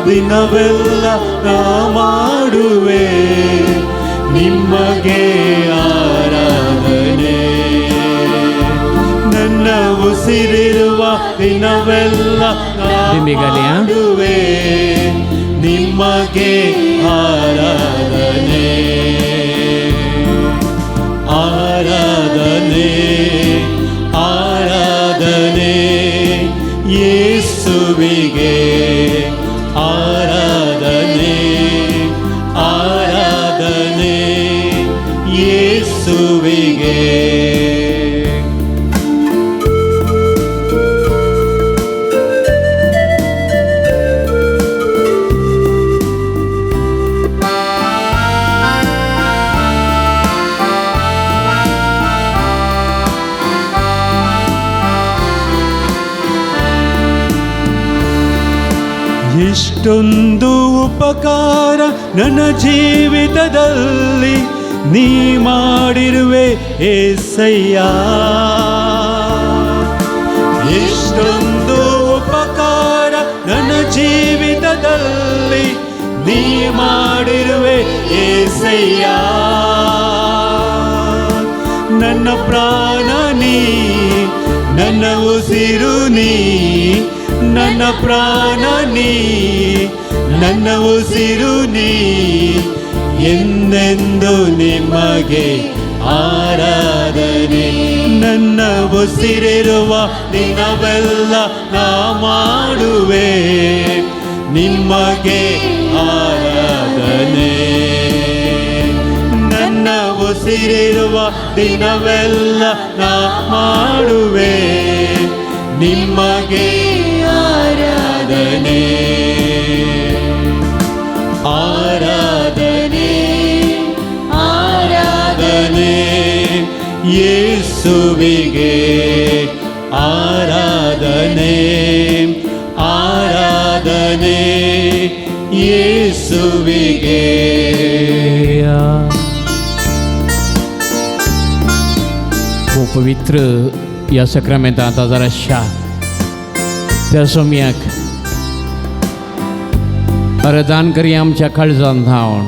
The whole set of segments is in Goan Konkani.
ದಿನವೆಲ್ಲ ನಾ ಮಾಡುವೆ ನಿಮಗೆ ಆರಾಧನೆ. ನನ್ನ ಉಸಿರಿರುವ ದಿನವೆಲ್ಲ ನಾ ದಿಂಬಿಗಲಿಯ. ಮಾಡುವೆ ನಿಮಗೆ ಆರಾಧನೆ, ಆರಾಧನೆ, ಆರಾಧನೆ ಯೇಸುವಿಗೆ, ಆರಾಧನೆ, ಆರಾಧನೆ ಯೇಸುವಿಗೆ. ಇಷ್ಟೊಂದು ಉಪಕಾರ ನನ್ನ ಜೀವಿತದಲ್ಲಿ ನೀ ಮಾಡಿರುವೆ ಏಸಯ್ಯ. ಇಷ್ಟೊಂದು ಉಪಕಾರ ನನ್ನ ಜೀವಿತದಲ್ಲಿ ನೀ ಮಾಡಿರುವೆ ಏಸಯ್ಯ. ನನ್ನ ಪ್ರಾಣ ನೀ, ನನ್ನ ಉಸಿರು ನೀ, ನನ್ನ ಪ್ರಾಣ ನೀ, ನನ್ನ ಉಸಿರು ನೀ, ಎಂದೆಂದು ನಿಮಗೆ ಆರಾಧನೆ. ನನ್ನ ಉಸಿರಿರುವ ದಿನವೆಲ್ಲ ನಾ ಮಾಡುವೆ ನಿಮಗೆ ಆರಾಧನೆ. ನನ್ನ ಉಸಿರಿರುವ ದಿನವೆಲ್ಲ ನಾ ಮಾಡುವೆ ನಿಮಗೆ ಆರಾಧನೆ, ಆರಾಧನೆ, ಆರಾಧನೆ ಯೇಸುವಿಗೆ, ಆರಾಧನೆ, ಆರಾಧನೆ ಯೇಸುವಿಗೆ. हो पवित्र ह्या सक्रामेंतांत आदाराशा त्या सोम्याक आराधन करया आमच्या काळजान धावन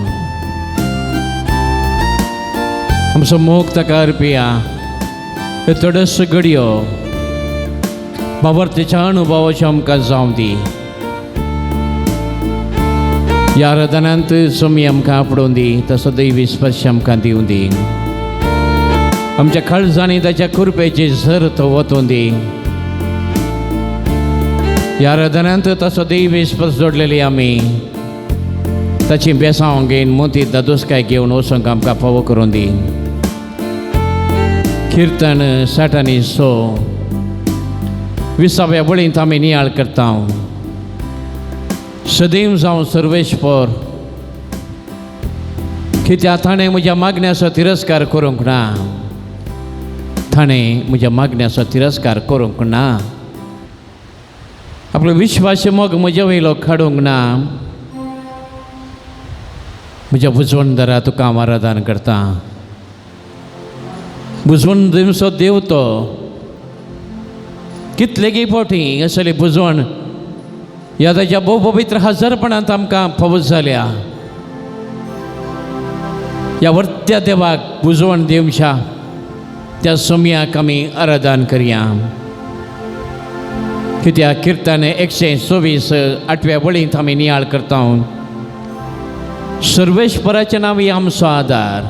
आमचो मोग ताका अर्पया. ह्यो थोड्योसो घडयो बाबरतेच्या अनुभवाच्यो आमकां जावं दी. ह्या आराधनांत सोमी आमकां आपडोवन दी, तसो दैवी स्पर्श आमकां दिवं दी. आमच्या काळजांनी ताच्या कृपेची झर तो वतून दी. ह्या आराधनांत तसो दैवी स्पर्श जोडलेली आमी ताची बेसांव घेवन मोती दादोसकाय घेवन वचूंक आमकां फावो करून दी. किर्तन 60 आनी 6 विसाव्या वळींत आमी नियाळ करता. सदैव जावं सर्वेश्वर, कित्याक ताणें म्हज्या मागण्याचो तिरस्कार करूंक ना, ताणें म्हज्या मागण्याचो तिरस्कार करूंक ना, आपलो विश्वास मोग म्हज्या वयलो काडूंक ना. म्हज्या बुजवणदारा तुका हांव आराधन करता. बुजवण दिवचो देव तो कितलेगी फावटी असली बुजवण ह्या ताच्या भोव पवित्र हजारपणांत आमकां फावो जाल्या. ह्या वर्त्या देवाक बुजवण दिवच्या त्या सोम्याक आमी आराधन करया. कित्याक किर्तन 124 आठव्या वळींत आमी नियाळ करता. सर्वेश्वराचें नांव ही आमचो आदार,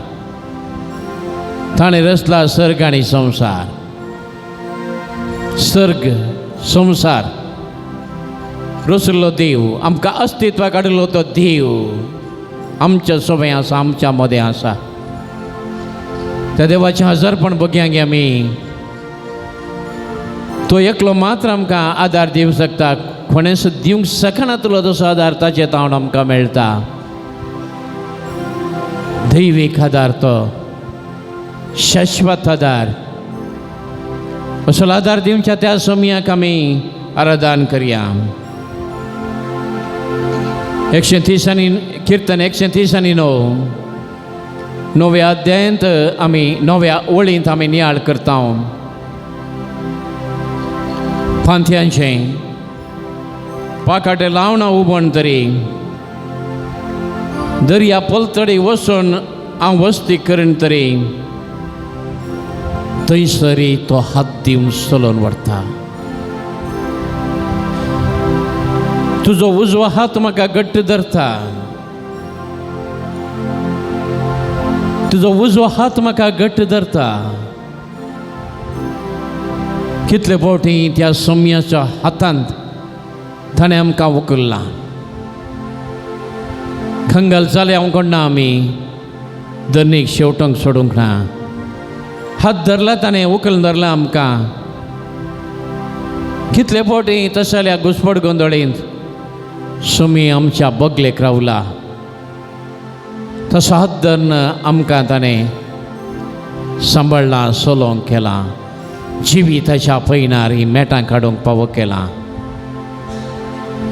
ताणें रचला सर्ग आनी संवसार. सर्ग संवसार रचलो देव, आमकां अस्तित्वाक हाडलो तो देव आमच्या सोबें आसा, आमच्या मदें आसा. त्या देवाचें हजारपण बघया गे आमी. तो एकलो मात्र आमकां आदार दिवंक शकता, कोणेच दिवंक शकना तुलो तसो आदार ताचे तावन आमकां मेळटा. दैवीक आदार, तो शाश्वत आदार. असलो आदार दिवच्या त्या सोम्याक आमी आराधन करया. 130 आनी किर्तन 130 आनी 9 णव्या अध्यायांत आमी णव्या ओळींत आमी नियाळ करता. पांथ्यांचें पाकाटे लावणा उबण तरी दर्या पलतडी वचून हांव वस्ती करीन तरी थंयसरी तो हात दिवन चलोवन व्हरता. तुजो उजवो हात म्हाका घट्ट धरता, तुजो उजवो हात म्हाका घट्ट धरता. कितले फावटी त्या सोम्याच्या हातांत ताणें आमकां उखल्लां. खंगल जालें हांव कोण्णा आमी दनीक शेवटोंक सोडूंक ना. हात धरला ताणें, उखल धरला आमकां. कितले फावटी तसल्या घुसपट गोंदळींत सुमी आमच्या बगलेक रावला, तसो हात धरून आमकां ताणें सांबाळ्ळां, सोलोंक केलां, जिविताच्या पयणार ही मेटां काडूंक पावो केलां.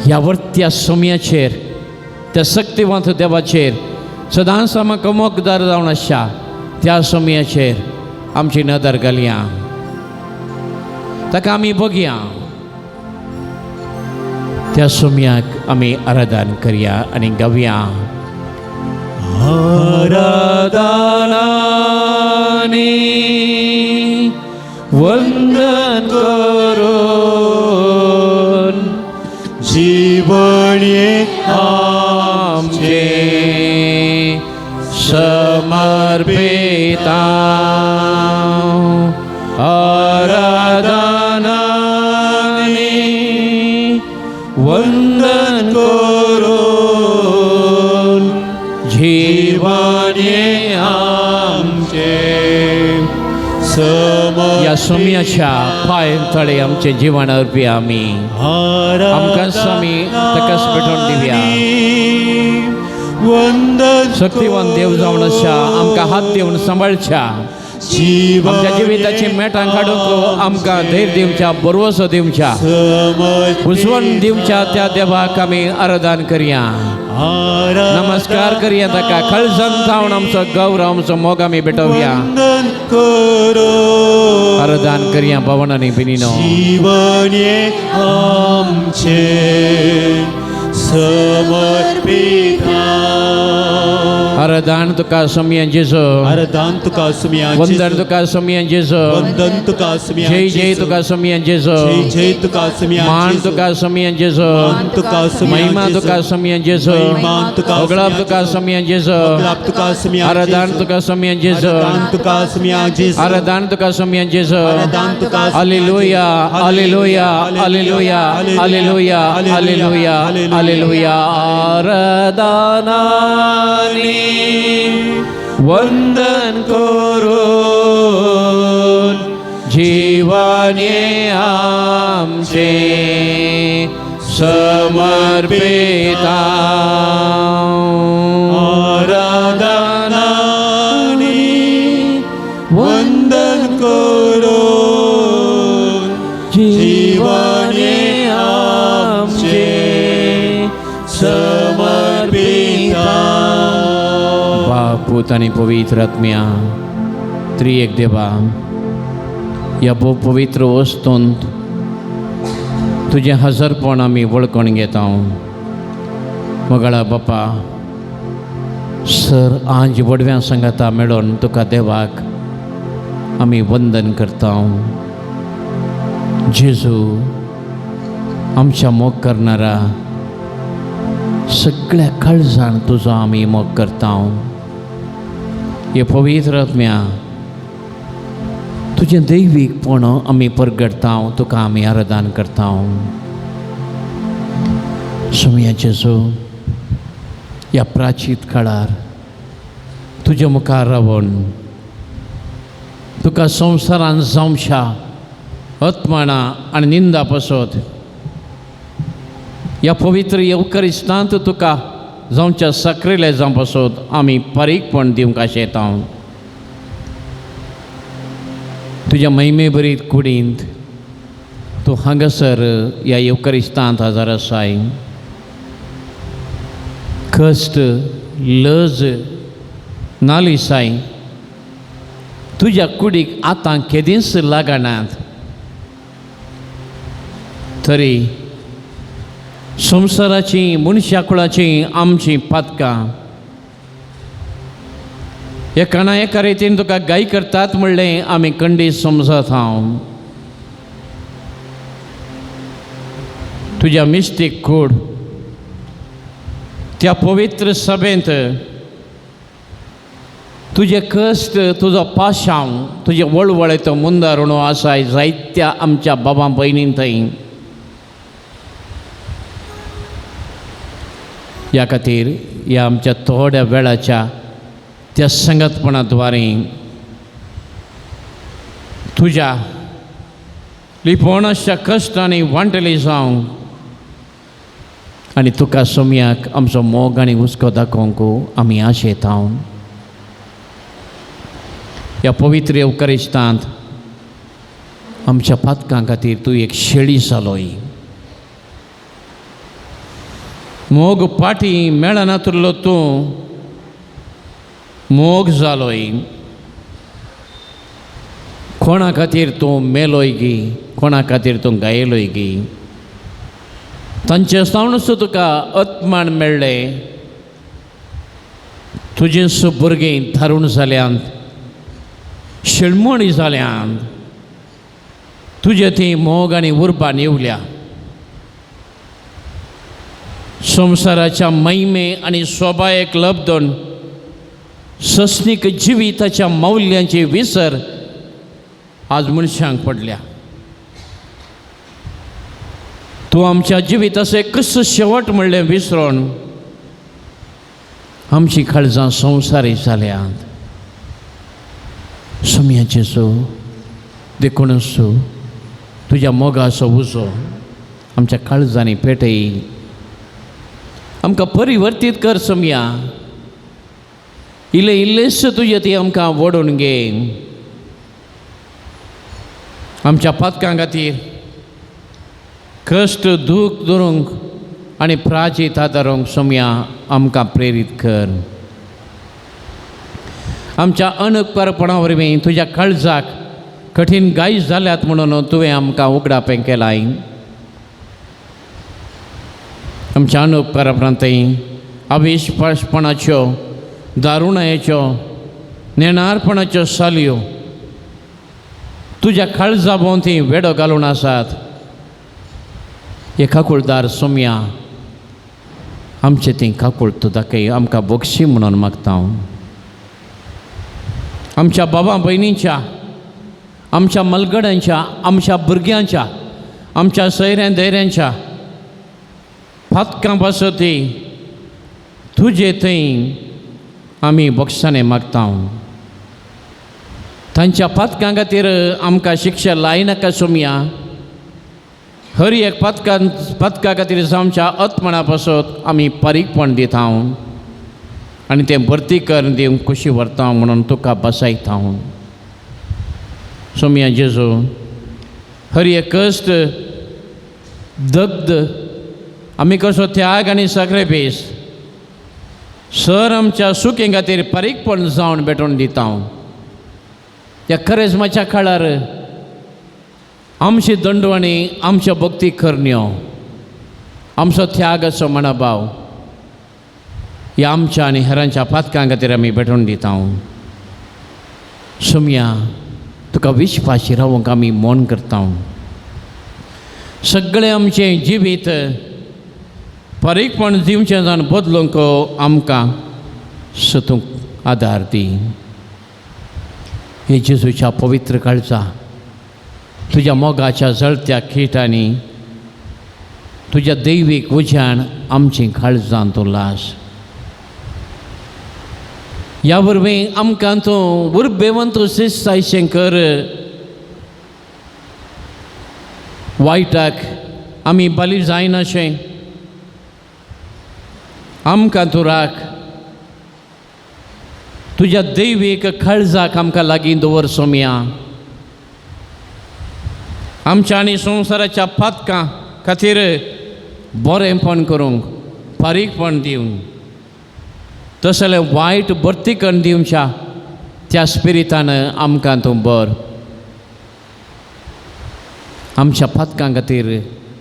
ह्या वर्त्या सोम्याचेर, त्या शक्तिवंत देवाचेर सदांच आमकां मोगदार जावन आसच्या त्या सोम्याचेर आमची नदर घालया, ताका आमी बघया, त्या सोम्याक आमी आराधन करया आनी गावया. आराधनानी वंदन करून जीवणे आमचे समर्पिता. आराधनानी वंदन करून जीवणे आमचे या सोम्याच्या पांय तळे आमचे जीवन अर्पी आमी. आमकां स्वामी ताकाच भेटोवन दिवया. वंदन शक्तिवान देव जावन आसा, आमकां हात दिवन सांबाळच्या, आमच्या जिविताची मेटां काडूंक आमकां धैर्य दिवच्या, भरवसो दिवच्या, उजवण दिवच्या त्या देवाक आमी आराधन करया, नमस्कार करया ताका. खळसन जावन आमचो गौरव, आमचो मोग आमी भेटोवया. वंदन करो आराधन करया भवन आनी बिनीनो. जीवने आमचे समर्पिता. आराधन तुका सोमया जेजो, आराधन तुका सुम्या, वंदन तुका सोमया जेजो, वंदन तुका सुम्या, जय जय तुका सोमया जेजो, जय जय तुका सुम्या, मान तुका सोमया जेजो, मान तुका सुम्या, महिमा तुका सोमया जेजो, महिमा तुका होगळाप तुका सोमया जेजो, होगळाप तुका सुम्या, आराधन तुका सोमया जेजो, आराधन तुका सुम्या जेजो, आराधन तुका सोमया जेजो. आराधन तुका hallelujah, hallelujah, hallelujah, hallelujah, hallelujah, hallelujah. आराधनानी वंदन करून जीवने आमचे समर्पिता. आराधनानी वंदन करून जीवने आमचे समर्पिता. बाप, पूत आनी पवित्र आत्म्या त्रिएक देवा, ह्या भोव पवित्र वस्तूंत तुजें हजरपण आमी वळखून घेता. मोगाळा बापा, सर आज वडव्यां सांगाता मेळोन तुका देवाक आमी वंदन करता. जेजू आमच्या मोग करणारा, सगळ्या काळजान तुजो आमी मोग करता. हे पवित्र आत्म्या, तुजें दैवीकपण आमी परगटता, तुका आमी आराधन करता. सोमया जेजू, ह्या प्राचीत काळार तुज्या मुखार रावन तुका संवसारान जावच्या आत्माना आनी निंदा पसत ह्या पवित्र येवकरिस्तांत तुका जावच्या सक्रेले जावं पासत आमी पारीकपण दिवंक आशेता. तुज्या महिमे भरीत कुडींत तूं हांगासर ह्या येवकरिस्तांत हजर आसाय. कश्ट, लज, नालिसाय तुज्या कुडीक आतां केदींच लागनात, तरी संवसाराची मनशाकुळाची आमची पातकां एका ना एका रितीन तुका गाय करतात म्हणलें आमी कंडी समजत हांव। तुज्या मिस्तीक कूड त्या पवित्र सभेंत तुजे कश्ट तुजो पाशांव तुजे वळवळेचो मुंदारणो आसाय जायत्या आमच्या बाबा भयणीन थंय। ह्या खातीर ह्या आमच्या थोड्या वेळाच्या त्या संगतपणा द्वारे तुज्या लिपोणाच्या कश्टांनी वांटली जावं आनी तुका सोमयाक आमचो मोग आनी हुस्को दाखोवंक आमी आशेता। ह्या पवित्र येवकारिस्तांत आमच्या पातकां खातीर तूं एक शेळी जालोय। मोग पाटी मेळनातुल्लो तूं मोग जालोय। कोणा खातीर तूं मेलोय गी, कोणा खातीर तूं गायलोय गी, तांचे सावनूच तुका अत्मान मेळ्ळें। तुजें भुरगीं थारून जाल्यांत, शेळमणी जाल्यांत, तुजे ती मोग आनी उर्बा येवल्या। संवसाराच्या महिमे आनी सोबायेक लब्दून सस्नीक जिविताच्या मौल्यांची विसर आज मनशांक पडल्या। तूं आमच्या जिविताचो कसो शेवट म्हणलें विसरून आमची काळजां संवसारी जाल्यांत। सोम्याचें सो देखून सो तुज्या मोगाचो उजो आमच्या काळजांनी पेटय, आमकां परिवर्तीत कर सोमया। इल्लें इल्लेंच तुजें ती आमकां वडून घे। आमच्या पातकां खातीर कश्ट दूख धरूंक आनी प्राचीत धरूंक सोमया आमकां प्रेरीत कर। आमच्या अनकपरपणा वरवीं तुज्या काळजाक कठीण गाय जाल्यात म्हणून तुवें आमकां उगडापें केलाय। आमच्या अनुपकरांतय अविश्वासपणाच्यो दारुणायेच्यो नेणारपणाच्यो सालयो तुज्या काळजा भोंवती वेडो घालून आसात। हे काकुळदार सोमया आमचे ती काकुळ तूं दाखय, आमकां बक्षी म्हणून मागता हांव। आमच्या बाबा भयणींच्या, आमच्या मलगड्यांच्या, आमच्या भुरग्यांच्या, आमच्या सैऱ्यां धैर्यांच्या पातकां पासती तुजे थंय आमी बक्षांनी मागता। तांच्या पातकां खातीर आमकां शिक्षा लायनाका सोमया। हर एक पातका खातीर आमच्या आत्मना पासत आमी पारीकपण दिता आनी तें भरती करून दिवंक खुशी व्हरता म्हणून तुका बसायता। सोमया जेजू, हर एक कश्ट दग्ध आमी कसो त्याग आनी साक्रिफीस सर आमच्या सुखे खातीर पारीकपण जावन भेटोवन दिता। ह्या करेजमाच्या काळार आमची दंडवाणी, आमच्या भक्ती करण्यो, आमचो त्यागाचो मनोभाव ह्या आमच्या आनी हेरांच्या पातकां खातीर आमी भेटोवन दिता। सोमया तुका विश्वासी रावंक आमी मन करता। सगळें आमचें जिवीत पारीकपण दिवचें जावन बदलूंक आमकां सतूंक आदार दी। हे जेजूच्या पवित्र काळजा तुज्या मोगाच्या जळत्या खिटांनी तुज्या दैवीक उज्यान आमची काळजां तूं लास। ह्या वरवीं आमकां तूं उर्बेवंत शिस्तायशें कर। वायटाक आमी बली जायनाशें आमकां तूं राख। तुज्या दैवीक काळजाक आमकां लागीं दवर सोमया। आमच्या आनी संवसाराच्या पातकां खातीर बरेंपण करूंक पारीकपण दिवन तसलें वायट भरती करून दिवच्या त्या स्पिरितान आमकां तूं बर। आमच्या पातकां खातीर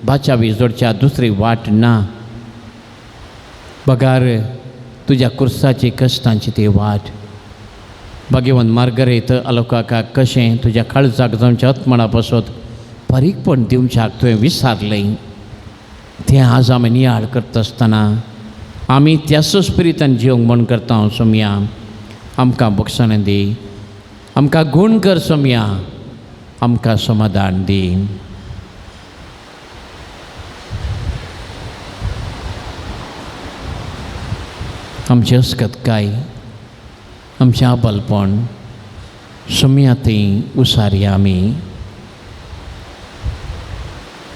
बाचावी जोडच्या दुसरी वाट ना बगार तुज्या कुर्साची कश्टांची ती वाट. भाग्यवंत मार्गरेत आलोकाका कशें तुज्या काळजाक जावच्या आत्मणा पासत बारीकपण दिवच्याक तुवें विसारलें तें आज आमी नियाळ करता आसतना आमी त्याच स्पिरितान जिवंक म्हण करता सोमया. आमकां बक्षाणां दी, आमकां गूण कर सोमया, आमकां समाधान दी. आमची अस्कतकाय, आमचें आबलपण सोमया ती उसारया, आमी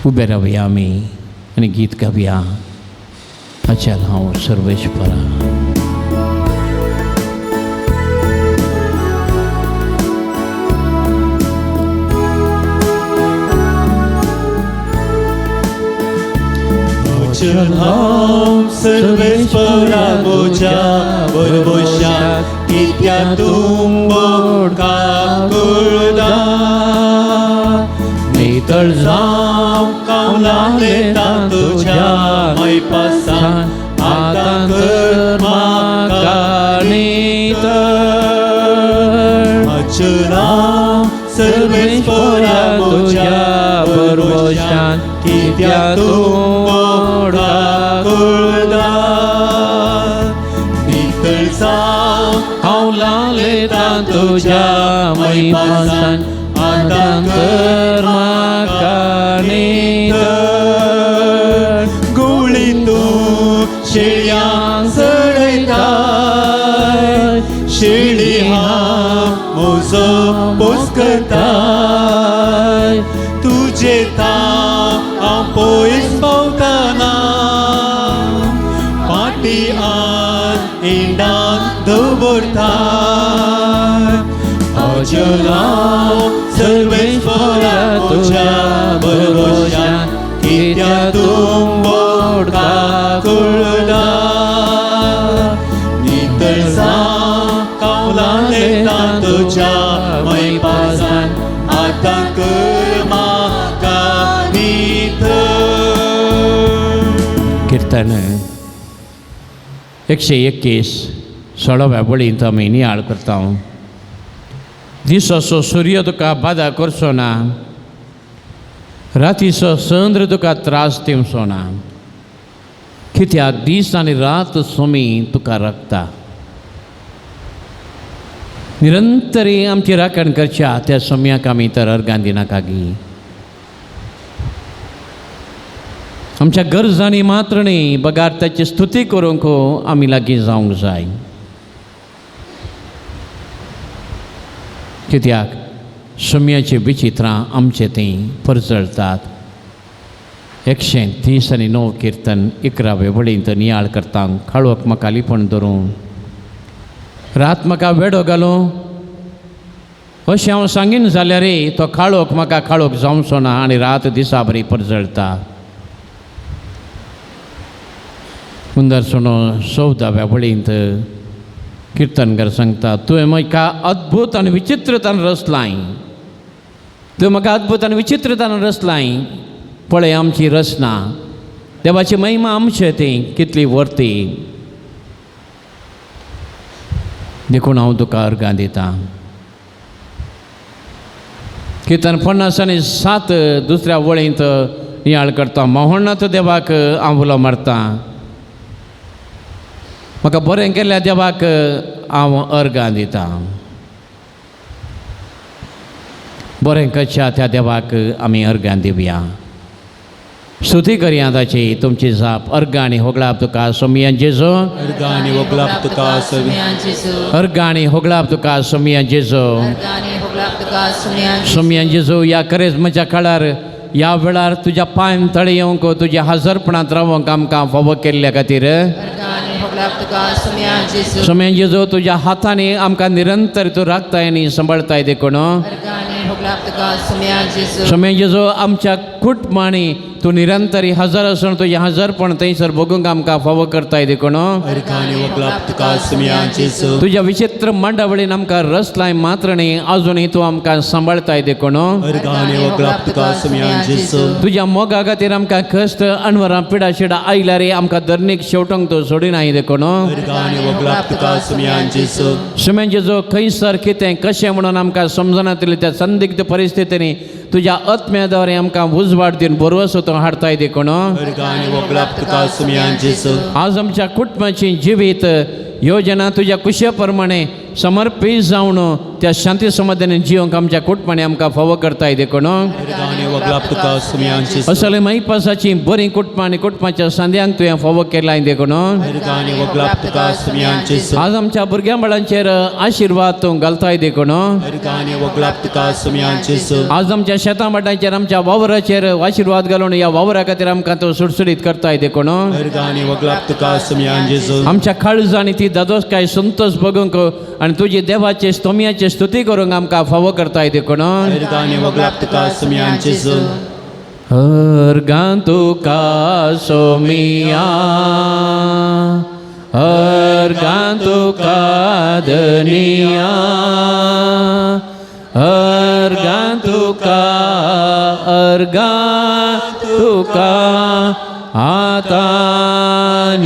उबे रावया आमी आनी गीत गावया. अचल हांव सर्वेश्वरा. अचल हांव सर्वेश्वरा म्हज्या भरवंशा कित्या तूं काकुळदा नितळ जावं कावलां लेता तुज्या मैपासान आतां कर म्हाका नितळ. अचल हांव सर्वेश्वरा म्हज्या भरवंशा कित्या तूं काकुळदा नितळ जावं हांव लेता तुज्या मैपासान आतां कर म्हाका नितळ. गुळी तूं शेळयांक चडयताय शेळी हांव म्हजो पोस करताय तुजे ताव हांव पयस पावतना फाटी आन इंडान दवरताय. अचल हांव सर्वेश्वरा तुज्या भरवंशा कित्या तूं काकुळदा नितळ जावं कावलां लेता तुज्या मैपासान आतां कर म्हाका नितळ. किर्तन 121 16व्या बळींत आमी नियाळ करता. दिसाचो सूर्य तुका बादा करचो ना, रातीचो चंद्र तुका त्रास दिवचो ना, कित्याक दीस आनी रात सोमी तुका राखता. निरंतरी आमची राखण करच्या त्या सोम्याक आमी तर अर्गां दिनाका गी. आमच्या गरजांनी मात्र न्ही बगार ताची स्तुती करूंक आमी लागीं जावंक जाय. कित्याक सोम्याची विचित्रां आमचे थंय परजळतात. 139 किर्तन 11वे वळींत नियाळ करता. काळोख म्हाका लिपण धरूं, रात म्हाका वेडो घालूं अशें हांव सांगीन जाल्यार तो काळोख म्हाका काळोख जावचो ना आनी रात दिसा बरी परजळता. हुंदर सुनो 14व्या वळींत किर्तनकार सांगता, तुवें म्हाका अद्भूत आनी विचित्रतान रचलाय, तुवें म्हाका अद्भूत आनी विचित्रतान रचलाय. पळय आमची रचना, देवाची महिमा आमचे ती कितली वर्ती. देखून हांव तुका अर्गां दितां. किर्तन 57 दुसऱ्या वळींत नियाळ करता. मोहनाथ देवाक हांव उलो मारता, म्हाका बरें केल्ल्या देवाक हांव अर्गां दितां. बरें करच्या त्या देवाक आमी अर्गां दिवया, स्तुती करया ताची. तुमची जाप अर्गां आनी होगळाप तुका सोमया जेजो, अर्गां आनी होगळाप तुका अर्गां आनी होगळाप तुका सोमया जेजो, सोमया जेजो. ह्या करेजमाच्या काळार ह्या वेळार तुज्या पांय तळे येवंक तुज्या हजरपणांत रावंक आमकां फावो केल्ल्या खातीर सोमया जेजो तुज्या हातांनी आमकां निरंतर तूं राखताय आनी सांबाळताय देखून सोमया जेजो आमच्या कुटुंबांनी तूं निरंतरी हजर आसून तुजें हजरपण थंयसर भोगूंक आमकां फावो करताय देखून तुज्या विचित्र मांडावळीन आमकां रसलाय मात्र न्ही अजुनूय तूं आमकां सांबाळताय देखून तुज्या मोगा खातीर आमकां कश्ट अणवरां पिडा शिडा आयल्यार आमकां धरणीक शेवटोंक तूं सोडिनाय देखून सुमेंचे जो खंयसर कितें कशें म्हणून आमकां समजनातिल्ले त्या संदिग्ध परिस्थितींनी तुज्या आत्म्या द्वारे आमकां उजवाड दिवन बरवसो तूं हाडताय देखून आज आमच्या कुटुंबाची जिवीत योजना तुज्या कुशे प्रमाणे समर्पीत जावन त्या शांती समाधानी जिवंक आमच्या कुटुंबांनी आमकां फावो करताय देखून असले माईपासाची बरीं कुटुंबां आनी कुटुंबाच्या सांद्यांक तुवें फावो केलाय देखून आज आमच्या भुरग्यां बाळांचेर आशिर्वाद तूं घालताय देखून आज आमच्या शेतां भाटांचेर आमच्या वावराचेर आशिर्वाद घालून ह्या वावरा खातीर आमकां तूं सुटसुटीत करताय देखून आमच्या काळजांनी ती दादोसकाय संतोष बघूंक आनी तुजी देवाचे स्तोमयाची स्तुती करूंक आमकां फावो करताय देखून हर तुका सोमिया हर तुका धनिया हर तुका अर्गां तुका आतां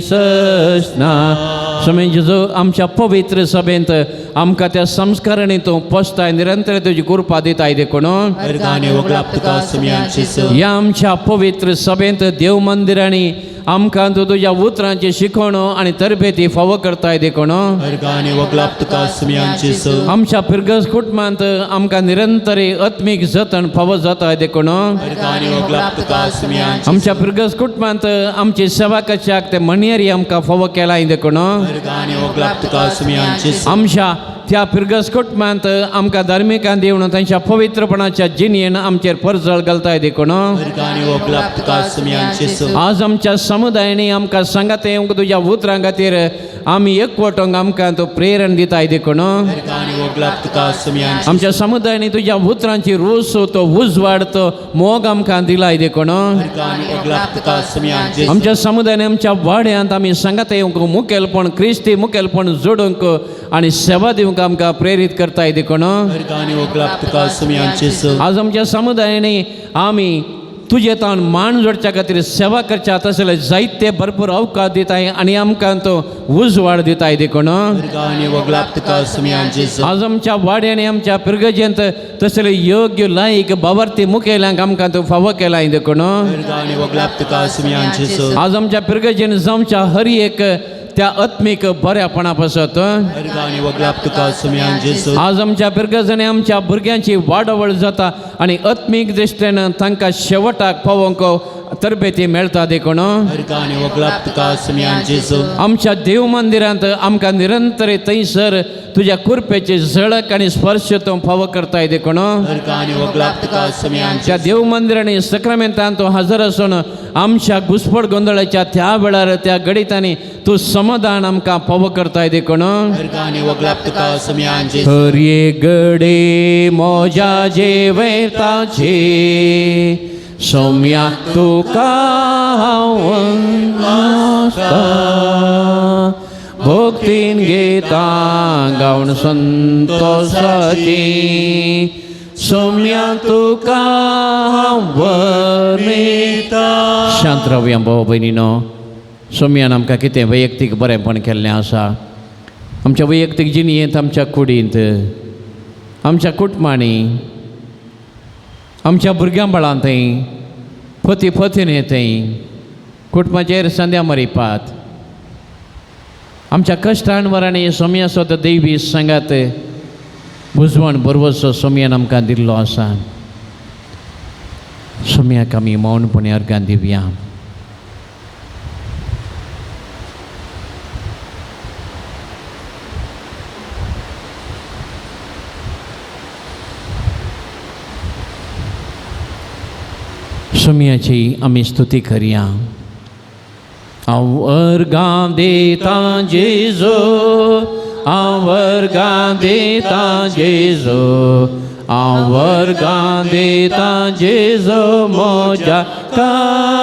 ससना स्वामी जेजू आमच्या पवित्र सभेंत आमकां त्या संस्कारांनी तूं पोसताय निरंतर तुजी कृपा दिताय देखून ह्या आमच्या पवित्र सभेंत देव मंदिरांनी आमकां तूं तुज्या उतरांची शिकवण आनी तरबेती फावो करताय देखून आमच्या पिरगज कुटुंबांत आमकां निरंतर आत्मीक जतन फावो जाता देखून आमच्या पिरगज कुटुंबांत आमची सेवा करच्याक ते मणयेरी आमकां फावो केलाय देखून आमच्या त्या पिरगज कुटुंबांत आमकां धार्मिकां दिवन तांच्या पवित्रपणाच्या जिणेन आमचेर परजळ घालताय देखून आज आमच्या समुदायानी आमकां सांगात येवंक तुज्या उतरां खातीर आमी एकवटोंक आमकां तूं प्रेरण दिताय देखून आमच्या समुदायानी तुज्या उतरांची रोस तो उजवाड तो मोग आमकां दिलाय देखून आमच्या समुदायान आमच्या वाड्यांत आमी सांगात येवंक मुखेलपण क्रिस्ती मुखेलपण जोडूंक आनी सेवा दिवंक आमकां प्रेरीत करताय देखून आज आमच्या समुदायानी आमी तुजे तावन मान जोडच्या खातीर सेवा करच्या तसले जायते भरपूर अवकाश दिताय आनी आमकां तो उजवाड दिताय देखून आज आमच्या वाड्यांनी आमच्या पिरगजेंत तसले योग्य लायक बावर्ती मुखेल्यांक आमकां तूं फावो केलाय देखून आज आमच्या पिरगजेन जावच्या हर एक त्या आत्मीक बऱ्यापणा पासत आज आमच्या पिरगजांनी आमच्या भुरग्यांची वाडावळ जाता आनी आत्मीक दृश्टेन तांकां शेवटाक पावोवंक तरबेती मेळटा देखून आमच्या देव मंदिरांत आमकां निरंतर थंयसर तुज्या कृपेची झळक आनी स्पर्श तूं फावो करताय देखून त्या देव मंदिरांनी सक्रामेंतान तूं हजर आसून आमच्या घुसपड गोंदळाच्या त्या वेळार त्या गणितांनी तूं समाधान आमकां फावो करताय देखून हर एक गडे मोजा जेवताची सौम्या तुका हांव आसता भक्तीन गीतां गावन संतोषाची सौम्या तुका हांव वर्णिता. शांत रावया भाव भयणीनो. सौम्यान आमकां कितें वैयक्तीक बरेंपण केल्लें आसा आमच्या वैयक्तीक जिणेंत आमच्या कुडींत आमच्या कुटुंबांनी आमच्या भुरग्यां बाळांत थंय पती पतीन थंय कुटुंबाचेर संध्या मरिपात आमच्या कश्टान वरांनी सोम्याचो तो देवी सांगात बुजवण बरवसो सोम्यान आमकां दिल्लो आसा. सोम्याक आमी मौनपणी अर्गां दिवया. सोम्याची आमी स्तुती करया. हांव अर्गां दितां जेजू, हांव अर्गां दितां जेजू, हांव वर्गां दितां जेजू म्हज्या काळजान,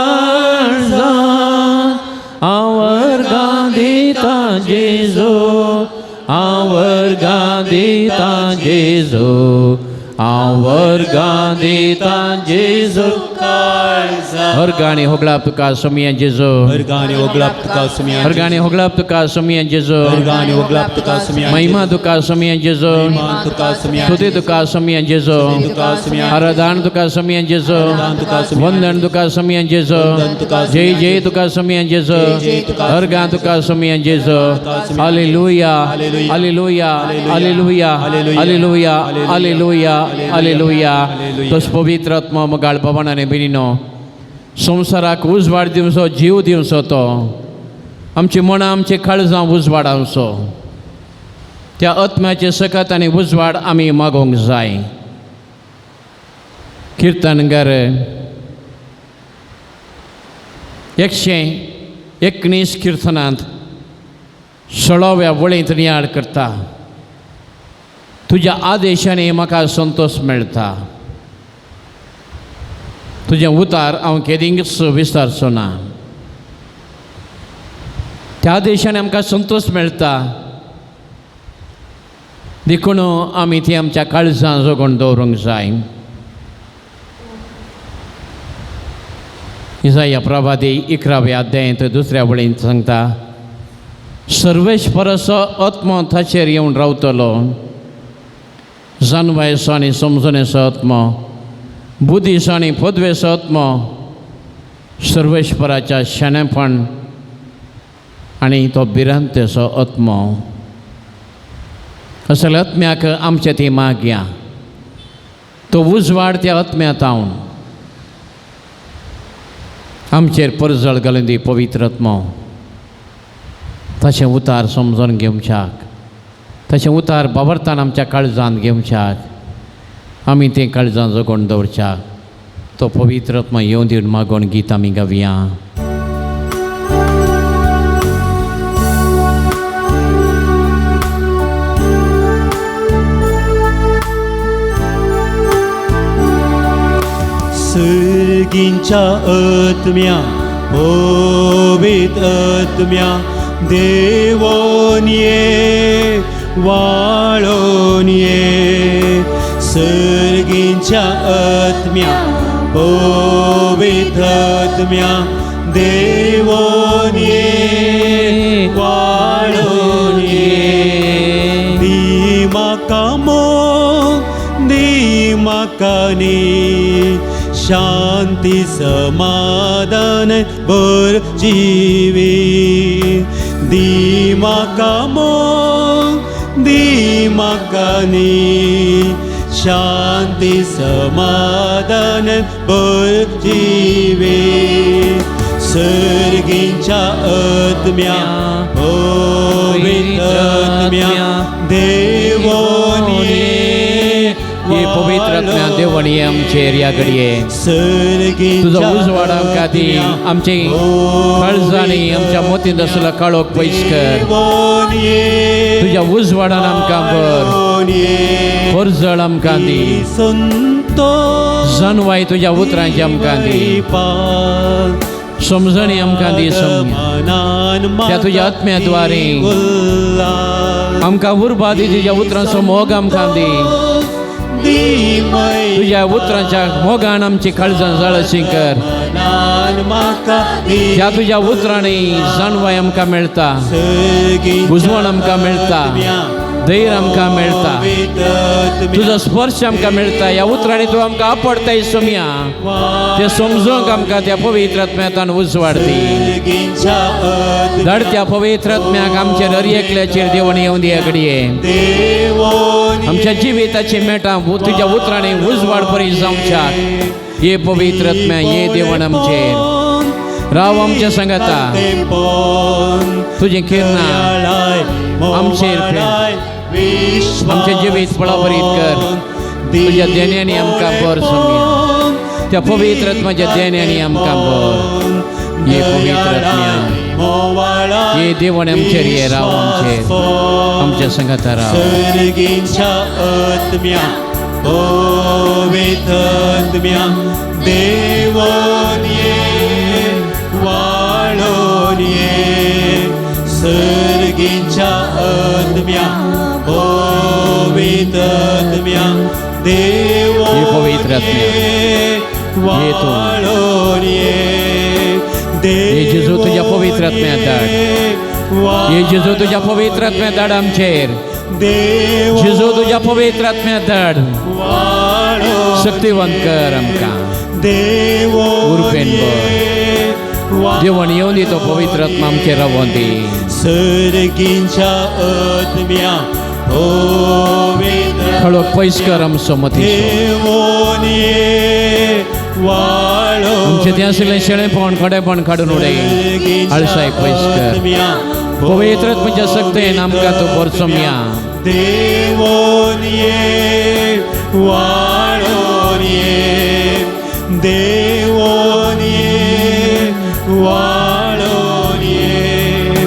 हांव वर्गां दितां जेजू, हांव वर्गां दितां जेजू, हांव वर्गां दितां जेजू. वर्गांनी होगळाप तुका सोमया जेजू, वर्गांनी वगळाप तुका सुमया, वर्गांनी होगळाप तुका सोमया जेजू, वर्गांनी वगळाप तुका सुमया, महिमा तुका सोमया जेजू, महिमा तुका सुमया, स्तुती तुका सोमया जेजू, तुका सुमया, आराधन तुका सोमया जेजू, आराधन तुका सोमया, वंदन तुका सोमया जेजू, वंदन तुका जय सोमया जय तुका सोमया जेजू, जय तुका अर्घां तुका सोमया जेजू. तुका Somaiya. Hallelujah, hallelujah, hallelujah, hallelujah, hallelujah, hallelujah, hallelujah. Hallelujah. तोच पवित्र आत्मा मोगाळ भवन आनी भयणीनो, संवसाराक उजवाड दिवचो, जीव दिवचो, तो आमची मनां आमची काळजां उजवाडावचो. त्या आत्म्याचे सकत आनी उजवाड आमी मागोवंक जाय. किर्तनगर 119 किर्तनांत 16व्या वळींत नियाळ करता, तुज्या आदेशांनी म्हाका संतोश मेळटा, तुजें उतार हांव केदींच विसरचो ना. त्या आदेशान आमकां संतोश मेळटा, देखून आमी ती आमच्या काळजां जगोवन दवरूंक जाय. इसाया प्रभाती 11व्या अध्यायांत 2ऱ्या वळींत सांगता, सर्वेस्पराचो आत्मो ताचेर येवन रावतलो, जानवायचो आनी समजणेचो आत्मो, बुद्धीचो आनी पदवेचो आत्मो, सर्वेस्पराच्या शाणेपण आनी तो भिरांतेचो आत्मो. असल्या आत्म्याक आमचे ती मागया, तो उजवाड त्या आत्म्यांत हांव आमचेर परजळ घालून दी पवित्र आत्मो. तशें उतार समजून घेवच्याक, तशें उतार बाबरतान आमच्या काळजांत घेवच्याक, आमी तें काळजां जगोवन दवरच्याक तो पवित्र आत्मा येवन दिवन मागोवन गीत आमी गावया. सर्गींच्या आत्म्या पवित्र आत्म्या देवोन ये वाळोन ये, सर्गींच्या आत्म्या पवित्र आत्म्या देवोन ये वाळोन ये. दी म्हाका मोग, दी म्हाका न्ही, शांती समाधान भर जिवी. दी म्हाका मोग, दी म्हाका न्ही, शांती समाधान भर जिवी. सर्गींच्या आत्म्या पवित्र आत्म्या देवोन ये हे पवित्र आत्म्या देवण ये आमचेर ह्या घडये तुजो उजवाड आमकां दी, आमचे काळजांनी आमच्या मोतींत आसलो काळोख पयस कर, तुज्या उजवाडान आमकां भर, परजळ आमकां दी, जानवाय तुज्या उतरांची आमकां दी, समजणी आमकां दी. समज त्या तुज्या आत्म्याद्वारे आमकां उर्बा दी, तुज्या उतरांचो मोग आमकां दी, तुज्या उतरांच्या मोगान आमची काळजां जाळशी कर. त्या तुज्या उतरांनी जाणवाय आमकां मेळटा, उजवण आमकां मेळटा, धैर्य आमकां मेळटा, तुजो स्पर्श आमकां मेळटा. ह्या उतरांनी तूं आमकां आपडताय सोमया, तें समजूंक आमकां त्या पवित्र आत्म्यान उजवाड दी. धाड त्या पवित्र आत्म्याक आमचेर हर एकल्याचेर देवण येवन दी घडये. आमच्या जिविताची मेटां तुज्या उतरांनी उजवाड परी जावच्याक ये पवित्र आत्म्या ये देवण आमचेर राव, आमच्या सांगाता तुजें किरणां आमचेर आमचें जिवीत फळाभरीत कर. तुज्या देण्यांनी आमकां भर सोमया, त्या पवित्र आत्म्याच्या देण्यांनी आमकां भर. ये पवित्र आत्म्या ये देवण आमचेर ये राव, आमचेर आमच्या सांगाता राव. सर्गींच्या आत्म्या पवित्र आत्म्या देवोन ये वाळोन ये सर्गीच्या आत्म्या पवित्र आत्म्या ये पवित्र देवोन आत्म्या. ये ये तूं. वाळोन ये ये जेजू तुज्या पवित्र आत्म्या धाड. ये जेजू तुज्या पवित्र आत्म्या धाड आमचेर. जेजू तुज्या पवित्र आत्म्या धाड. शक्तिवंत कर आमकां. उर्बेन भर. देवान येवन दी तो पवित्र आत्मा आमचेर रावोन दी. सर्गींच्या आत्म्या पवित्र खळो पयस कर आमचो मतीचो. देवोन ये वाळोन आमचे थंय आशिल्लें शेळेपण खडेपण काडून उडय. आळसाय पयस कर. पवित्र आत्म्याच्या शक्तेन आमकां तूं भरसोमया. देवोन ये वाळोन ये देवोन ये वाळोन ये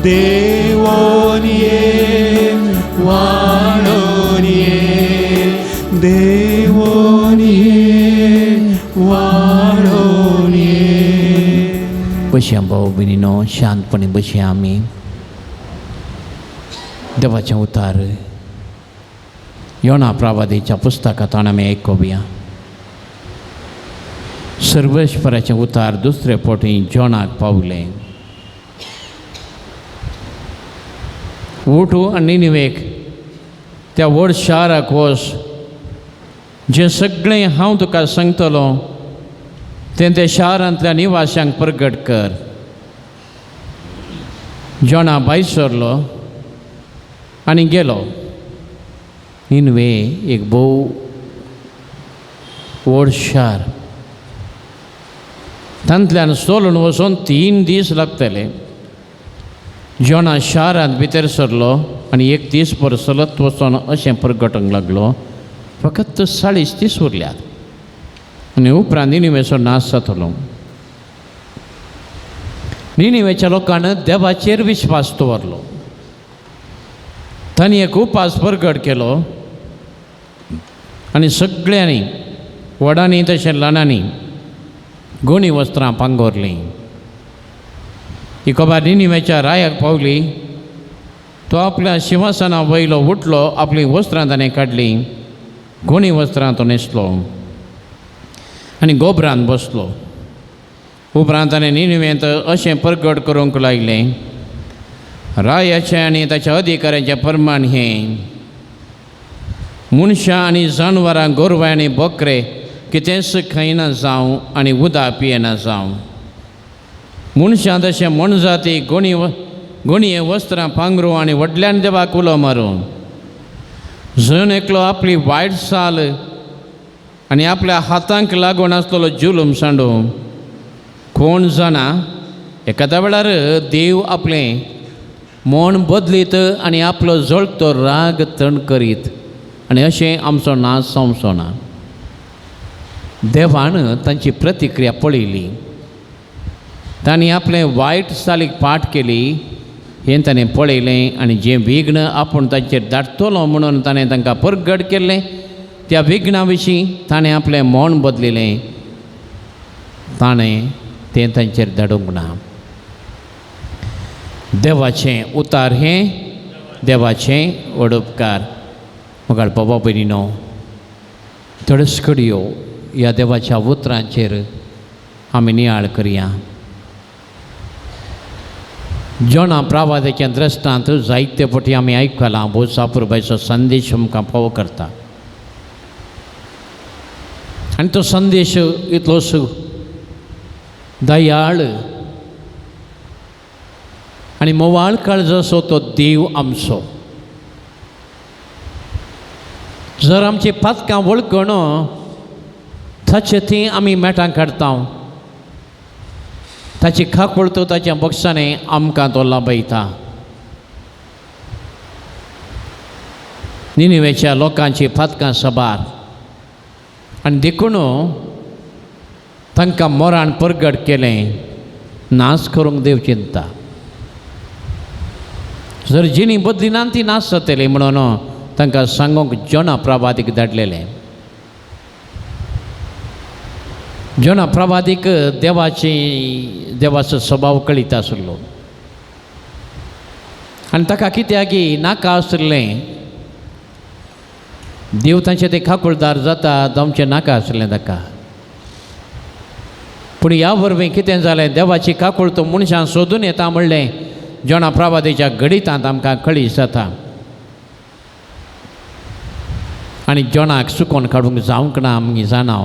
देवोन ये वाळोन ये देवोन ये वाळोन ये. बसया भाऊ भयणीनो, शांतपणे बसया आमी. देवाचें उतार योना प्रवादीच्या पुस्तकांत आमी आयकुया. सर्वेश्वराचें उतार दुसरे फावटी जोनाक पावलें. उठू आनी निनिवेक त्या व्हड शाराक वच, जें सगळें हांव तुका सांगतलो तें त्या शारांतल्या निवाशांक प्रगट कर. जोना भायर सरलो आनी गेलो. निनवे एक भोव व्हड शार. तांतल्यान चलून वचून 3 दीस लागतले. जोना शारांत भितर सरलो आनी एक दीस भर चलत वचून अशें प्रगटूंक लागलो, फकत 40 दीस उरल्यात आनी उपरांत निनिवेचो नाश जातलो. निनिवेच्या लोकान देवाचेर विश्वास दवरलो. तांणी एक उपास प्रगट केलो आनी सगळ्यांनी, व्हडांनी तशें ल्हानांनी, गोणी वस्त्रां पांगोरलीं. ही खबर निनिवेच्या रायाक पावली. तो आपल्या शिंवासना वयलो उठलो, आपलीं वस्त्रां ताणें काडलीं, गोणी वस्त्रां तो न्हेसलो आनी गोबरान बसलो. उपरांत ताणें निनिवेंत अशें प्रगट करूंक लागलें, रायाचें आनी ताच्या अधिकाऱ्यांचें प्रमाण हें, मनशां आनी जानवरां, गोरवां आनी बोकरे कितेंच खायना जावं आनी उदक पियेना जावं. मनशां तशें मोनजाती गोणये वस्त्रां पांगरूं आनी व्हडल्यान देवाक उलो मारूं. जण एकलो आपली वायट साल आनी आपल्या हातांक लागून आसलेलो जुलूम सांडूं. कोण जाणा, एखाद्या वेळार देव आपलें मन बदलीत आनी आपलो जळतो राग थंड करीत आनी अशें आमचो नाश जावचो ना. देवान तांची प्रतिक्रिया पळयली. तांणी आपलें वायट सालीक पाठ केली हें ताणें पळयलें आनी जें विघ्न आपूण तांचेर धाडटलो म्हणून ताणें तांकां परगट केल्लें त्या विघ्ना विशीं ताणें आपलें मन बदलिलें. ताणें तें तांचेर धाडूंक ना. देवाचें उतार हें देवाचें व्हड उपकार. मोगाळ बाबा भयणीनो, थोड्योच घडयो ह्या देवाच्या उतरांचेर आमी नियाळ करया. जोना प्रवादाच्या द्रश्टांत जायते फावटी आमी आयकलां. भोव सापुरबायचो संदेश आमकां फावो करता आनी तो संदेश इतलोच दयाळ आनी मोवाळ काळजाचो तो देव आमचो. जर आमची पातकां वळखून ताचे ती आमी मेटां काडटा, ताची खाकवळतो ताच्या बक्षांनी आमकां तो लाभयता. निनिवेच्या लोकांची पातकां साबार आनी देखून तांकां मोरान परगट केलें. नाश करूंक देव चिंता. जर जिणी बदली ना ती नाश जातली म्हणून तांकां सांगूंक जोना प्रभातीक धाडलेलें. जोना प्रभातीक देवाची देवाचो स्वभाव कळीत आसलो आनी ताका कित्याक नाका आसलें, देव तांचे ते खाकुळदार जाता जावचें नाका आसलें ताका. पूण ह्या वरवीं कितें जालें, देवाची काकूळ तो मनशान सोदून येता म्हणलें जोना प्रभातीच्या गणितांत आमकां कळी जाता. आनी जोनाक चुकोवन काडूंक जावंक ना आमी जाणा,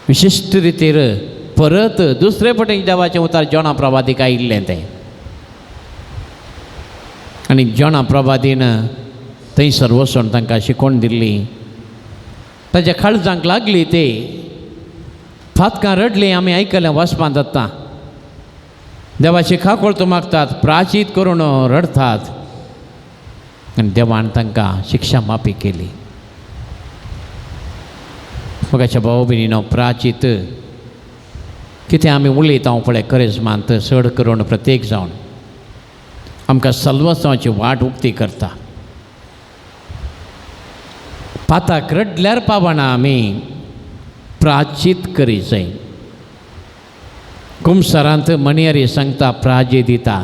विशिश्ट रितीर परत दुसरे पटेन देवाचें उतार जोना प्रभातीक आयिल्लें तें. आनी जोना प्रभातीन थंयसर वचून तांकां शिकोवन दिल्ली. ताच्या काळजांक लागली ते फातकां रडलीं आमी आयकलें वाचपांत आतां. देवाची काकूळत मागतात, प्राचीत करून रडतात आनी देवान तांकां शिक्षा माफी केली. मोगाच्या भाव भयणीनो, प्राचीत कितें आमी उलयता हांव पळय करेजमांत चड करून प्रत्येक जावन आमकां सल्वसांवाची वाट उक्ती करता. पाताक रडल्यार पावना आमी प्राचीत करी जाय. कुमसरांत मणयरी सांगता प्राजी दिता,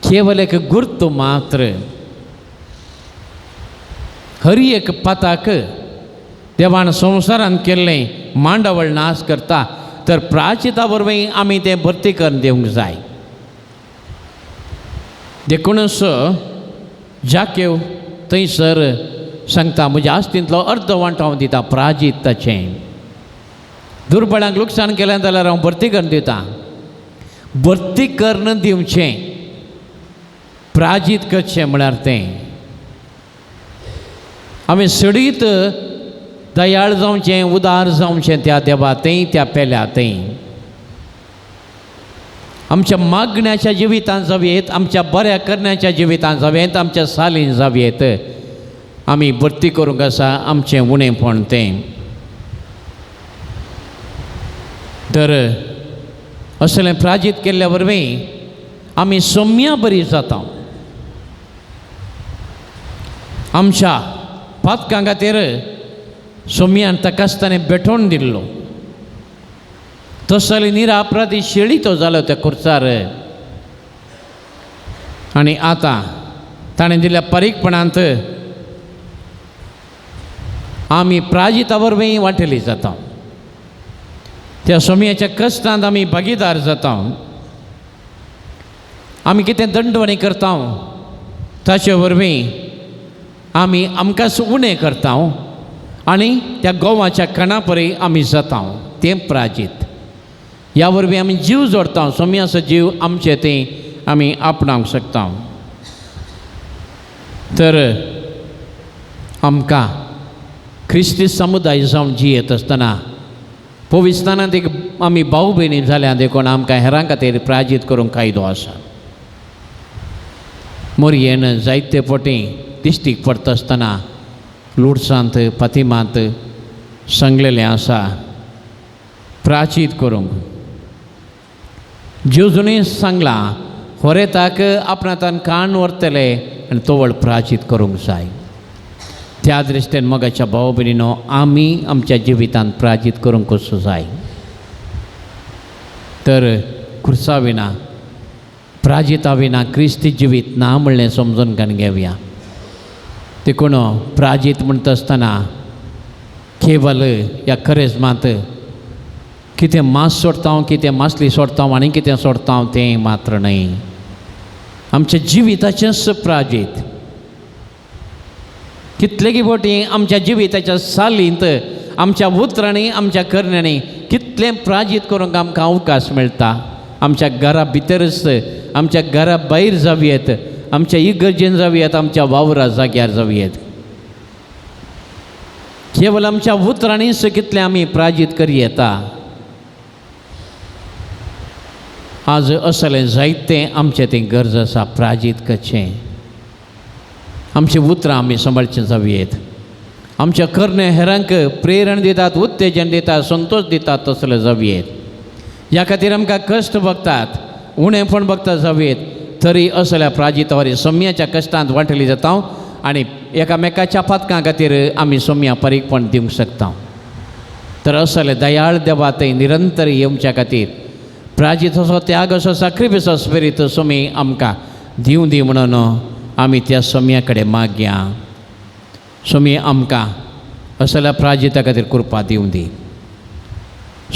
केवल एक गुर्त मात्र. हर एक पाताक देवान संवसारान केल्लें मांडावळ नाश करता, तर प्राचिता वरवीं आमी तें भरती करून दिवंक जाय. देखूनच जाकेव थंयसर सांगता म्हज्या आस्तींतलो अर्द वांटो हांव दिता प्राजीत ताचें. दुर्बळांक लुकसाण केलें जाल्यार हांव भरती करून दितां. भरती करून दिवचें, प्राजीत करचें म्हळ्यार तें आमी सडीत दयाळ जावचें, उदार जावचें त्या देवा थंय, त्या पेल्या थंय. आमच्या मागण्याच्या जिवितांत जावयेत, आमच्या बऱ्या करण्याच्या जिवितांत जावयेत, आमच्या सालीन जावयेत, आमी भरती करूंक आसा आमचें उणेंपण तें. तर असलें प्राजीत केल्ल्या वरवीं आमी सौम्या बरी जाता. आमच्या पातकां खातीर सोम्यान ताका आसतना भेटोवन दिल्लो, तसले निरापराधी शेळी तो जालो त्या खुर्सार. आनी आतां ताणें दिल्ल्या परीकपणांत आमी प्राजिता वरवीं वांटेली जाता. त्या सोम्याच्या कश्टांत आमी भागीदार जाता. आमी कितें दंडवणी करता ताचे वरवीं आमी आमकांच उणें करता आनी त्या गोवाच्या कणा परी आमी जाता तें प्राजीत. ह्या वरवीं आमी जीव जोडता, सोम्याचो जीव आमचे तें आमी आपणावंक शकता. तर आमकां क्रिस्ती समुदाय जावन जियेत आसतना पविस्तानांत एक आमी भाव भयणी जाल्या देखून आमकां हेरां खातीर प्राजीत करूंक कायदो आसा. मोरयेन जायते फावटी दिश्टीक पडटा आसतना लुडसांत फातिमांत सांगलेलें आसा प्राचीत करूंक. जेजूनय सांगलां होरेताक आपणातान कान व्हरतले आनी तवळ प्राचीत करूंक जाय. त्या दृश्टीन मोगाच्या भाव भयणीनो आमी आमच्या जिवितांत प्राजीत करूंक कसो जाय. तर खुर्सा विना प्राजिता विना क्रिस्ती जिवीत ना म्हणलें समजून घालून घेवया. देखून प्राजीत म्हणटा आसतना केवल ह्या करेजमांत कितें मांस सोडता हांव, कितें मासली सोडता हांव आनी कितें सोडता हांव तें मात्र न्हय, आमच्या जिविताचेंच प्राजीत. कितलेगी फावटी आमच्या जिविताच्या सालींत आमच्या उतरांनी आमच्या करण्यांनी कितलें प्राजीत करूंक आमकां अवकाश मेळटा. आमच्या घरा भितरच, आमच्या घरा भायर जावयेत, आमच्या इगर्जेन जावयेत, आमच्या वावरा जाग्यार जावयेत, केवल आमच्या उतरांनीच कितलें आमी प्राजीत करी येता. आज असलें जायतें आमचें तें गरज आसा प्राजीत करचें. आमचीं उतरां आमी सांबाळचीं जावयेत, आमच्या करणे हेरांक प्रेरण दितात, उत्तेजन दितात, संतोश दितात तसले जावयेत. ह्या खातीर आमकां कश्ट भोगतात, उणेपण भोगता जावयेत, तरी असल्या प्राजितावरी सम्याच्या कश्टांत वांटली जाता आनी एकामेकाच्या पातकां खातीर आमी सोम्या परीकपण दिवंक शकता. तर असले दयाळ देवा थंय निरंतर येवच्या खातीर प्राजीत असो त्याग असो साक्रिफिसो स्पिरीत सोमी आमकां दिवं दी म्हणून आमी त्या सोम्या कडेन मागया. सोमी आमकां असल्या प्राजिता खातीर कृपा दिवं दी.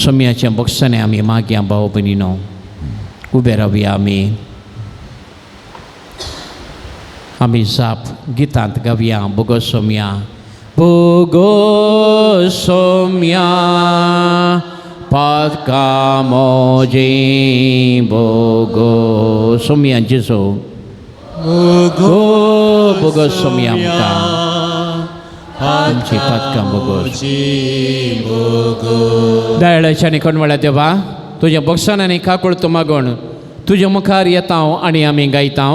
सोम्याच्या बक्षाने आमी मागया. भाव भयणीनो, उबे रावया. आमी आमी जाप गितांत गावया. बोगो सोम्या, बोगो सोम्या, पातकां मोजी बोगो सोम्या जेजू, बोगो बोगो सोम्या आमकां आमची पातकां बोगो. दयाळाच्या आनी कोणवाळ्या देवा, तुज्या बक्षान आनी काकुळत मागून तुज्या मुखार येता आनी आमी गायता.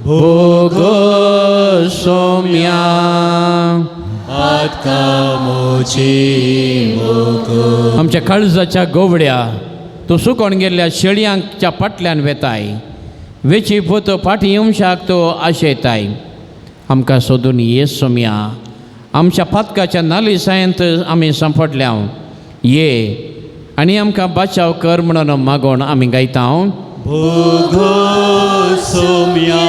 भोगो सोम्या, आमच्या काळजाच्या गोवड्या तूं सुकोन गेल्ल्या शेळयांच्या फाटल्यान वेताय, वेची पूत फाटीं येवशाक तूं आशेताय. आमकां सोदून ये सोम्या, आमच्या पातकाच्या नालिसायेंत आमी सांपडल्या, ये आनी आमकां बाचाव कर म्हणून मागोन आमी गायता. भोगो सोम्या,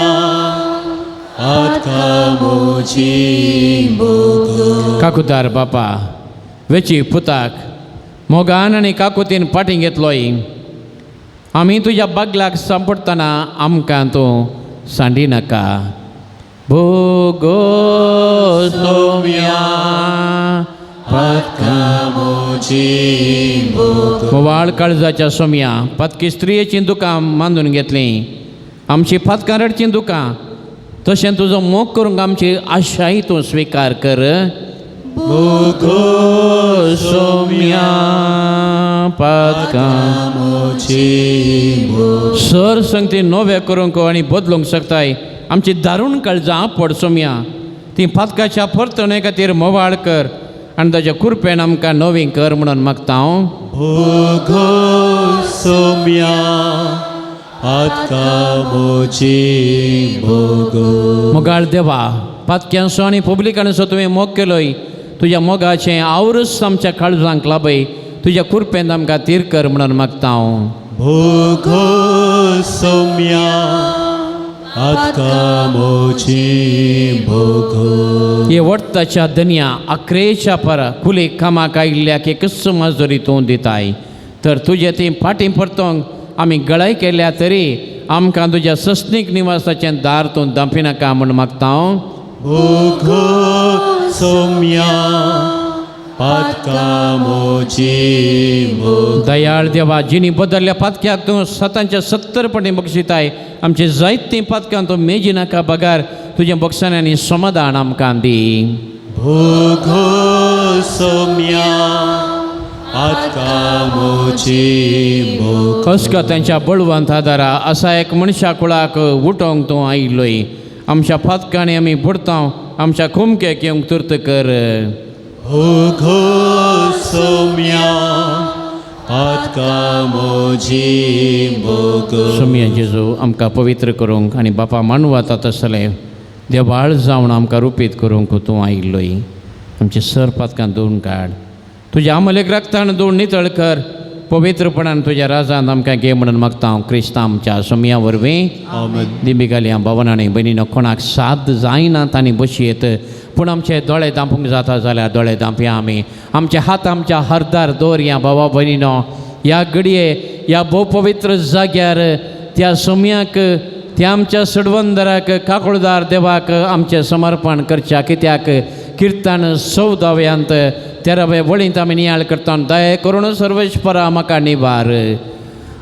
पातकां मोजी भोगो. काकुदार बापा, वेची पुताक मोगान आनी काकुतीन फाटीं घेतलोय. आमी तुज्या बागलाक सांपडटना आमकां तूं सांडी नाका. भोगो सोम्या, पातकां मोजी भोगो. मोवाळ काळजाच्या सोम्या, पातकी स्त्रियेचीं दुकां मानून घेतलीं, आमची पातकां रडचीं दुकां, तशें तुजो मोग करूंक आमची आशाय तूं स्विकार कर. भोगो सोम्या, पातकां मोजी भोगो. सर संगती नवे करूंक आनी बदलूंक शकताय. आमची दारूण काळजां आपड सोम्या, ती पातकाच्या परतणे खातीर मोवाळ कर आनी ताच्या कुरपेन आमकां नवी कर म्हणून मागता हांव. भोगो सोम्या, पातकां मोजी भोगो. मोगाळ देवा, पातक्यांचो आनी पब्लिकांचो तुवें मोग केलोय, तुज्या मोगाचें आवरस आमच्या काळजांक लाभय, तुज्या कुरपेन आमकां तीर कर म्हणून मागता हांव. भोगो सोम्या, पातकां मोजी भोगो. हे वट्टाच्या दनया आक्रेच्या पर कुले कामाक आयिल्ल्याक एकच मजदुरी तूं दिताय, तर तुजे ती फाटीं परतोंक आमी गळाय केल्या तरी आमकां तुज्या सस्नीक निवासाचें दार तूं दांपिनाका म्हूण मागता हांव. भोगो सोम्या, पातकां मोजी भोगो. दयाळ देवा, जिणी बदलल्या पातक्याक तूं सतांच्या 70 पटी बक्षिताय, आमचे जायतीं पातकां तूं मेजी नाका बगार तुज्या बक्षांनी समाधान आमकां दी. भोगो सोम्या, पातकां मोजी भोगो. कसका तांच्या बळवंत आदारा असा एक मनशा कुळाक उठोवंक तूं आयिल्लोय. आमच्या पातकांनी आमी बुडता, आमच्या खुमक्याक येवंक तुर्त कर. भोगो सोम्या, पातकां मोजी भोगो. सोम्या जेजू, आमकां पवित्र करूंक आनी बापा मानवता तसले देवाळ जावन आमकां रुपीत करूंक तूं आयिल्लोय. आमचे सर पातकां धुवन काड, तुज्या आमलेक रक्तान धुवन नितळ कर, पवित्रपणान तुज्या राजान आमकां घे म्हणून मागता हांव क्रिस्तांव आमच्या सोमया वरवीं. आमेन. दिंबी घालया भावनांनी भयणीनो, कोणाक साथ जायना तांणी बसयेत, पूण आमचे दोळे धांपूंक जाता जाल्यार दोळे धांपया आमी, आमचे हात आमच्या हरदार दवरया. भावा भयणीनो, ह्या घडये ह्या भोव पवित्र जाग्यार त्या सोमयाक, त्या आमच्या सडवंदराक, काकुळदार देवाक आमचें समर्पण करच्या. कित्याक किर्तन 14व्यांत 13व्या वळींत आमी नियाळ करता, दया करून सर्वेस्परा म्हाका निवार,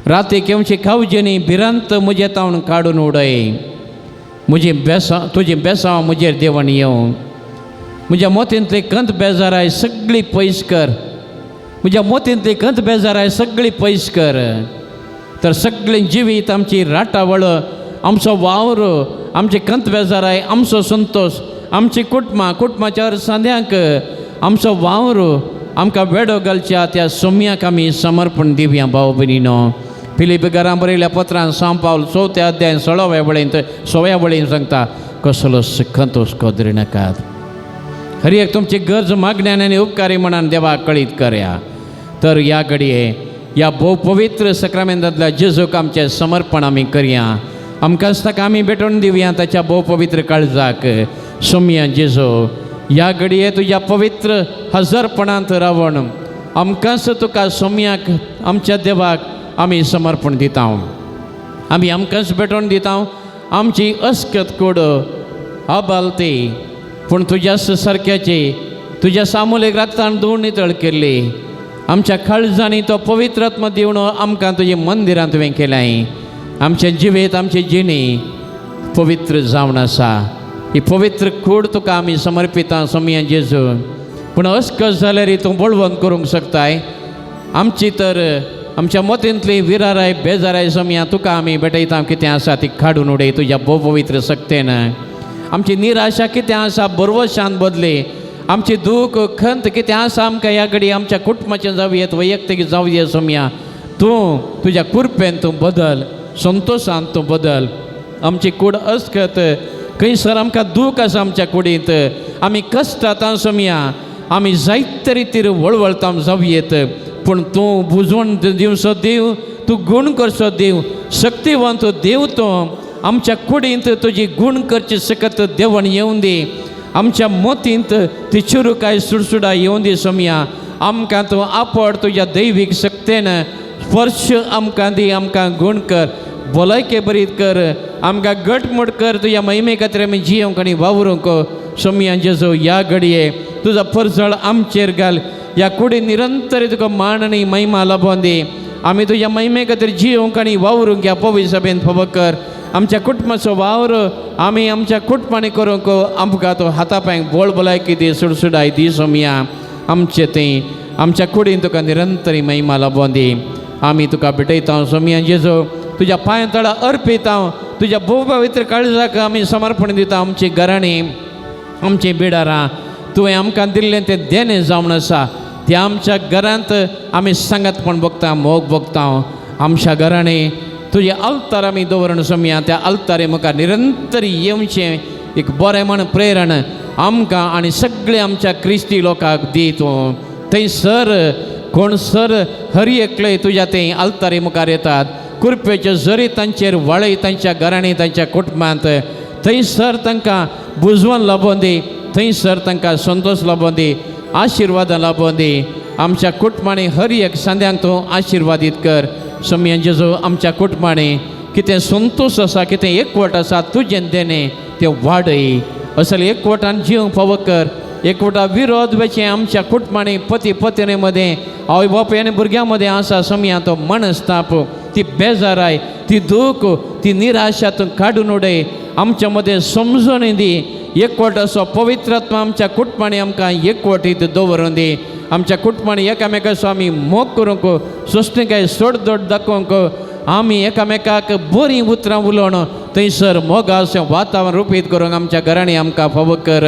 राती केवची खावजेनी भिरांत म्हजे तावन काडून उडय, म्हजी बेसां तुजी बेसांव म्हजेर देवण येवं, म्हज्या मोतींतली कंत बेजाराय सगळी पयस कर, म्हज्या मोतींतली कंत बेजाराय सगळी पयस कर. तर सगळीं जिवीत आमची राटावळ, आमचो वावर, आमची कंत बेजाराय, आमचो संतोश, आमची कुटुंबां, कुटुंबाच्या सांद्यांक आमचो वावर आमकां वेडो घालच्या त्या सोम्याक आमी समर्पण दिवया. भाव भयणीनो, फिलीप घरां बरयल्या पत्रान सांव पावल 4थ्या अध्याय 16व्या वळींत 16व्या वळीन सांगता, कसलोच खंतोस दवरिनाकात. हर एक तुमची गरज मागण्यान आनी उपकारी म्हणान देवाक कळीत करया. तर ह्या घडये ह्या भोव पवित्र सक्रामेंतांतल्या जेजूक आमचें समर्पण आमी करया. आमकांच ताका आमी भेटोवन दिवया ताच्या भोव पवित्र काळजाक. सोमया जेजू, ह्या घडये तुज्या पवित्र हजरपणांत रावन आमकांच तुका सोमयाक आमच्या देवाक आमी समर्पण दिता. आमी आमकांच भेटोवन दिता. आमची अस्कत कूड अबालती पूण तुज्या सारक्याची तुज्या सामुलीक रागतान धुवन नितळ केल्ली. आमच्या काळजांनी तो पवित्र आत्मा दिवन आमकां तुज्या मंदिरांत तुवें केल्याय. आमचें जिवीत आमची जिणी पवित्र जावन आसा. ही पवित्र कूड तुका आमी समर्पिता सोमया जेजू. पूण अस्कत जाल्यार तूं बळवंत करूंक शकताय. आमची तर आमच्या मतींतली विराराय बेजाराय सोमया तुका आमी भेटयता. कितें आसा ती काडून उडय तुज्या भोव पवित्र शक्तेन. आमची निराशा कितें आसा बरवशान बदली. आमची दूख खंत कितें आसा आमकां ह्या घडी आमच्या कुटुंबाचें जावयेत वैयक्तीक जावये सोमया तूं तुज्या कृपेन तूं बदल, संतोशान तूं बदल. आमची कूड अस्कत खंयसर आमकां दूख आसा आमच्या कुडींत, आमी कश्टांत सोमया, आमी जायते रितीर वळवळता जावयेत, पूण तूं बुजवण दिवचो देव, तूं गूण करचो देव, शक्तिवंत देव तूं. आमच्या कुडींत तुजी गूण करची शकत देवण येवन दी. आमच्या मोतींत ती चुरुकाय सुडसुडा येवन दी सोमया. आमकां तूं आपड तुज्या दैवीक शक्तेन स्पर्श आमकां दी. आमकां गूण कर, भलायके बरीत कर, आमकां घटमूट कर. तुज्या महिमे खातीर आमी जियोंक आनी वावरूंक सोमया जेजू. ह्या घडये तुजो परजळ आमचेर घाल. ह्या कुडी निरंतर तुका मान आनी महिमा लाबोवन दी. आमी तुज्या महिमे खातीर जियोंक आनी वावरूंक ह्या पवित्र सभेन फावो कर. आमच्या कुटुंबाचो वावर आमी आमच्या कुटुंबांनी करूंक आमकां तो हाता पांयांक बळ भलायकी दी, सुडसुडाय दी सोमया. आमचे थंय आमच्या कुडीन तुका निरंतर महिमा लाबोवन दी. आमी तुका भेटयता सोमया जेजू, तुज्या पांया तळा अर्पिता. तुज्या भोव पवित्र काळजाक आमी समर्पण दिता. आमची घराणीं आमचीं बिडारां तुवें आमकां दिल्लें तें देणें जावन आसा. तें आमच्या घरांत आमी सांगातपण भोगता, मोग भोगता. आमच्या घरांनी तुजें आल्तार आमी दवरून सोमया. त्या आल्तारे मुखार निरंतर येवचें एक बरें म्हण प्रेरण आमकां आनी सगळे आमच्या क्रिस्ती लोकांक दी तूं. थंयसर कोण सर हर एकले तुज्या थंय आल्तारी मुखार येतात, कृपेच्यो जरी तांचेर वाळय तांच्या घरांनी तांच्या कुटुंबांत. थंयसर तांकां बुजवण लाबोवन दी, थंयसर तांकां संतोश लाबोवन दी, आशिर्वादां लाबोवन दी. आमच्या कुटुंबांनी हर एक सांद्यांक तूं आशिर्वादीत कर सोमया जेजू. आमच्या कुटुंबांनी कितें संतोश आसा, कितें एकवट आसा तुजें देणें तें वाडय. असले एकवटान जिवंक फावो कर. एकवटा विरोध वेचें आमच्या कुटुंबांनी पती पत्नी मदें, आवय बापूय आनी भुरग्यां मदें आसा सोमया, तो मनस्ताप, ती बेजाराय, ती दूख, ती निराशा तूं काडून उडय. आमच्या मदें समजून दी. एकवट असो पवित्रात्मा आमच्या कुटुंबांनी आमकां एकवटीत दवरून दी. आमच्या कुटुंबांनी एकामेकाचो आमी मोग करूंक, सोंसणीकाय सोडदोड दाखोवंक, आमी एकामेकाक बरीं उतरां उलोवन थंयसर मोगाचें वातावरण रुपीत करूंक आमच्या घरांनी आमकां फावो कर.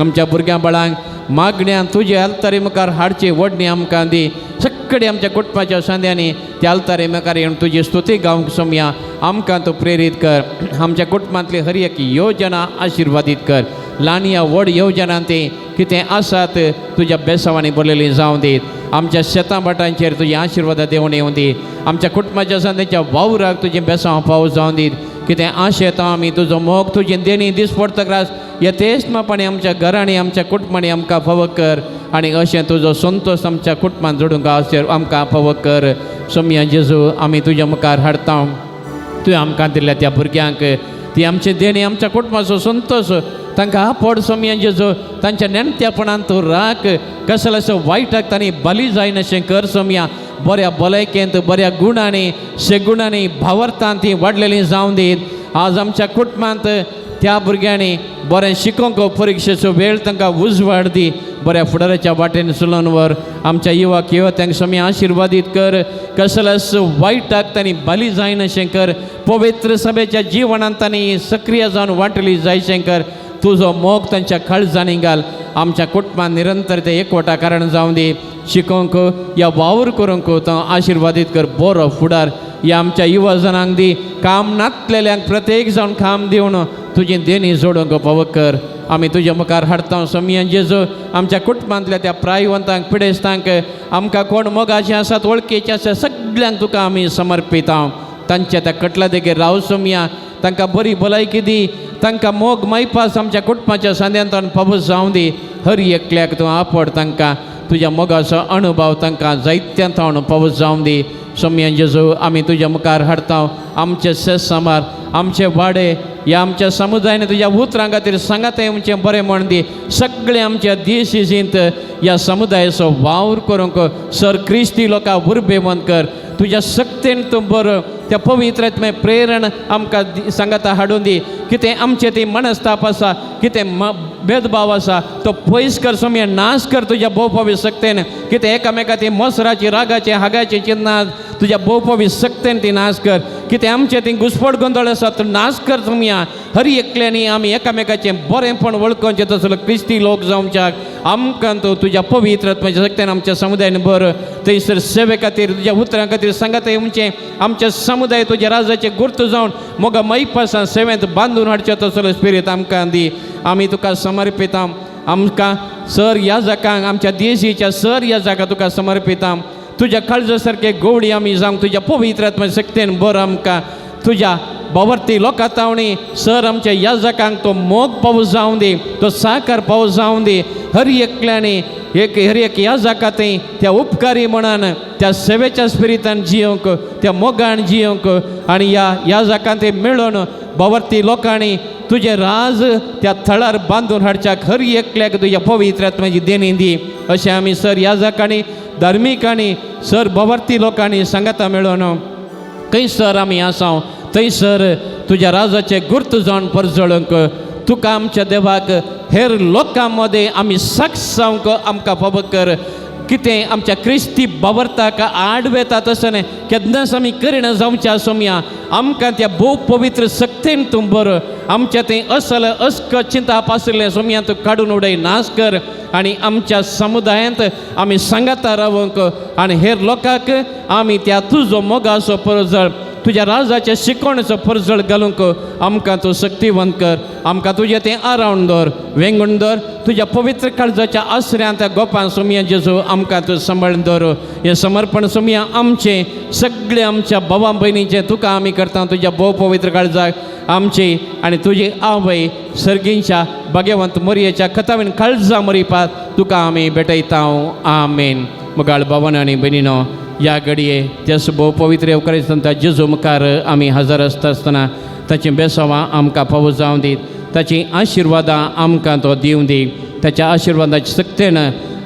आमच्या भुरग्यां बाळांक मागण्यान तुजे आल्तारी मुखार हाडची वडणी आमकां दी. सगळे आमच्या कुटुंबाच्या सांद्यांनी त्या आल्तारी मुखार येवन तुजी स्तुती गावंक सोमया आमकां तूं प्रेरीत कर. आमच्या कुटुंबांतली हर एक योजना आशिर्वादीत कर. ल्हान या व्हड योजना ती कितें आसात तुज्या बेसांवांनी भरलेली जावं दी. आमच्या शेतां भाटांचेर तुजी आशिर्वादां देंवून येवं दी. आमच्या कुटुंबाच्या सांद्यांच्या वावराक तुजें बेसांव पावस जावं दी. कितें आशेता आमी तुजो मोग तुजी देणी दीस पडतकच यथेश्टपणे आमच्या घरांनी आमच्या कुटुंबांनी आमकां फावो कर आनी अशें तुजो संतोश आमच्या कुटुंबान जोडूंक अशें आमकां फावो कर. सोमया जेजू, आमी तुज्या मुखार हाडता तुवें आमकां दिल्ल्या त्या भुरग्यांक. ती आमची देणी, आमच्या कुटुंबाचो संतोश तांकां आपड सोमया जेजू. तांच्या नेणत्यापणान तूं राख. कसलें वायटाक तांणी बली जायनाशें कर सोमया. बऱ्या भलायकेंत, बऱ्या गुणांनी, शेगुणांनी, भावार्थान ती वाडलेली जावं दीत. आज आमच्या कुटुंबांत त्या भुरग्यांनी बरें शिकोवंक परिक्षेचो वेळ तांकां उजवाड दी. बऱ्या फुडाराच्या वाटेन चलोवन व्हर. आमच्या युवक युवत्यांक स्वामी आशिर्वादीत कर. कसल्याच वायटाक तांणी बली जायनाशें कर. पवित्र सभेच्या जिवनांत तांणी सक्रिय जावन वांटली जायशें कर. तुजो मोग तांच्या काळजांनी घाल. आमच्या कुटुंबान निरंतर ते एकवटा कारण जावं दी. शिकोवंक या वावर करूंक तो आशिर्वादीत कर. बरो फुडार ह्या आमच्या युवा जणांक दी. काम नातलेल्यांक प्रत्येक जावन काम दिवन तुजी देणी जोडूंक फावो कर. आमी तुज्या मुखार हाडटा सोमयान जेजू आमच्या कुटुंबांतल्या त्या प्रायवंतांक पिडेस्तांक आमकां कोण मोगाचे आसात वळखीचे आसात सगल्यांक तुका आमी समर्पिता. तांच्या त्या कटला देगेर राव सोमया, तांकां बरी भलायकी दी, तांकां मोग मायपास आमच्या कुटुंबाच्या सांद्यांतल्यान पावस जावं दी. हर एकल्याक तूं आपड तांकां तुज्या मोगाचो अणुभाव तांकां जायत्यान थावन पावस जावं दी. सोमयान जेजू आमी तुज्या मुखार हाडटा आमचे सेस सामार आमचे वाडे ह्या आमच्या समुदायान तुज्या उतरां खातीर सांगात आमचें बरें म्हण दी. सगळे आमच्या देशींत ह्या समुदायाचो वावर करूंक सर क्रिस्ती लोकां उर्बेवंत कर. तुज्या शक्तेन तूं बरो त्या पवित्र प्रेरण आमकां सांगाता हाडून दी. कितें आमचें ती मनस्ताप आसा कितें भेदभाव आसा तो पयस कर सोमया, नाश कर तुज्या भोवपावी शक्तेन. कितें एकामेका ती मोसराची रागाचे हागाचे चिन्नां तुज्या भोवपावी शक्तेन ती नाश कर. कितें आमचें ती घुसपट गोंदळ आसा तो नाश कर सोमया. हर एकल्यांनी आमी एकामेकाचें बरेंपण वळखोवचें तसलो क्रिस्ती लोक जावच्याक आमकां तूं तुज्या पवित्र आत्म्याच्या शक्तेन आमच्या समुदायान बरो थंयसर सेवे खातीर तुज्या उतरां खातीर सांगात येवचें आमच्या समुदाय तुज्या राजाचें गुर्त जावन मोगा मैपासां सेवेंत बांदून हाडचें तसलो स्पिरीत आमकां दी. आमी तुका समर्पिता आमकां सर ह्या जाकांक आमच्या देशीच्या सर ह्या जाका तुका समर्पिता. तुज्या काळजा सारके गोवडी आमी जावंक तुज्या पवित्र आत्म्या शक्तेन बरो आमकां तुज्या बावर्ती लोकां तावणी सर आमच्या ह्या जाकांक तो मोग पावस जावं दी, तो साकार पावस जावं दी. हर एकल्यांनी एक हर एक ह्या जाका थंय त्या उपकारी मनान त्या सेवेच्या स्पिरितान जियोंक त्या मोगान जियोंक आनी ह्या ह्या जाकां ते मेळोन बावर्ती लोकांनी तुजें राज त्या थळार बांदून हाडच्याक हर एकल्याक तुज्या पवित्र आत्म्याची देणी दी. अशें आमी सर ह्या जाकांनी धार्मिकांनी सर बावर्ती लोकांनी सांगाता मेळोन थंयसर आमी आसा थंयसर तुज्या राजाचे गुर्त जावन परजळूंक तुका आमच्या देवाक हेर लोकां मदें आमी साक्ष जावंक आमकां फावो कर. कितें आमच्या क्रिस्ती बावर्ताक आड वेता तशें न्हय केन्नाच आमी करिना जावच्या सोमया. आमकां त्या भोव पवित्र शक्तेन तूं बरो आमच्या थंय असल अस्क चिंताप आशिल्लें सोमया तूं काडून उडय नाश कर आनी आमच्या समुदायांत आमी सांगाता रावंक आनी हेर लोकांक आमी त्या तुजो मोगाचो परजळ तुज्या राजाच्या शिकवणेचो परजळ घालूंक आमकां तूं शक्तिवंत कर. आमकां तुजें तें आरावन दवर वेंगून दवर तुज्या पवित्र काळजाच्या आसऱ्यांत गोपान सोमया जेजू आमकां तूं सांबाळून दवर. हें समर्पण सोमया आमचें सगळें आमच्या भावा भयणीचें तुका आमी करता तुज्या भोव पवित्र काळजाक आमची आनी तुजी आवय सर्गींच्या भाग्यवंत मोरयेच्या कथावीन काळजा मरिपात तुका आमी भेटयता. आमेन. मुगाळ भावन आनी भयणीनो ह्या घडये त्यास भोव पवित्र येवकारिस्तांत जेजू मुखार आमी हजर आसता आसतना ताचीं बेसांवां आमकां फावो जावं दी, ताचीं आशिर्वादां आमकां तो दिवं दी, ताच्या आशिर्वादाच्या शक्तेन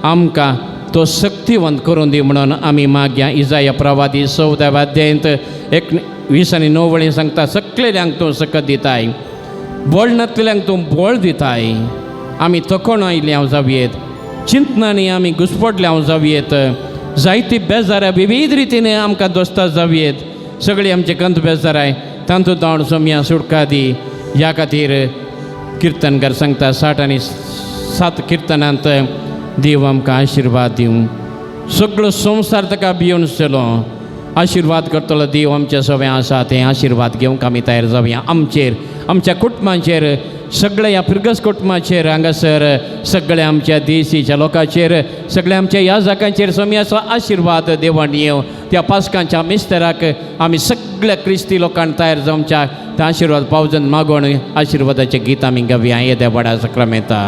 आमकां तो शक्तिवंत करून दी म्हणून आमी मागया. इजाया प्रवादी 14 अध्यायांत 1 आनी 9 वळी सांगता सकलेल्यांक तूं सकत दिताय, बळ नातलेल्यांक तूं बळ दिताय. आमी थकोण आयिल्ले जावयेत, चिंतनांनी आमी घुसपडले जावयेत, जायती बेजारां विविध रितीने आमकां दोस्ता जावयेत, सगळीं आमचे कंत बेजाराय तांतूत धांवन सोमया सुटका दी. ह्या खातीर किर्तनकार सांगता 60 आनी 7 किर्तनांत देव आमकां आशिर्वाद दिवं. सगळो संवसार ताका भियोवन चलो आशिर्वाद करतलो देव आमच्या सगळें आसा तें आशिर्वाद घेवंक आमी तयार जावया. आमचेर आमच्या कुटुंबाचेर सगळ्या ह्या फिरगस कुटुंबाचेर हांगासर सगळ्या आमच्या देशीच्या लोकांचेर सगळ्या आमच्या ह्या जाकांचेर सोमयाचो आशिर्वाद देवान येवं. त्या पास्कांच्या मिस्तराक आमी सगळ्या क्रिस्ती लोकांक तयार जावच्या त्या आशिर्वाद पावजन मागोवन आशिर्वादाचें गीत आमी गावया. येद्या व्हडा सक्रामेंता.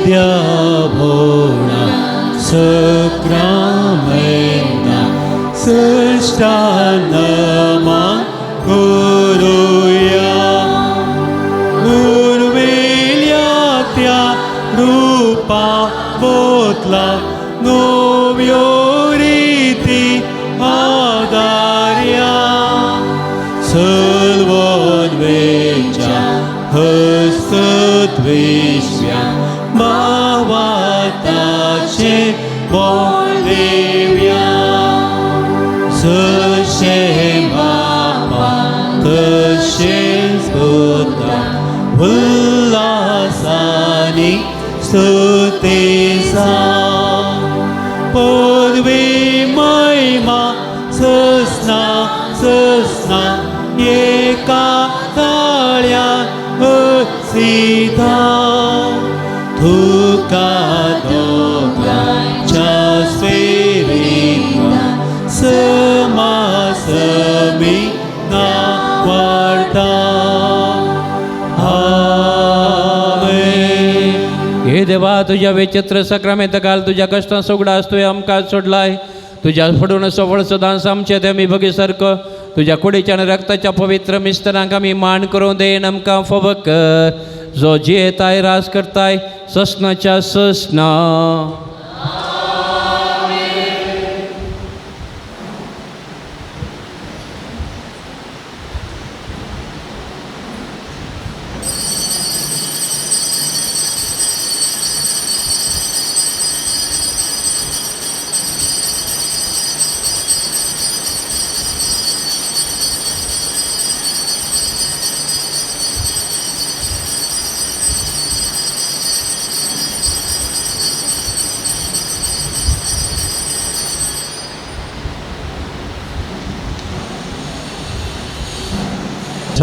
द्याभोळा सक्रामेंता सृष्टानमा करुया उर्वेल्या त्या रूपा बोतला नव्यो रिती आदार्या सल्वोन्वेच्या हस्तद्वेष्या भावाताचे बोल देव्या जशें बापा तशेंच पुता उल्हासानी पदवी महिमा ससना ससना एका ताळ्या हसिता तुका दोगांच्या स्पिरितान समासमी नावाडता. आमेन. हे देवा, तुझ्या विचित्र सक्रामेंत काल तुझ्या कष्टां उगडास तुवें आमकां सोडलाय. तुझ्या फडून सफळ सदांच आमचे ते आमी बगी सारको तुझ्या कुडीच्या आनी रक्ताच्या पवित्र मिस्तरांक आमी मान करूं देन आमकां फावो कर, जो जियेताय राज करताय ससनाच्या ससना.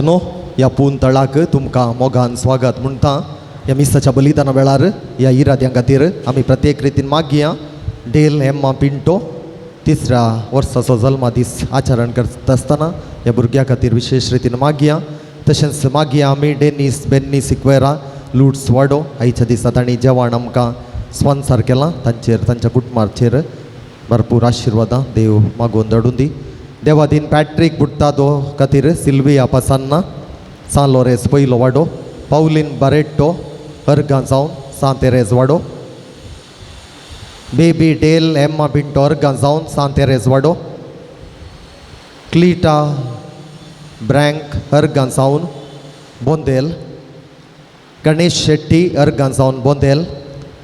नो ह्या पून तळाक तुमकां मोगान स्वागत म्हणटा. ह्या मिसाच्या बलिदाना वेळार ह्या इराद्यां खातीर आमी प्रत्येक रितीन मागया. डेल हेम्मा पिंटो तिसऱ्या वर्साचो जल्मा दीस आचरण करता आसतना ह्या भुरग्या खातीर विशेश रितीन मागया. तशेंच मागया आमी डेनीस बेन्नी सिक्वेरा लुट्स वाडो आयच्या दिसा तांणी जेवण आमकां स्पॉन्सर केलां, तांचेर तांच्या कुटुंबाचेर भरपूर आशिर्वादां देव मागून धाडून दी. देवादीन पॅट्रीक बुट्टादो खातीर सिल्विया पासान्ना सान लोरेस पयलो वाडो, पावलीन बारेट्टो अर्गां जावन सान तेरेज वाडो, बेबी डेल एम्मा पिंटो अर्गां जावन सान तेरेज वाडो, क्लिटा ब्रँक अर्गां जावन बोंदेल, गणेश शेट्टी अर्गां जावन बोंदेल,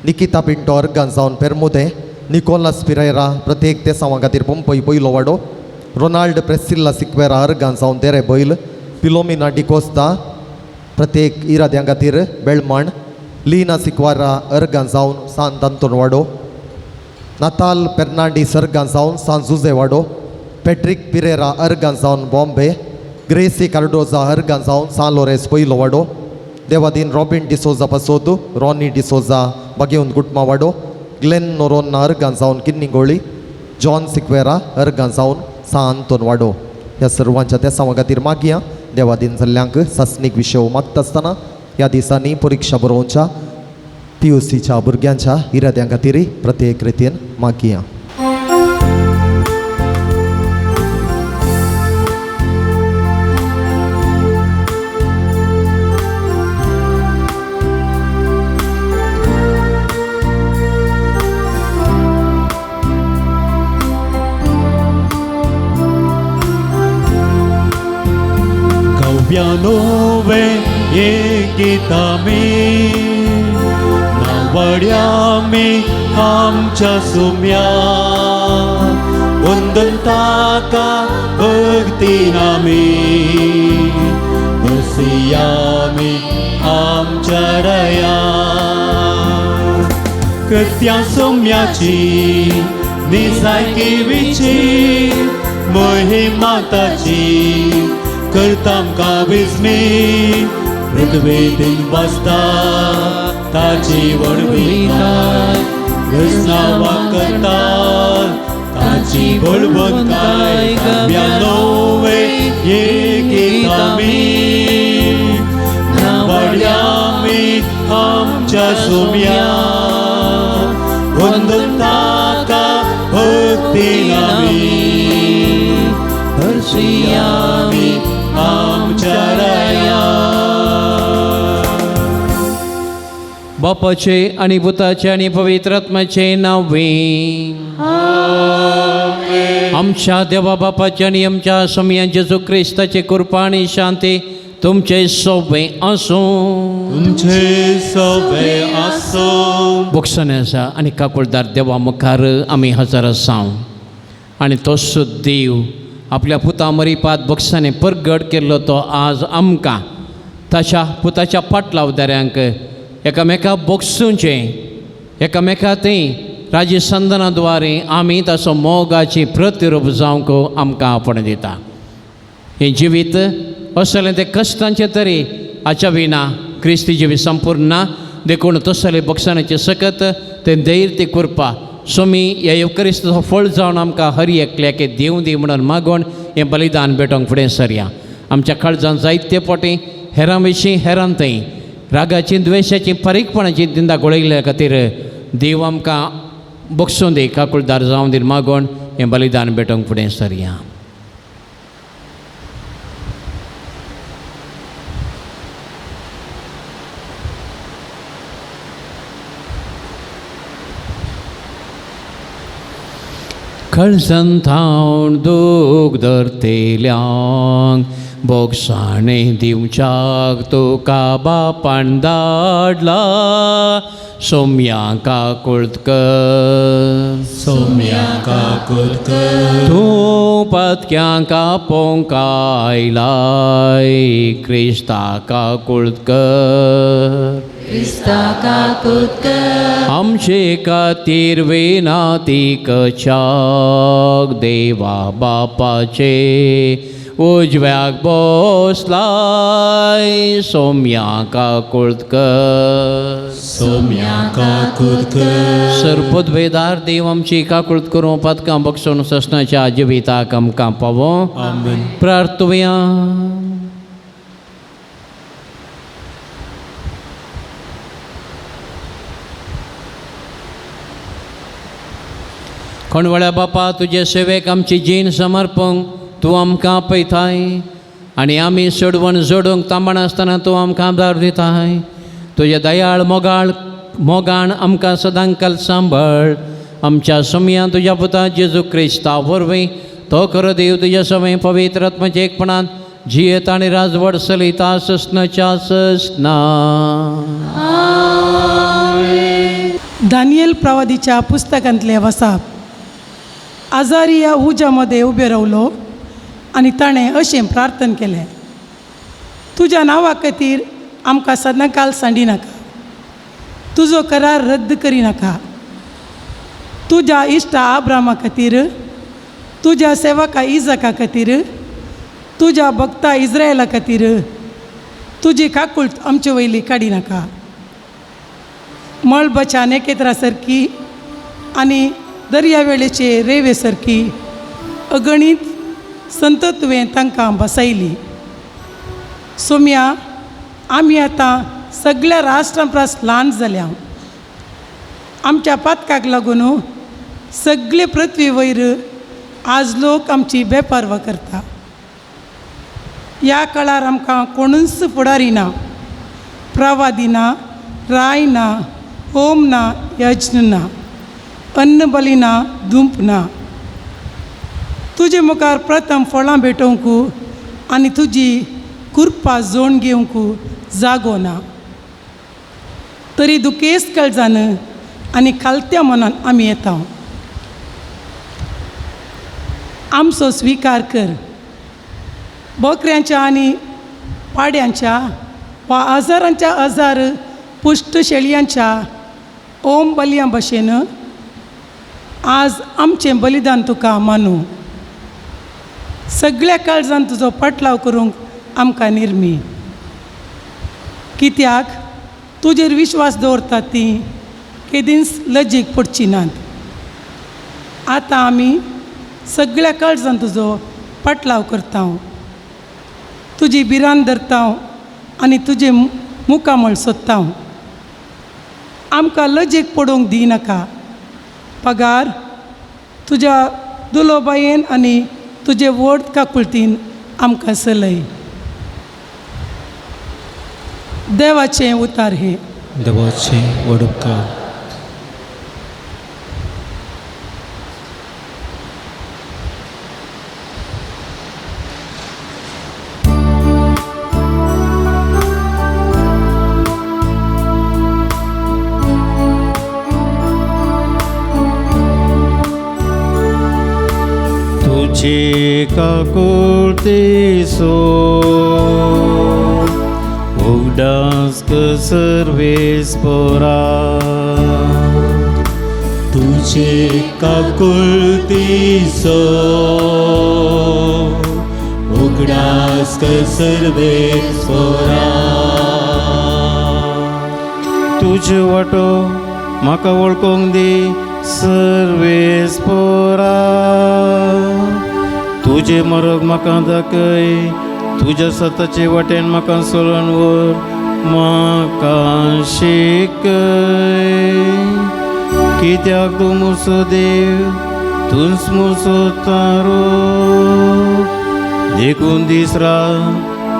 निकिता पिंटो अर्गां जावन पेरमुदे, निकोलास पिरेरा प्रत्येक तेसांवा खातीर पंपय पयलो वाडो, रोनाल्ड प्रेसिल्ला सिक्वेरा अर्गां जावन तेरे बैल, पिलोमिना डिकोस्ता प्रत्येक इराद्यां खातीर बेळमाण, लीना सिक्वारा अर्गां जावन सान तांतून वाडो, नाताल पेर्नांडीस अर्गां जावन सान जुजे वाडो, पेट्रीक पिरेरा अर्गां जावन बॉम्बे, ग्रेसी कार्डोजा अर्गां जावन सान लोरेस पयलो वाडो, देवादीन रॉबिन डिसोजा पासोद रॉनी डिसोजा बागेवन कुटमा वाडो, ग्लेन नोरोन्ना अर्गां जावन किन्निंगोळी, जॉन सिक्वेरा अर्गां जावन सान आंतोन वाडो. ह्या सर्वांच्या तेसांवा खातीर मागया. देवादीन जाल्ल्यांक सासणीक विशय मागता आसतना ह्या दिसांनी परिक्षा बरोवच्या पी यू सीच्या भुरग्यांच्या इराद्यां खातीर प्रत्येक रितीन मागया. काव्यानोवे एक गीतामी नावड्यामी आमच्या सुम्या वंदन ताका भक्ती नामी बसियामी आमच्या रया कृत्या सुम्याची निसायकीविची महिमा ताची करतामकां विस्मी पृथ्वी दिन बसता ताची व्हडविकाय रसनावा करता ताची बळवंताय काव्यानोवे एक गीतामी नावड्यामी आमच्या सुम्या वंदन ताका भक्ती नामी हर्षियामी आमच्या राया. बापाचे आणि पुताचे आणि पवित्र आत्म्याचे नावे. आमच्या देवा बापाचे आणि आमच्या समया जेजू क्रिस्ताचे कृपा आणि शांती तुमचे सोबे आसूं. तुमचे सोबे आसूं. बोगसणे आसा आनी काकुळदार देवा मुखार आमी हजर आसाव आनी तोच देव आपल्या पुता मरिपात बोगसांनी परगट केल्लो तो आज आमकां ताच्या पुताच्या पाटलावदाऱ्यांक एकामेका बोगसूचें एकामेका थंय राजी संदना द्वारे आमी ताचो मोगाची प्रतिरूप जावंक आमकां आपण दिता. हें जिवीत असलें तें कश्टांचें तरी हाच्या विना क्रिस्ती जिवीत संपूर्ण ना. देखून तसले बक्षाण्याचें सकत तें धैर्य ती कृपा सोमी ह्या येवक्रिस्ताचो फळ जावन आमकां हर एकल्याक दिवं दी म्हणून मागून हें बलिदान भेटोवंक फुडें सरया. आमच्या काळजान जायते फावटी हेरां विशीं हेरां थंय रागाची द्वेशाची फारीकपणाची दिंदा गोळयल्ल्या खातीर देव आमकां बक्षूं दी काकुळदार जावं दी मागून हें बलिदान भेटोवंक फुडें सरया. कळसन थावन दूख धरतेल्यांक बोगसाणे दिवच्याक तुका बापान धाडला सोम्या काकुळत कर सोम्या काकुळत कर तूं पतक्यांक आपोवंक आयलाय क्रिस्ता काकुळत कर क्रिस्ता काकुळत कर आमचे खातीर विनाती कच्याक देवा बापाचे उजव्याक बसलाय सोम्या काकुळत कर सोम्या काकुळत कर सर्वोद्वेदार देव आमची काकुळत करूं पदकां बक्षून ससनाच्या जिविताक आमकां पावो. आमेन. प्रार्थुया. कोणवळ्या बापा तुजे सेवेक आमची जीण समर्पूंक तूं आमकां आपयताय आनी आमी सोडवण जोडूंक तांबण आसतना तूं आमकां आदार दिताय. तुजे दयाळ मोगाळ मोगान आमकां सदांकाल सांबाळ. आमच्या सोमया तुज्या पुता जेजू क्रिस्ता वरवीं तो खरो देव तुज्या सवय पवित्र आत्माच्या एकपणान जियेत आनी राजवड चलयता ससनाच्या ससना. दानियल प्रवादीच्या पुस्तकांतले वसाप. आजारिया उज्यामध्ये उबे रावलो आनी ताणें अशें प्रार्थन केलें, तुज्या नांवा खातीर आमकां सदांकाल सांडी नाका, तुजो करार रद्द करिनाका. तुज्या इश्टा आब्रामा खातीर, तुज्या सेवका इजाका खातीर, तुज्या भक्ता इस्रायला खातीर तुजी काकूळट आमचे वयली काडिनाका. मळबाच्या नेकेत्रा सारकी आनी दर्या वेळेचे रेवे सारकी अगणीत संत तुवें तांकां बसयली. सोम्या आमी आतां सगळ्या राष्ट्रां परस ल्हान जाल्या. आमच्या पातकाक लागून सगळे पृथ्वी वयर आज लोक आमची बेपर्वा करता. ह्या काळार आमकां कोणूच फुडारी ना, प्रवादी ना, राय ना, होम ना, यज्ञ ना, अन्न बली ना, धुंप ना. तुजे मुखार प्रथम फळां भेटोवंक आनी तुजी कृपा जोड घेवंक जागो ना. तरी दुखेस्त काळजान आनी खालत्या मनान आमी येता. आमचो स्विकार कर. बोकऱ्यांच्या आनी पाड्यांच्या वा हजारांच्या हजार पुश्ट शेळयांच्या ओम बलयां भशेन आज आमचें बलिदान तुका मानू. सगळ्या काळजान तुजो पाटलाव करूंक आमकां निर्मी. कित्याक तुजेर विश्वास दवरतात ती केदींच लजेक पडची नात. आतां आमी सगळ्या काळजान तुजो पाटलाव करता, तुजी भिरांत धरता आनी तुजें मुखामळ सोदता. आमकां लजेक पडोवंक दिनाका. पगार तुज्या दुलोबायेन आनी तुजे व्हड काकुळतीन आमकां सलय. देवाचें उतार हें. देवाचें व्हड उपकार. तुझे काकुळतेचो उगडास कर सर्वेस्पोरा, तुझे काकुळतीचो उगडास कर सर्वेस्पोरा. तुज्यो वाटो म्हाका वळखूंक दी सर्वेस्पोरा. तुजें मरग म्हाका दाखय, तुज्या सताचे वाटेन म्हाका सोडून व्हर, म्हाका शिकय. कित्याक तूं म्हजो देव, तूंच म्हजो तारो, देखून दीस रात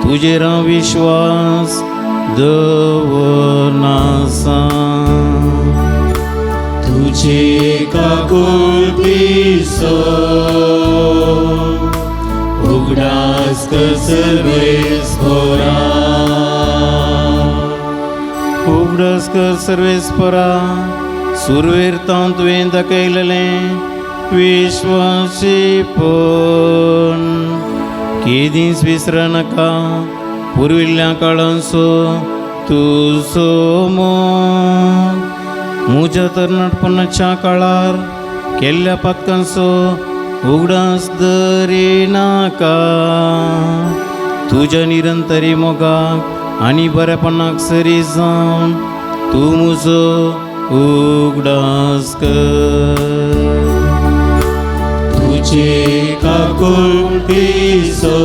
तुजेर हांव विश्वास दवरनासा. तुझे काकुळतीचो उगडास कर सर्वेस्पोरा. उगडास कर सर्वेस्परा, सुरवेर तावन तुवें दाखयलेलें विश्वासीपण केदींच विसरनाका. पुर्विल्ल्या काळांचो तुजो मोग म्हज्या तरणाटपणाच्या काळार केल्ल्या पातकांचो उगडास दरिनाका. तुज्या निरंतरी मोगाक आनी बरेपणाक सरी जावन तूं म्हजो उगडास कर. तुझे काकुळतीचो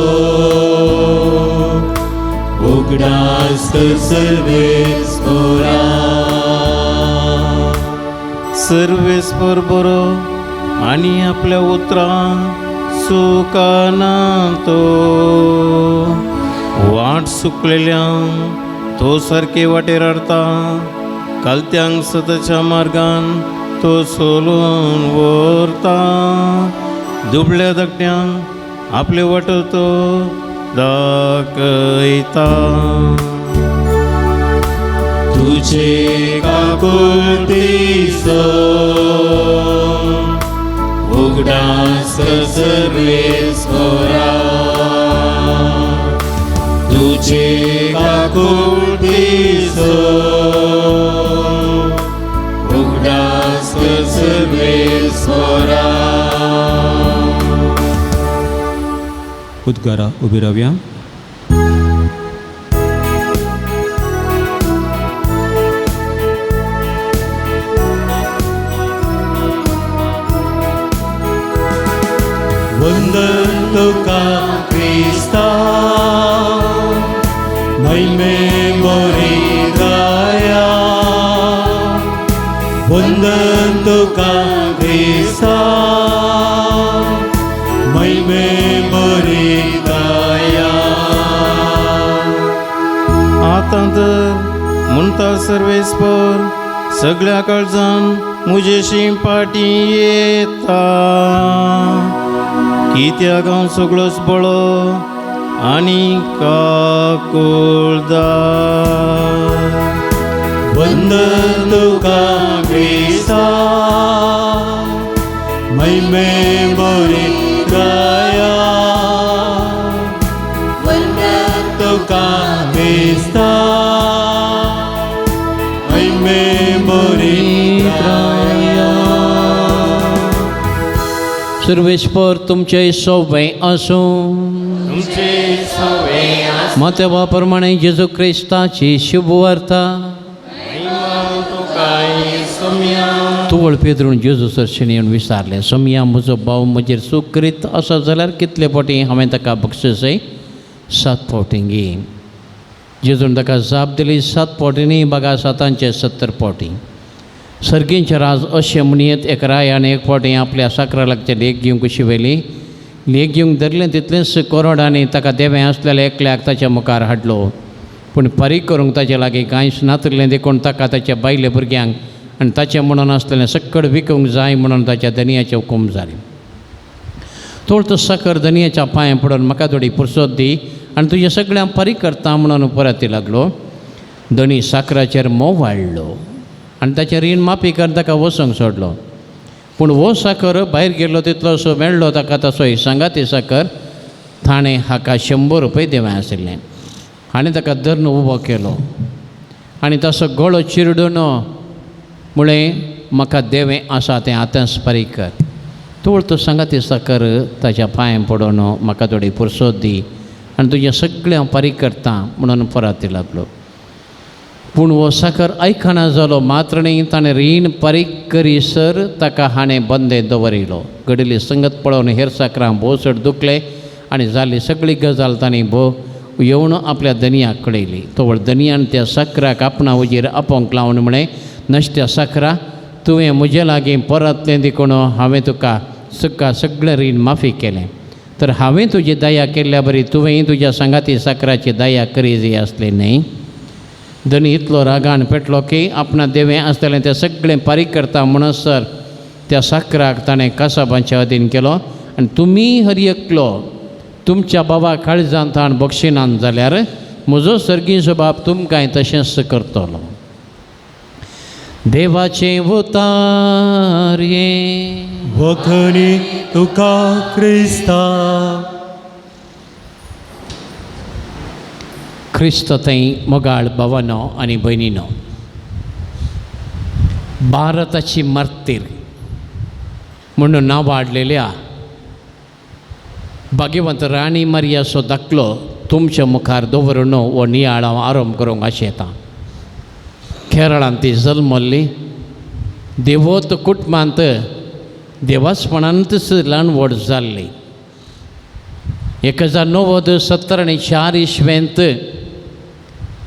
उगडास कर सर्वेस्पोरा. सर्वेस्पर बरो आनी आपल्या उतरां सुकाना तो, वाट सुकलेल्यांक तो सारके वाटेर हाडता, कालत्यांक सतच्या मार्गान तो सोलून व्हरता. दुबळ्या धाकट्यांक आपले वाटो तो दाखयता. तुझे काकुळतीचो उगडास कर सर्वेस्पोरा. तुझे काकुळतीचो उगडास कर सर्वेस्पोरा. उद्गारा उबी रावया. वंदन तुका क्रिस्ता, महिमे मोरी गाया. वंदन तुका क्रिस्ता, महिमे मोरी गाया. आतां तर म्हणटा सर्वेस्पर, सगळ्या काळजान म्हजेशी पाटी येता. कित्याक हांव सगळोच बळो आनी काकुळदार. वंदन तुका क्रिस्ता, महिमे मोरी गाया. वंदन तुका क्रिस्ता, महिमे मोरी गाया. सर्वेस्पर तुमचे सोबे आसूं. मातेवा प्रमाणे जेजू क्रिस्ताची शुभवार्ता. तुवळ पेद्रून जेजू सरशीन येवन विचारलें, सोमया म्हजो भाव म्हजेर चूक करीत आसा जाल्यार कितले फावटी हांवें ताका बक्षीसय? 7 फावटी गी. जेजून ताका जाप दिली, 7 फावटी न्ही बागा 7 70 फावटी. सर्गींचे राज अशें म्हणयेत एक रायान एक फावटी आपल्या साकरा लागचे लेख घेवंक शिवयली. लेख घेवंक धरलें तितलेंच कोरडांनी ताका देवें आसलेल्या एकल्याक ताच्या मुखार हाडलो. पूण फारीक करूंक ताचे लागीं कांयच नातलें देखून ताका ताच्या बायले भुरग्यांक आनी ताचें म्हणून आसलेलें सक्कड विकूंक जाय म्हणून ताच्या धनयाचें हुकूम जालें. तोळ तो साकर धनयाच्या पांयां पडून म्हाका थोडी पुरसत दी आनी तुजें सगळ्यांक फारीक करता म्हणून परत लागलो. धनी साकराचेर मोव वाडलो आनी ताचें रीण माफी करून ताका वचूंक सोडलो. पूण हो साकर भायर गेल्लो तितलोसो मेळ्ळो ताका तसो सांगाती साकर ताणें हाका 100 रुपये दिवे आशिल्लें आनी ताका धरून उबो केलो आनी तसो गळो चिरडून म्हळें, म्हाका देवें आसा तें आतांच फारीक कर. तोळ तो सांगाती साकर ताच्या पांयां पडून म्हाका थोडी पुरसोद दी आनी तुजें सगळें हांव फारीक करता म्हणून परत लागलो. पूण हो साकर आयकना जालो मात्र न्ही, ताणें रीण फारीक करीसर ताका हाणें बंदें दवरिलो. घडिल्ली संगत पळोवन हेर साकरां भोव चड दुखले आनी जाल्ली सगळी गजाल तांणी भोव येवन आपल्या धनयाक कळयली. तवळ धनयान त्या साकराक आपणा हुजीर आपोवंक लावन म्हळें, नश्ट्या साकरा, तुवें म्हजे लागीं परतलें देखून हांवें तुका तुका सगळें रीण माफी केलें. तर हांवें तुजी दया केल्ल्या बरी तुवेंय तुज्या सांगाती साकराची दया करी जाय आसली न्हय. धनी इतलो रागान पेटलो की आपणा देवें आसतलें तें सगळें फारीक करता म्हणसर त्या साकराक ताणें कासाबांच्या अधीन केलो. आनी तुमी हर एकलो तुमच्या बाबा काळजांत ताण बक्षिनान जाल्यार म्हजो सर्गीचो बाप तुमकांय तशेंच करतलो. देवाचें उतार हें. वखणी तुका क्रिस्ता. क्रिस्त थंय मोगाळ भावानो आनी भयणीनो, भारताची मार्तीर म्हणून नांव वाडलेल्या भाग्यवंत राणी मारियाचो दाखलो तुमच्या मुखार दवरून हो नियाळ हांव आरंभ करूंक आशेतां. केरळांत ती जल्मल्ली, देवोत कुटुंबांत देवासपणांतच ल्हान व्हड जाल्ली. 1974 इसवेंत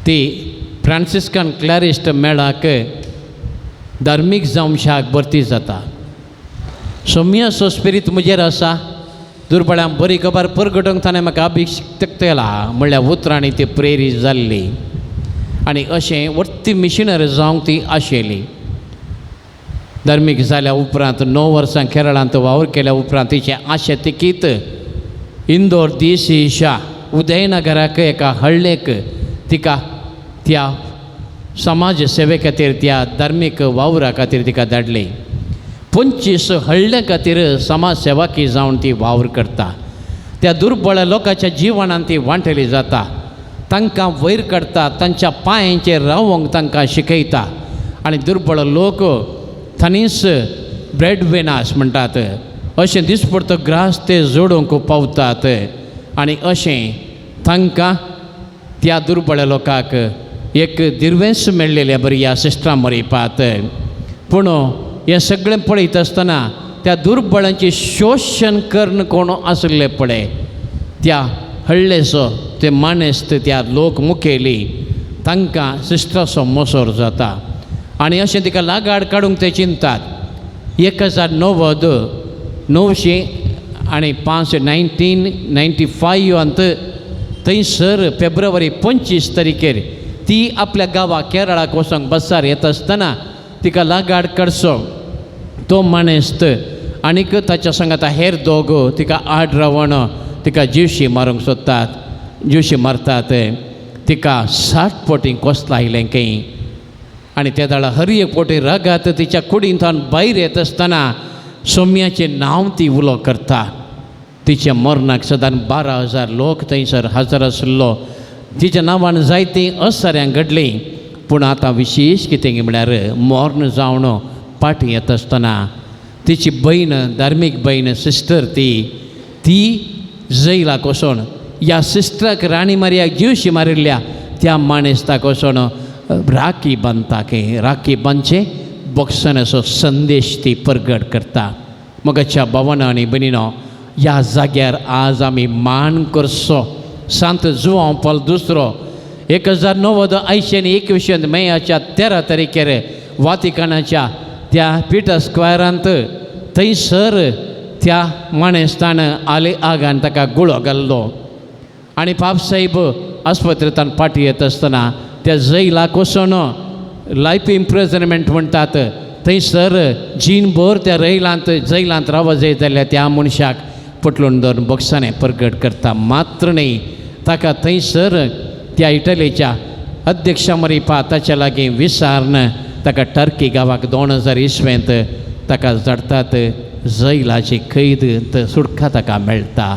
ती फ्रांसिस्कन क्लॅरिस्ट मेळाक धार्मीक जावशाक भरती जाता. सोम्याचो स्पिरीत म्हजेर आसा, दुर्बळ्यांक बरी खबर परगटूंक ताणें म्हाका अभिषिक्त केला म्हणल्यार उतरांनी ती प्रेरीत जाल्ली आनी अशें वर्ती मिशनरी जावंक ती आशेली. धार्मीक जाल्या उपरांत 9 वर्सां केरळांत वावर केल्या उपरांत तिचें आशे तिकीत इंदोर देशीच्या उदयनगराक एका हळ्ळेक तिका त्या समाज सेवे खातीर त्या धार्मीक वावरा खातीर तिका धाडली. 25 हळ्ळे खातीर समाज सेवाकी जावन ती वावर करता. त्या दुर्बळ लोकांच्या जिवनान ती वांटली जाता, तांकां वयर काडटा, तांच्या पांयांचेर रावंक तांकां शिकयता आनी दुर्बळ लोक थनीस ब्रेड विनास म्हणटात अशें दिसपडतो ग्रास ते जोडूंक पावतात आनी अशें तांकां त्या दुर्बळ लोकांक एक दिर्वेंस मेळ्ळेलें बरी ह्या सिस्टरां मरिपात. पूण हें सगळें पळयत आसतना त्या दुर्बळांचें शोशण करून कोण आसले पळय त्या हळ्ळेचो ते मानेस्त त्या लोक मुखेली तांकां सिस्टराचो मोसोर जाता आनी अशें तिका लागाड काडूंक ते चिंतात. 1090 905 1995 थंयसर फेब्रुवारी 25 तारखेर ती आपल्या गांवाक केरळाक वचोंक बसार येता आसतना तिका लागाड काडचो तो मानेस्त आनीक ताच्या सांगाता हेर दोग तिका आड रावन तिका जिवशी मारूंक सोदतात, जिवशी मारतात. तिका 60 पोटी कोसला आयलें खंय आनी त्या दाळा हर एक पोटी रगात तिच्या कुडींतल्यान भायर येता आसतना सोम्याचें नांव ती उलो करता. तिच्या मरणाक सदां 12,000 लोक थंयसर हजर आशिल्लो. तिच्या नांवान जायतीं असऱ्यां घडलीं. पूण आतां विशेश कितें म्हळ्यार मर्ण जावन फाटीं येता आसतना तिची भयण धार्मीक भयण सिस्टर ती ती जैलाक वचोन ह्या सिस्टराक राणी मारियाक जिवशी मारिल्ल्या त्या माणेस्ताक वचोन राखी बांदता की राखी बांदचें बॉक्सनाचो संदेश ती परगट करता. मगाच्या भावानो आनी भयणीनो, ह्या जाग्यार आज आमी मान करचो सांत जुवांव पावल दुसरो 1981 मेयाच्या 13 तारखेर वातिकानाच्या त्या पिटर स्क्वेरांत थंयसर त्या माणेस्तान आले आगान ताका गुळो घाल्लो आनी पापसाहेब आस्पत्रेंतल्यान फाटीं येता आसतना त्या जैलाक वचून लायफ इम्प्रिजनमेंट म्हणटात थंयसर जीणभर त्या रैलांत जैलांत रावत जाय जाल्यार त्या मनशाक पटलून धरून बक्षांनी परगट करता. मात्र न्ही ताका थंयसर त्या इटलीच्या अध्यक्षा मरिपा ताच्या लागीं विसारन ताका टर्की गांवाक 2000 इसवेंत ताका धाडटात. जैलाची कैद सुटका ताका मेळटा.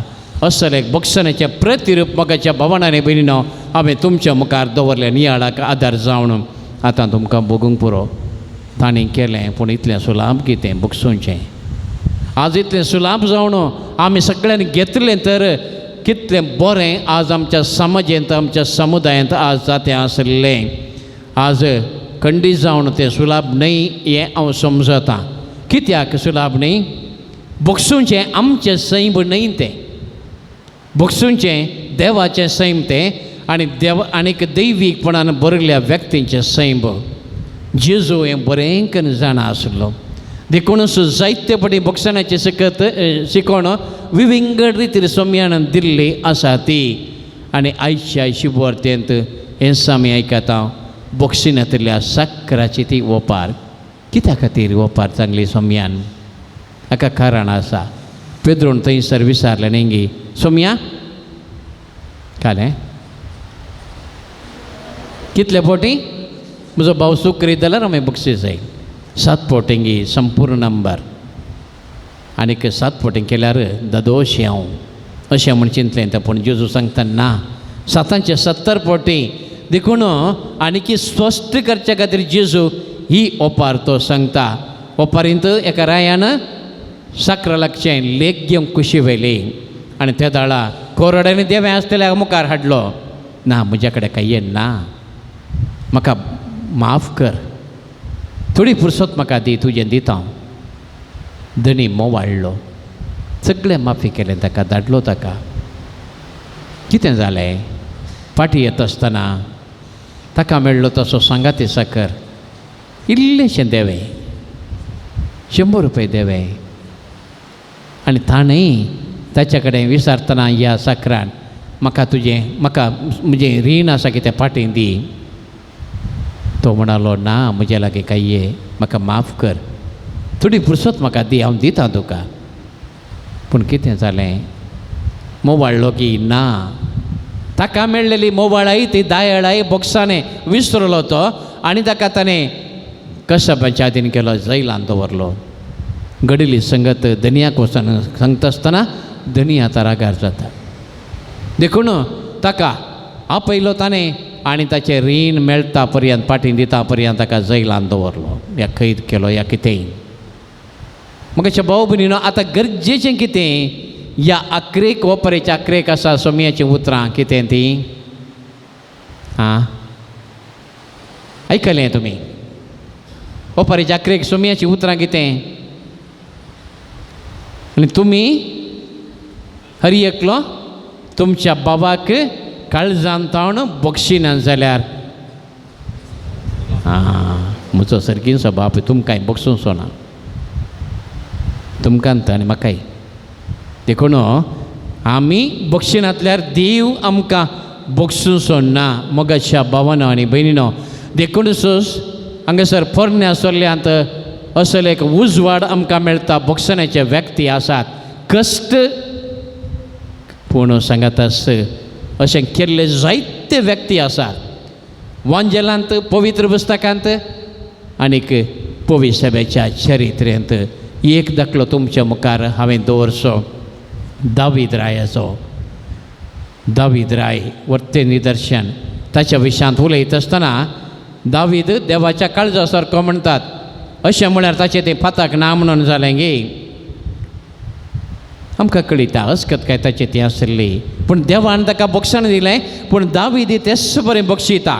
असलें एक बक्षांचें प्रतिरूप मोगाच्या भवनांनी भयणीनो हांवें तुमच्या मुखार दवरलें नियाळाक आदार जावन आतां तुमकां भोगूंक पुरो. तांणी केलें पूण इतलें सुलाभ कितें बगसुचें. आज इतलें सुलाभ जावन आमी सगळ्यांनी घेतलें तर कितलें बरें आज आमच्या समाजेंत आमच्या समुदायांत आज जातें आसलें. आज खंडीत जावन तें सुलाभ न्हय हें हांव समजतां. कित्याक सुलाभ न्हय? बगसुचें आमचें सैम न्हय तें, बगसुचें देवाचें सैम तें आनी देव आनीक दैवीकपणान बरयल्ल्या व्यक्तींचें सैम. जेजू हें बरें करून जाणा आसलो देखूनच जायते फावटी बक्षणाची शिकत शिकोवण विविंगड रितीर सोम्यान दिल्ली आसा ती. आनी आयच्या शिबोर्तेंत हें आमी आयकता बक्षिणांतल्या साकराची ती ओपार. कित्या खातीर ओपार चांगली सोम्यान? हाका कारण आसा. पेद्रोन थंयसर विचारलें न्ही गी सोम्या कालें कितले फावटी म्हजो भाव चूक करीत जाल्यार आमी बक्षीस जाय 7 फावटींगी संपूर्ण नंबर आनीक 7 फावटी केल्यार दादोशी हांव अशें म्हूण चिंतलें तें. पूण जेजू सांगता ना 7 70 फावटी. देखून आनीक स्पश्ट करच्या खातीर जेजू ही ओपार तो सांगता. ओपारींत एका रायान साकरा लागचें लेख घेवंक कुशी व्हेली आनी त्या दाळा कोरड्यांनी देवें आसतल्या मुखार हाडलो. ना म्हज्या कडेन कांय ना, म्हाका माफ कर, थोडी फुरसत म्हाका दी, तुजें दिता हांव. धनी मोवाळ्ळो, सगळें माफी केलें ताका, धाडलो ताका. कितें जालें? फाटीं येता आसतना ताका मेळ्ळो तसो सांगाती साकर इल्लेशें देवें, 100 रुपये देवें. आनी ताणें ताच्या कडेन विचारतना ह्या साकरान म्हाका तुजें म्हाका म्हजें रीण आसा कितें फाटीं दी. तो म्हणालो ना म्हज्या लागीं कांय ये, म्हाका माफ कर, थोडी फुरसत म्हाका दी, हांव दिता तुका. पूण कितें जालें? मोवाळ्ळो की ना ताका मेळ्ळेली मोवाळाय ती दायळाय बोक्साने विसरलो तो आनी ताका ताणें कसबाच्या आदीन केलो, जैलान दवरलो. घडिल्ली संगत धनयाक वचून सांगता आसतना धनी आतां रागार जाता. देखून ताका आपयलो ताणें आनी ताचें रीण मेळटा पर्यंत फाटीं दिता पर्यंत ताका जैलान दवरलो, या कैद केलो या कितेंय. मग भाव भयणीनो आतां गरजेचें कितें? ह्या आक्रेक ओपरेच्या आक्रेक आसा सोमयाचीं उतरां कितें तीं? आं आयकलें तुमी? ओपरेच्या आक्रेक सोमयाचीं उतरां कितें? आनी तुमी हर एकलो तुमच्या बाबाक काळजान तावन बक्षिना जाल्यार आं म्हजो सारकीचो बाप तुमकांय बक्षुचो ना, तुमकां आनी म्हाकाय. देखून आमी बक्षिणांतल्यार देव आमकां बक्षुचो ना मोगाच्या भावानो आनी भयणीनो. देखूनच हांगासर पोरण्या सोल्ल्यांत असले एक उजवाड आमकां मेळटा. बक्षण्याचे व्यक्ती आसात कश्ट पूण सांगात अशें केल्ले जायते व्यक्ती आसात वांजेलांत पवित्र पुस्तकांत आनीक पविसभेच्या चरित्रेंत. एक दाखलो तुमच्या मुखार हांवें दवरचो, दावीद रायाचो. दावीद राय वर्ते निदर्शन ताच्या विशयांत उलयत आसतना दावीद देवाच्या काळजा सारको म्हणटात. अशें म्हळ्यार ताचें तें फाताक ना म्हणून जालें गे. आमकां कळिता अस्कत काय ताचें तें आसली, पूण देवान ताका बक्षण दिलें. पूण दावीद तेच बरें बक्षिता.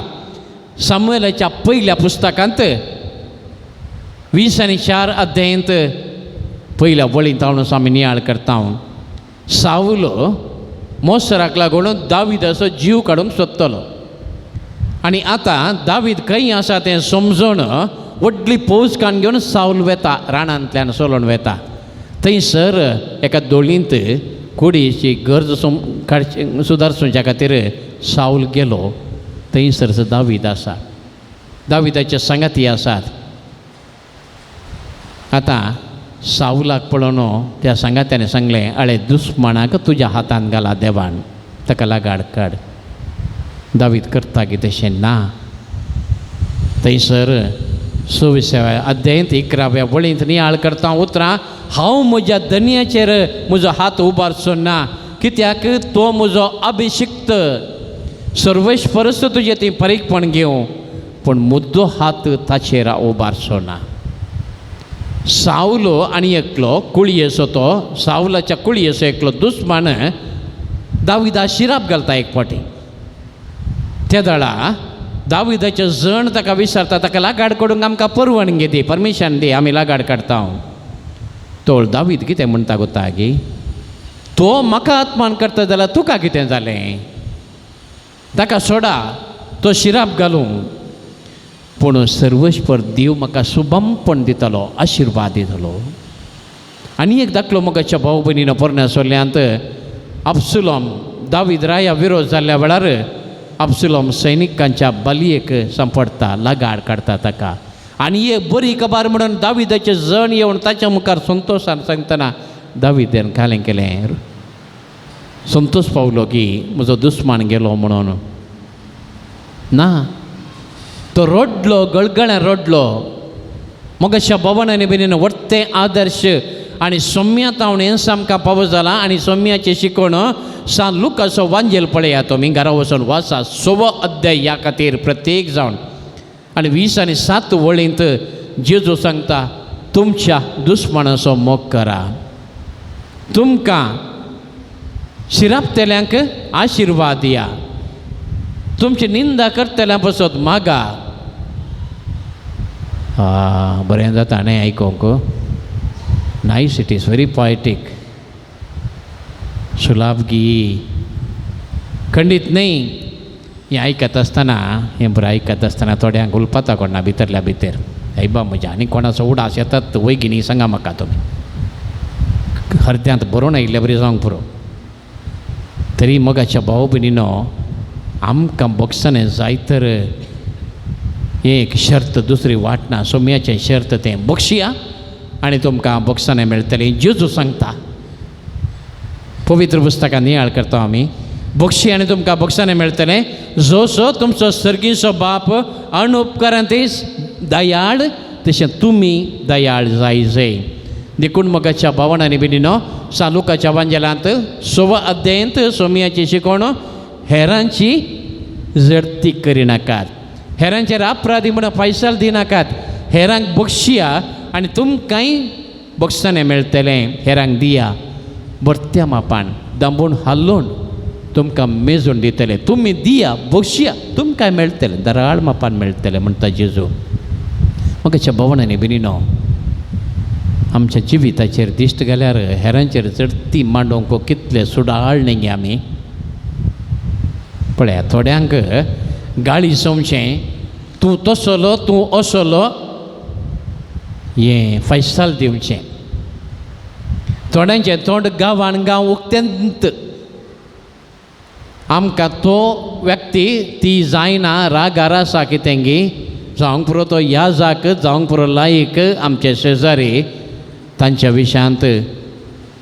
सामुएलाच्या पयल्या पुस्तकांत 24 अध्यायंत पयल्या वळींत हांव आमी नियाळ करता. सावलो मोसराक लागून दावीदाचो जीव काडूंक सोदतलो आनी आतां दावीद खंय आसा तें समजून व्हडली पोज काण घेवन सावल वेता, रानांतल्यान सोलोवन वेता. थंयसर एका दोळींत कुडीची गरज काडची सुदारच्या खातीर सावल गेलो. थंयसर दावीद आसा, दाविदाचे सांगाती आसात. आतां सावलाक पळोवन त्या सांगात्याने सांगलें, अळे दुस्मानाक तुज्या हातान घाला देवान, ताका लागाड काड. दावीद करता की तशें ना. थंयसर 26व्या अध्यायंत 11व्या वळींत नियाळ करता उतरां, हांव म्हज्या धनयाचेर म्हजो हात उबारचो ना, कित्याक तो म्हजो अभिशिक्त. सर्वेस्परस तुजें ती परीकपण घेवं. पूण मुद्दो हात ताचेर उबारचो ना. सावलो आनी एकलो कुळयेचो, तो सावलाच्या कुळयेचो एकलो दुस्मान दाविदा शिराप घालता एक फावटी. त्या दळा दाविदाचें जण ताका विचारता, ताका लागाड काडूंक आमकां परवानगी दी, परमिशन दी, आमी लागाड काडटा. तोळ दावीद कितें म्हणटा गोता गी, तो म्हाका अपमान करता जाल्यार तुका कितें जालें, ताका सोडा, तो शिराप घालूं, पूण सर्वेस्पर देव म्हाका शुभमपण दितलो, आशिर्वाद दितलो. आनी एक दाखलो मगाच्या भाव भयणीन पोरण्या सोल्यांत अब्सुलोम दावीद राया विरोध जाल्ल्या वेळार अब्सुलोम सैनिकांच्या बलयेक सांपडटा, लगाड काडटा ताका. आनी एक बरी खबर म्हणून दाविदाचे जण येवन ताच्या मुखार संतोशान सांगतना दाविदेन कालें केलें, संतोश पावलो की म्हजो दुस्मान गेलो म्हणून. ना, तो रडलो, गळगळ्यान रडलो. मगशा भवन आनी बेनीन व्हडते आदर्श आनी सोम्या तावन हें सामकां पावो जाला. आनी सोम्याचें शिकवण सान लुकाचो वांजेल पळया, तुमी घरा वचून वाचा 6वो अध्याय ह्या खातीर प्रत्येक जावन. आनी 20 आनी 7 वळींत जेजू सांगता, तुमच्या दुस्मानाचो मोग करा, तुमकां शिरापतल्यांक आशिर्वाद दिया, तुमची निंदा करतल्यां पसत मागा. बरें जाता न्ही आयकोंक? Nice, it is very poetic. सुलाभगी खंडीत न्ही. हें आयकत आसतना, हें बरें आयकत आसतना थोड्यांक उलपाता कोणा भितरल्या भितर, आयबा म्हज्या आनी कोणाचो उडास येतात वयगी न्ही, सांगा म्हाका तुमी हरद्यांत बरोवन आयिल्ले बरी जावंक पुरो. तरी मगाच्या भाव भयणीनो आमकां बक्षाने जाय तर एक शर्त, दुसरी वाट ना. सोम्याचें शर्त तें बक्षया आनी तुमकां बक्षाने मेळटलें. जेजू सांगता पवित्र पुस्तकां नियाळ करता आमी, बक्षी आनी तुमकां बक्षाने मेळटलें. जसो तुमचो सर्गीचो बाप अनुपकारांतीस दयाळ तशें तुमी दयाळ जाय जाय. देखून मगाच्या भावण आनी भयणीनो सालुकाच्या वांजेलांत 6वो अध्यायंत सोम्याची शिकवण, हेरांची जडती करिनाकात, हेरांचेर अपराधी म्हणून फैसल दिनाकात, हेरांक बक्षया आनी तुमकांय बक्षाने मेळटलें. हेरांक दिया बरत्या मापान दांबून हालोवन तुमकां मेजून दितले. तुमी दिया बक्षया तुमकां मेळटलें, दराळ मापान मेळटलें म्हणटा जेजू. मगाच्या भवन आनी भयणीनो आमच्या जिविताचेर दिश्ट घाल्यार हेरांचेर चडती मांडोवंक कितले सुडाळ न्ही आमी. पळया थोड्यांक गाळी सोमचें, तूं तसलो तूं असलो, हें फैसाल दिवचें. थोड्यांचें तोंड गांवान गांव उक्तेंत, आमकां तो व्यक्ती ती जायना, रागार आसा कितें गी, जावंक पुरो तो ह्या जाक, जावंक पुरो लायक आमचे शेजारी, तांच्या विशयांत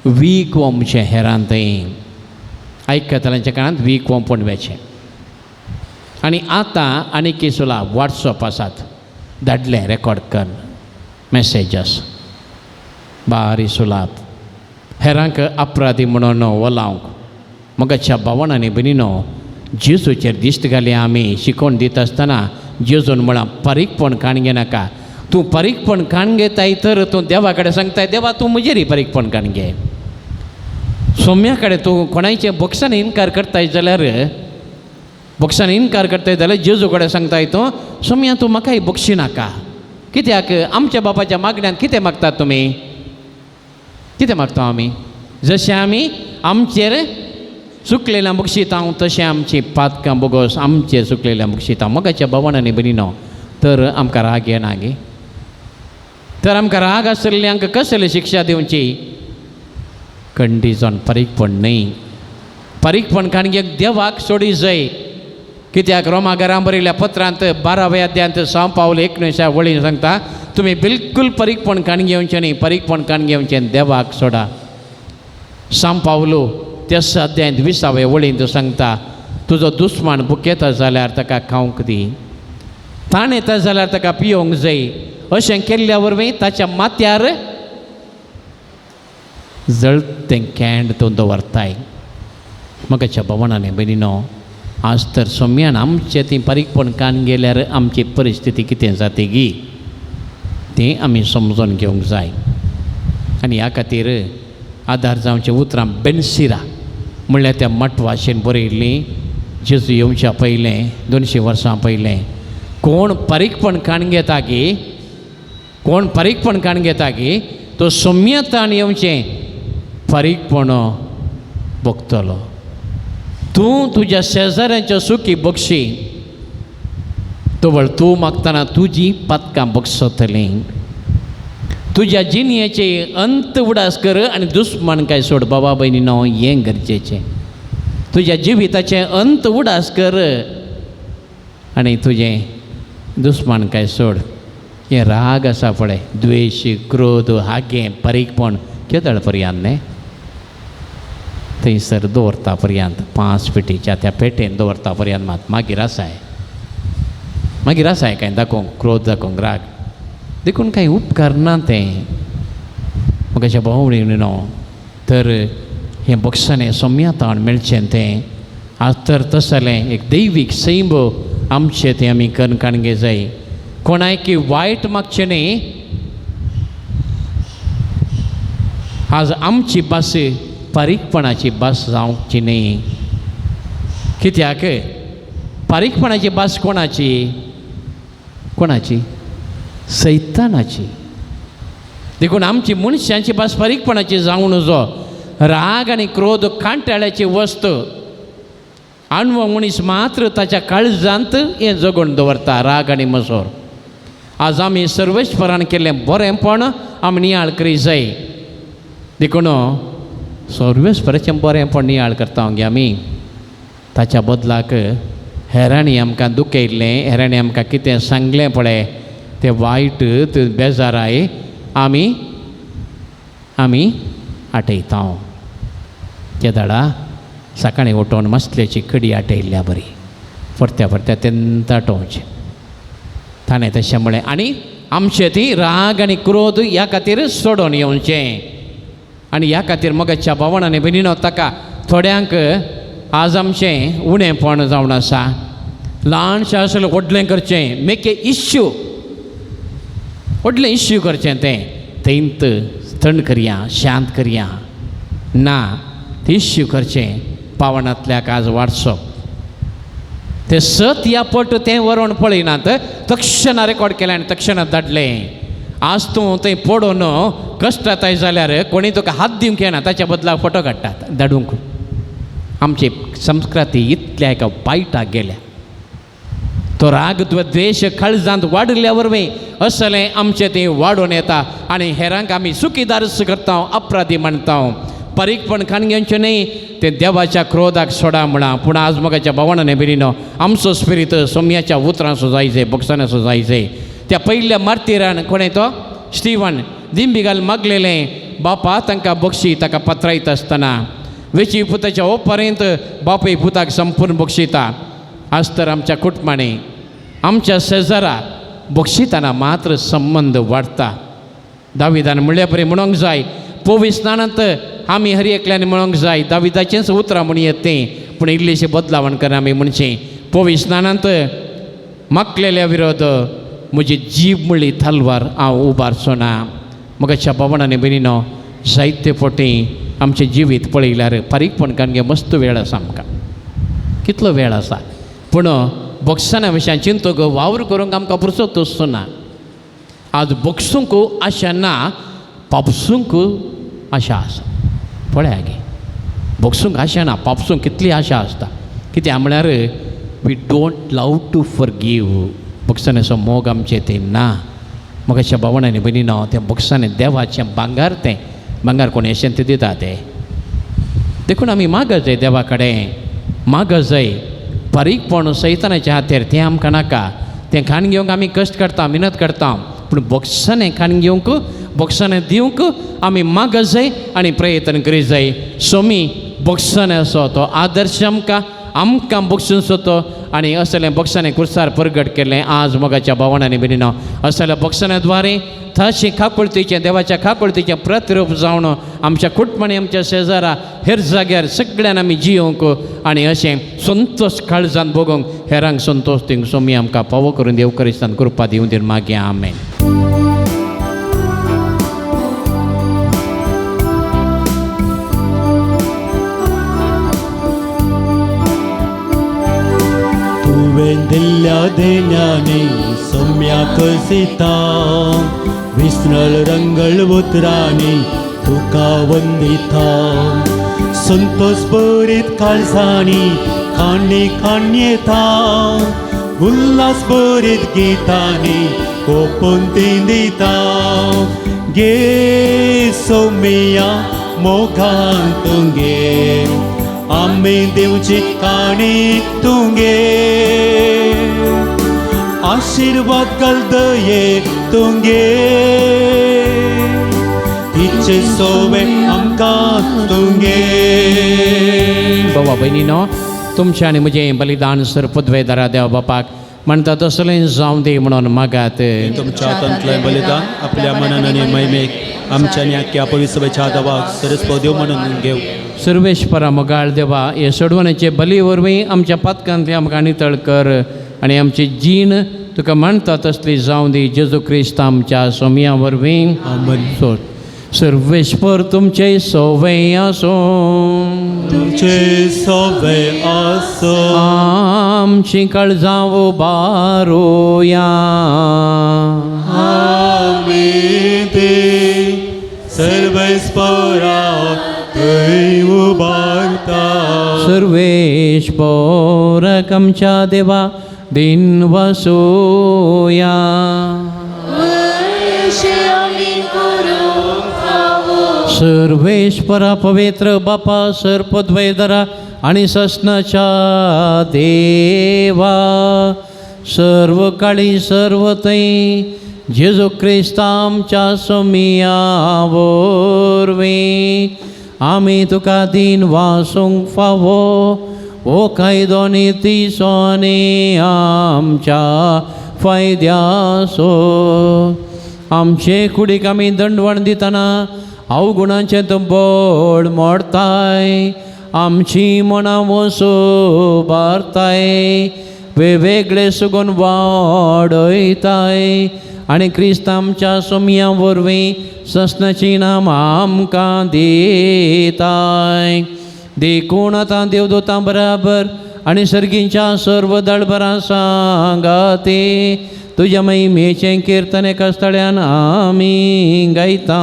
वीक वमचें हेरांत आयकतल्यांच्या काळांत वीक वोंपण वेचें. आनी आतां आनी किसुला वॉट्सअप आसात, धाडलें रेकॉर्ड कर मॅसेजस बारी सुलाप हेरांक अपराधी म्हणून वलावंक. मगाच्या भावण आनी भयणीनो जेजूचेर दिश्ट घाली आमी शिकोवन दिता आसतना जेजून म्हळां पारीकपण काण घेनाका. तूं पारीकपण काण घेताय तर तूं देवा कडेन सांगताय, देवा तूं म्हजेर पारीकपण काण घे. सोम्या कडेन तूं कोणायचें बक्षान इनकार करताय जाल्यार, बक्षान इनकार करताय जाल्यार जेजू कडेन सांगताय तूं, सोम्या तूं म्हाकाय बक्षी नाका. कित्याक आमच्या बापाच्या मागण्यांत कितें मागतात तुमी, कितें मागता आमी? जशें आमी आमचेर चुकलेल्या बक्षिता तशें आमची पातकां बोगस आमचेर चुकलेल्या बक्षिता. मगाच्या भवन आनी भयणीनो तर आमकां राग येना गे? तर आमकां राग आशिल्ल्यांक कसली शिक्षा दिवची? कंडीजन पारीकपण न्हय, पारीकपण काणगेक देवाक सोडी जाय. कित्याक रोमा घरां बरयल्या पत्रांत 12व्या अध्यायांत 6 पावल 19 वळीन सांगता, तुमी बिलकूल पारीकपण काण घेवचें न्ही, पारीकपण काण घेवचें देवाक सोडा. 6 पावलो 3 अध्यायांत 20व्या वळीन सांगता, तुजो दुस्मान भुकेता जाल्यार ताका खावंक दी, ताण येता जाल्यार ताका पियोंक जाय. अशें केल्ल्या वरवीं ताच्या माथ्यार जळतें कँड तूं दवरताय. मगाच्या भवनाने भयणीनो आज तर सोम्यान आमचें ती बारीकपण कान गेल्यार आमची परिस्थिती कितें जाता गी तें आमी समजून घेवंक जाय. आनी ह्या खातीर आदार जावचें उतरां बेनसिरा म्हणल्यार त्या मटवाशेन बरयल्लीं जेजू येवच्या पयलें 200 वर्सां पयलें. कोण बारीकपण काण घेता गी, कोण बारीकपण काण घेता गी तो सौम्यतान येवचें बारीकपण भोगतलो. तूं तुज्या शेजाऱ्यांच्या सुखी बक्षी तवळ तूं मागतना तुजी पातकां बक्षतलीं. तुज्या जिणयेचे अंत उडास कर आनी दुस्मान काय सोड. बाबा भयणी न्हू हें गरजेचें. तुज्या जिविताचें अंत उडास कर आनी तुजें दुस्मान काय सोड. हें राग आसा पळय, द्वेश, क्रोध, हागें, बारीकपण केदळ पर्यंत न्ही थंयसर दवरता पर्यंत 5 फिटीच्या त्या पेटेन दवरता पर्यंत मात मागीर आसाय, मागीर आसाय कांय दाखोवंक क्रोध, दाखोवंक राग. देखून कांय उपकारना तें. म्हाका भाव न्हू तर हें बक्षाणें सौम्यताण मेळचें तें. आज तर तसलें एक दैवीक सैम आमचें तें आमी करून काणगे जाय. कोणायकी वायट मागचें न्ही. आज आमची भास बारीकपणाची भास जावची न्ही. कित्याक बारीकपणाची भास कोणाची? कोणाची? सैतानाची. देखून आमची मनशांची भास बारीकपणाची जावं नजो. राग आनी क्रोध कांटाळ्याची वस्त. आणव मनीस मात्र ताच्या काळजांत हें जगून दवरता राग आनी मसोर. आज आमी सर्वेश्वरान केल्लें बरेंपण आमी नियाळ करी जाय. देखून सर्वेश्वराचें बरेंपण नियाळ करता गे आमी. ताच्या बदलाक हेरांनी आमकां दुखयल्लें, हेरांनी आमकां कितें सांगलें पळय तें वायट, तें बेजाराय आमी आमी आटयता. केदाळा सकाळीं उठोवन मसल्याची कडी आटयल्ल्या बरी परत्या परत्या तेन्ना आटोवचें. ताणें तशें म्हळें आनी आमचें ती राग आनी क्रोध ह्या खातीर सोडून येवचें. आनी ह्या खातीर मगाच्या भावण आनी भयणीनो ताका थोड्यांक आज आमचें उणेंपण जावन आसा. ल्हानशें आसलें व्हडलें करचें, मेक ए इश्यू, व्हडलें इश्यू करचें तें थंयत थंड करया, शांत करया ना तें इश्यू करचें. पावणांतल्याक आज वाडसप तें सत या पट तें वरोवन पळयनात, तक्षणा रेकॉर्ड केलें आनी तक्षणा धाडलें. आज तूं थंय पडून कश्टाताय जाल्यार कोणी तुका हात दिवंक येना, ताच्या बदलाक फोटो काडटात धाडूंक. आमची संस्कृती इतल्या एका वायटाक गेल्या. तो राग द्वेश काळजांत वाडिल्ल्या वरवीं असलें आमचें तें वाडोवन येता आनी हेरांक आमी चुकीदारच करता, अपराधी मानता. बारीकपण खाण घेवचें न्ही, तें देवाच्या क्रोधाक सोडा म्हळां. पूण आज मगाच्या भावणाने भयणीनो आमचो स्पिरीत सोम्याच्या उतरांचो जाय जाय, बक्षानाचो जाय जाय. त्या पयल्या मार्तीरान कोणें तो स्टिवन दिंबी घाल मागलेलें बापा तांकां बक्षी ताका पत्रायता आसतना वेची पुताच्या ओपर्यंत बापूय पुताक संपूर्ण बक्षिता. आज तर आमच्या कुटुंबांनी आमच्या शेजारा बक्षिताना मात्र संबंद वाडटा. दाविदान म्हणल्या परी म्हणूंक जाय पविस्नानांत आमी हर एकल्यान म्हणूंक जाय. दाविदाचेंच उतरां म्हण येत तें, पूण इल्लीशी बदलावण करून आमी म्हणचें पविस्नानांत मागलेल्या विरोध म्हजी जीब म्हणली तलवार हांव उबारचो ना. मगाच्या बाबण आनी भयणीनो जायते फावटी आमचें जिवीत पळयल्यार बारीकपण कारण मस्त वेळ आसा आमकां, कितलो वेळ आसा, पूण बक्षाना विशयान चिंतूंक वावर करूंक आमकां पुरसो तसो ना. आज बक्षूंक आशा ना, पापसूंक आशा आसा. पळया गे, बक्षूंक आशा ना, पापसूंक कितली आशा आसता. कित्याक म्हळ्यार we don't love to forgive. बक्षानेचो मोग आमचें तें ना. मगाच्या भावण आनी भयणीनो तें बक्षाने देवाचें भांगार, तें भांगार कोण अशें तें दिता तें. देखून आमी मागत जाय देवा कडेन, मागत जाय. बारीकपण सैतानाच्या हातेर तें आमकां नाका. तें खाण घेवंक आमी कश्ट करता, मिनत करता, पूण बक्षाने खाण घेवंक, बक्षाने दिवंक आमी मागत जाय आनी प्रयत्न करीत जाय. सोमी बक्षाने असो तो आदर्श आमकां आमकां बक्षून सोदतो आनी असलें बक्षांनी कुर्सार परगट केलें आज मोगाच्या भावनांनी भयणीनो असल्या बक्षां द्वारे थशी खाकुळतीचें देवाच्या खाकुळतीचें प्रतिरूप जावन आमच्या कुटुंबांनी आमच्या शेजारा हेर जाग्यार सगळ्यान आमी जियोंक आनी अशें संतोश काळजान भोगोवंक हेरांक संतोश दिवंक सोमी आमकां पावो करून देव क्रिस्तान कृपा दिवन दिवन मागीर आमेन. तुवें दिल्ल्या देण्यानी सम्याक सीता विसनळ रंगळ उतरांनी तुका वंदिता संतोष भरीत काळजांनी काणी काणयेता उल्हास भरीत गितांनी कोपून ती दिता गे सोमिया मोगान तुगे आमी दिवची काणी तुगे आशीर्वाद घाल दये तुगे तिचे सोवे आमकां तुगे. बाबा भयणीनो तुमचें आनी म्हजें बलिदान सर पदवेदारा देव बापाक म्हणटा तसलें जावं दी म्हणून मागात. तुमच्या हातांतलें बलिदान आपल्या मनान आनी महिमेक आमच्या आनी आख्या पवित्र देवाक सरस्व देव म्हणून घेव. सर्वेश्वरा मोगाळ देवा हे सोडवण्याचे बली वरवीं आमच्या पातकांतली आमकां नितळ कर आनी आमची जीण तुका मानता तसली जावं दी जेजू क्रिस्त आमच्या सोमया वरवीं. आमेन. सोड सर्वेश्वर तुमचे सोवे आसूं तुमचे सोवे आसो आमची काळजां उबारुया आमी ते सर्वेस्परा थंय उबारता. सर्वेश्वरक आमच्या देवा दिन वसोया. सर्वेश्वरा पवित्र बापा सर्पद्वैदरा आनी ससनाच्या देवा सर्व काळी सर्व थंय जेजू क्रिस्त आमच्या सोमिया वरवीं आमी तुका दिन वासूंक फावो हो कायदो नी आनी आमच्या फायद्यासो. आमचे कुडीक आमी दंडवण दितना अवगुणांचें तूं बोड मोडताय आमची मनां वसो बारताय वेगवेगळे सुगून वाडयताय आनी क्रिस्त आमच्या सोमया वरवीं ससनाची नाम आमकां दिताय. देखून आतां देवदूतां बराबर आनी सर्गींच्या सर्व दळबरां सांगाते तुज्या महिमेचें किर्तन एका स्थळ्यान आमी गायता.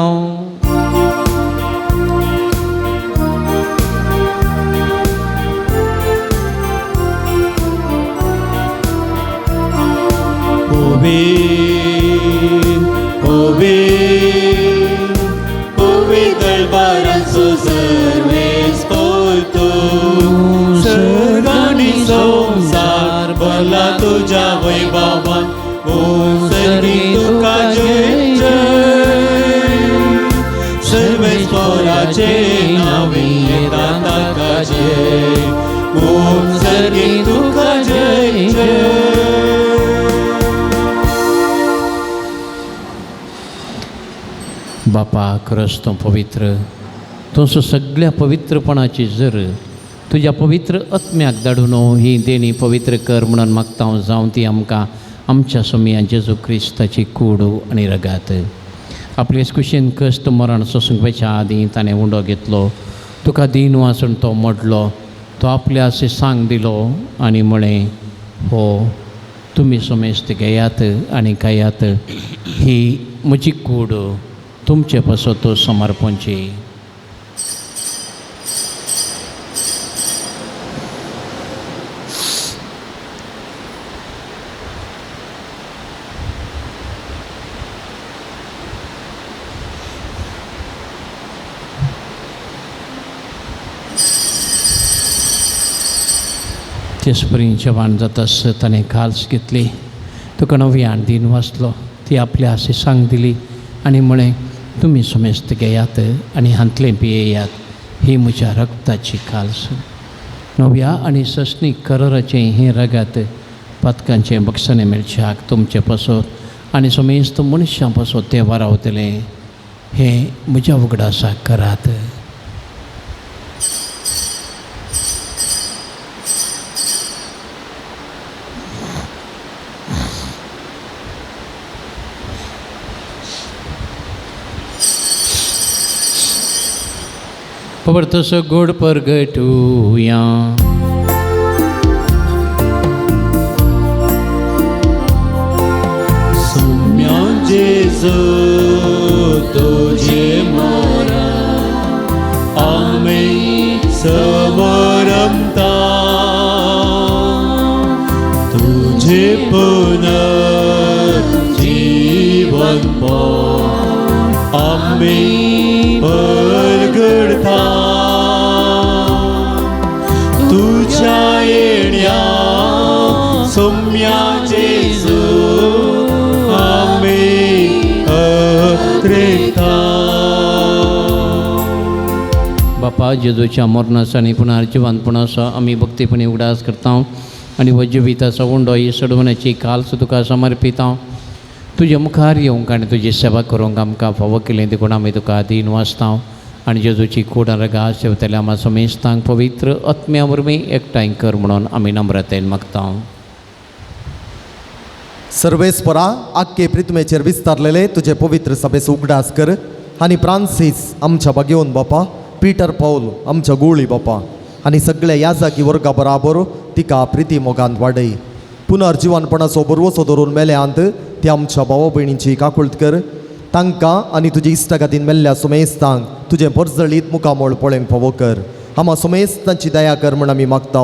सर्गानी संसार भरला तुज्या वैभवान ओ सर्गी तुका जय जय सर्वेस्पराचे नांवे येता ताका जय ओ सर्गी तुका जय जय. बापा खरंच तूं पवित्र तूं सगळ्या पवित्रपणाची जर तुज्या पवित्र आत्म्याक धाडून ही देणी पवित्र कर म्हणून मागता हांव जावं ती आमकां आमच्या सोमया जेजू क्रिस्ताची कूड आनी रगात. आपले कुशीन कश्ट मरण सोसूंक वयच्या आदीं ताणें उंडो घेतलो तुका दीन वाचून तो मोडलो तो आपल्या अशें सांग दिलो आनी म्हळें हो तुमी समेस्त घेयात आनी खायात ही म्हजी कूड तुमचे पासत समर्पणची. तेचपरी जेवण जातास ताणें खाल्स घेतली तुका नव्यान दिन वाचलो ती आपल्या अशी सांग दिली आनी म्हळें तुमी समेस्त घेयात आनी हांतलें पियेयात ही म्हज्या रक्ताची खाल्स. नव्या आनी सस्नी कराराचें हें रगात पातकांचें बक्षाणें मेळच्याक तुमचे पासत आनी समेस्त मनशां पासत तें वारावतलें हें म्हज्या उगडासाक करात. परतसो गोड परगटुया. सोम्या जेजू तुझे मोरा आमी समरमता तुझे पुनर्जीवन आमी परगडता तुझ्या येण्या सोम्या जेजू आमी अत्रेता. बापा जेजूच्या मरणाचो आनी पुनर्जिवंतपणाचो आमी भक्तीपणी उगडास करता आनी हो जिविताचो उंडो ही सोडवण्याची काल्स तुका समर्पिता. तुज्या मुखार येवंक आनी तुजी सेवा करूंक आमकां फावो केली देखून आमी तुका दीन वाचता आनी जेजूची कूड रगा सेवतल्या आमा समेस्तांक पवित्र आत्म्या वरवीं एकठांय कर म्हणून आमी नम्रतेन मागता. सर्वेस्परा आख्खे प्रितमेचेर विस्तारलेले तुजे पवित्र सभेचो उगडास कर आनी फ्रांसीस आमच्या बागेवन बापा, पीटर पावल आमच्या गुळी बापा आनी सगळ्या याजाकी वर्गा बराबर तिका प्रिती मोगांत वाडय. पुनर्जिवनपणाचो बरवसो धरून मेल्यांत ते आमच्या भावा भयणींची काकुळट कर. तांकां आनी तुजी इश्टागातीन मेल्ल्या सुमेस्तांक तुजें परजळीत मुखामळ पळोवंक फावो कर. आमा सुमेस्तांची दया कर म्हण आमी मागता.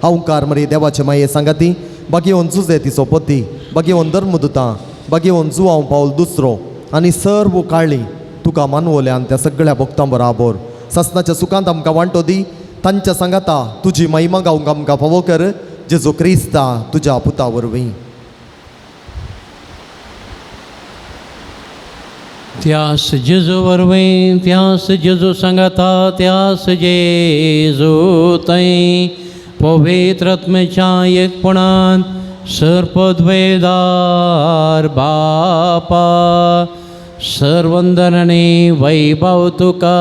हांवकार मरे देवाचे माये सांगाती बागेवन जुजे तिचो पती, बागेवन धर्मदुतां, बागेवन जुवांव पावल दुसरो आनी सर्व काळी तुका मानवल्यान त्या सगळ्या भक्तां बराबर सासनाच्या सुखांत आमकां वांटो दी. तांच्या सांगाता तुजी महिमा गावंक आमकां फावो कर जेजू क्रिस्ता तुज्या पुता वरवीं. त्यास जेजू वरवीं, त्यास जेजू सांगाता, त्यास जेजू थंय पवित्र आत्म्याच्या एकपणान सर्पद्वेदार बापा सर्वंदनाने वैभव तुका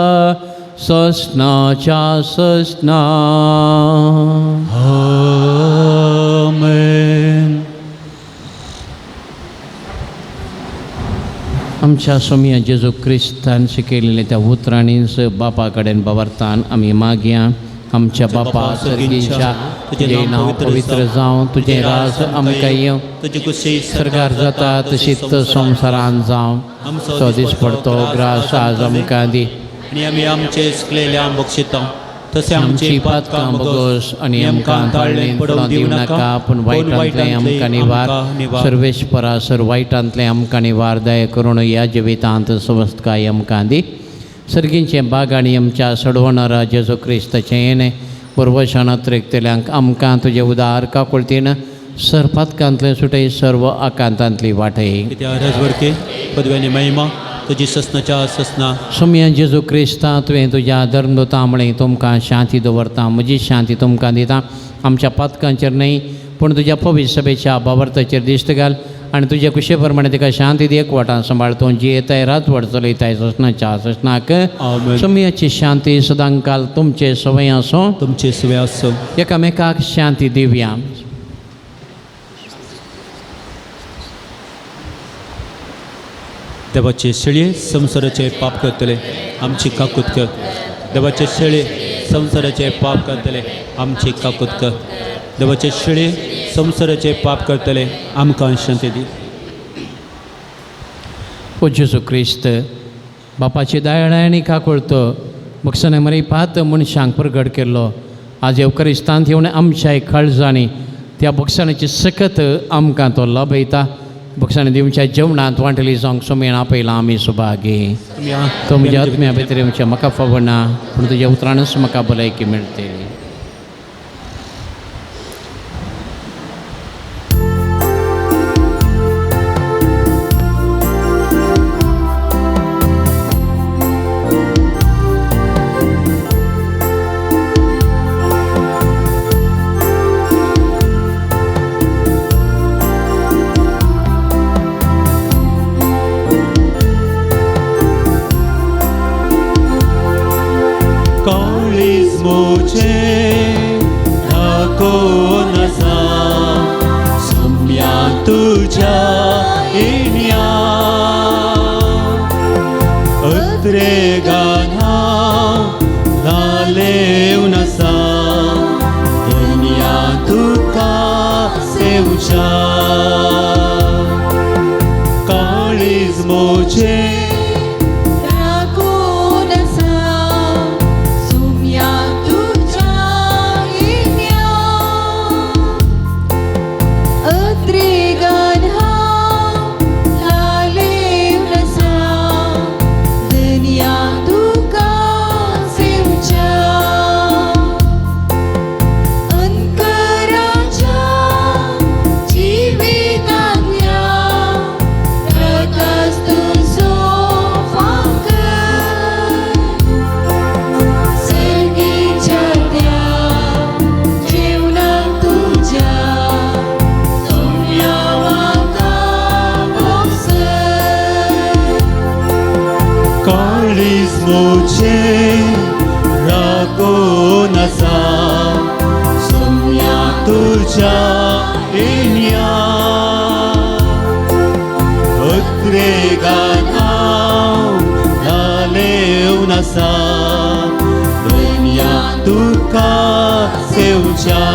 सस्नाच्या सस्ना. आमेन. आमच्या सोमया जेजू क्रिस्तान शिकयलेल्या त्या उतरांनीच बापा कडेन बावरतान आमी मागया. आमच्या बापा सर्गीच्या तुजें नांव पवित्र जावं, तुजें राज आमकां येवं, तुजी कुशी सरकार जाता तशीच संवसारान जावं. तो दीस पडतो ग्रास आज आमकां दी आनी आमी आमचे सुकलेल्या बक्षिता तशें आमची पातकां बगोस आनी आमकां ताळ्ळें पडोवंक दिवं नाका, पूण वायटांतलें आमकां निवार. सर्वेस्परा सर वायटांतलें आमकां निवार. दया करून ह्या जिवितांत सवस्तकाय आमकां दी. सर्गींचें बाग आनी आमच्या सडवणारा जेजू क्रिस्ताचें येणें बरवशान अत्रेकतल्यांक आमकां तुजें उदार काकुळतीन सर पातकांतलें सुटय सर्व आकांतांतली वाटय. कित्याक राजवरके पदव्यानी महिमा तुजी ससनाच्या ससना. सोमया जेजू क्रिस्ता तुवें तुज्या धर्मदुतां म्हळें तुमकां शांती दवरता, म्हजी शांती तुमकां दिता. आमच्या पातकांचेर न्हय पूण तुज्या पवित्र सभेच्या बावर्ताचेर दिश्ट घाल आनी तुज्या कुशे प्रमाणे तिका शांती दी. एकवटान सांबाळ तूं जियेताय रातवड चलयताय ससनाच्या ससनाक. सोमयाची शांती सदांकाल तुमचे सवय आसूं, तुमचे सवय आसूं. एकामेकाक शांती दिवया. देवाचे शेळये संवसाराचे पाप करतले आमची काकूत कर. देवाचे शेळये संवसाराचे पाप करतले आमची काकूत कर. देवाचे शेळये संवसाराचे पाप करतले आमकां शांती दी. ओ जेजू क्रिस्त बापाची दयाळाय आनी काकुळत बक्षाने मरे पात मनशांक परगट केल्लो आज येवकरिस्तांत येवन आमच्या काळजांनी त्या बक्षाण्याची सकत आमकां तो लाभयता. बक्षाने दिवच्या जेवणांत वांटली जावंक सोमेन आपयला आमी सुभागी. तो म्हज्या आत्म्या भितर येवच्या म्हाका फावना पूण तुज्या उतरानच म्हाका भलायकी मेळटली. काळीज म्हजें राखून आसा सोम्या तुज्या इण्या अत्रेगान हांव लालेवन आसा धन्या तुका सेवच्या काळीज म्हजें राखून आसा सुम्या तुज्या इण्या अत्रेगान हांव लालेवन आसा धन्या तुका सेवच्या अंकराच्या जिवितांतल्या प्रकाश तुजो फांकर सर्गीच्या त्या जेवणाक तुज्या सोम्या म्हाका भोगसय. काळीज म्हजें राखून आसा सोम्या तुज्या इण्या अत्रेगान हांव लालेवन आसा धन्या तुका सेवच्या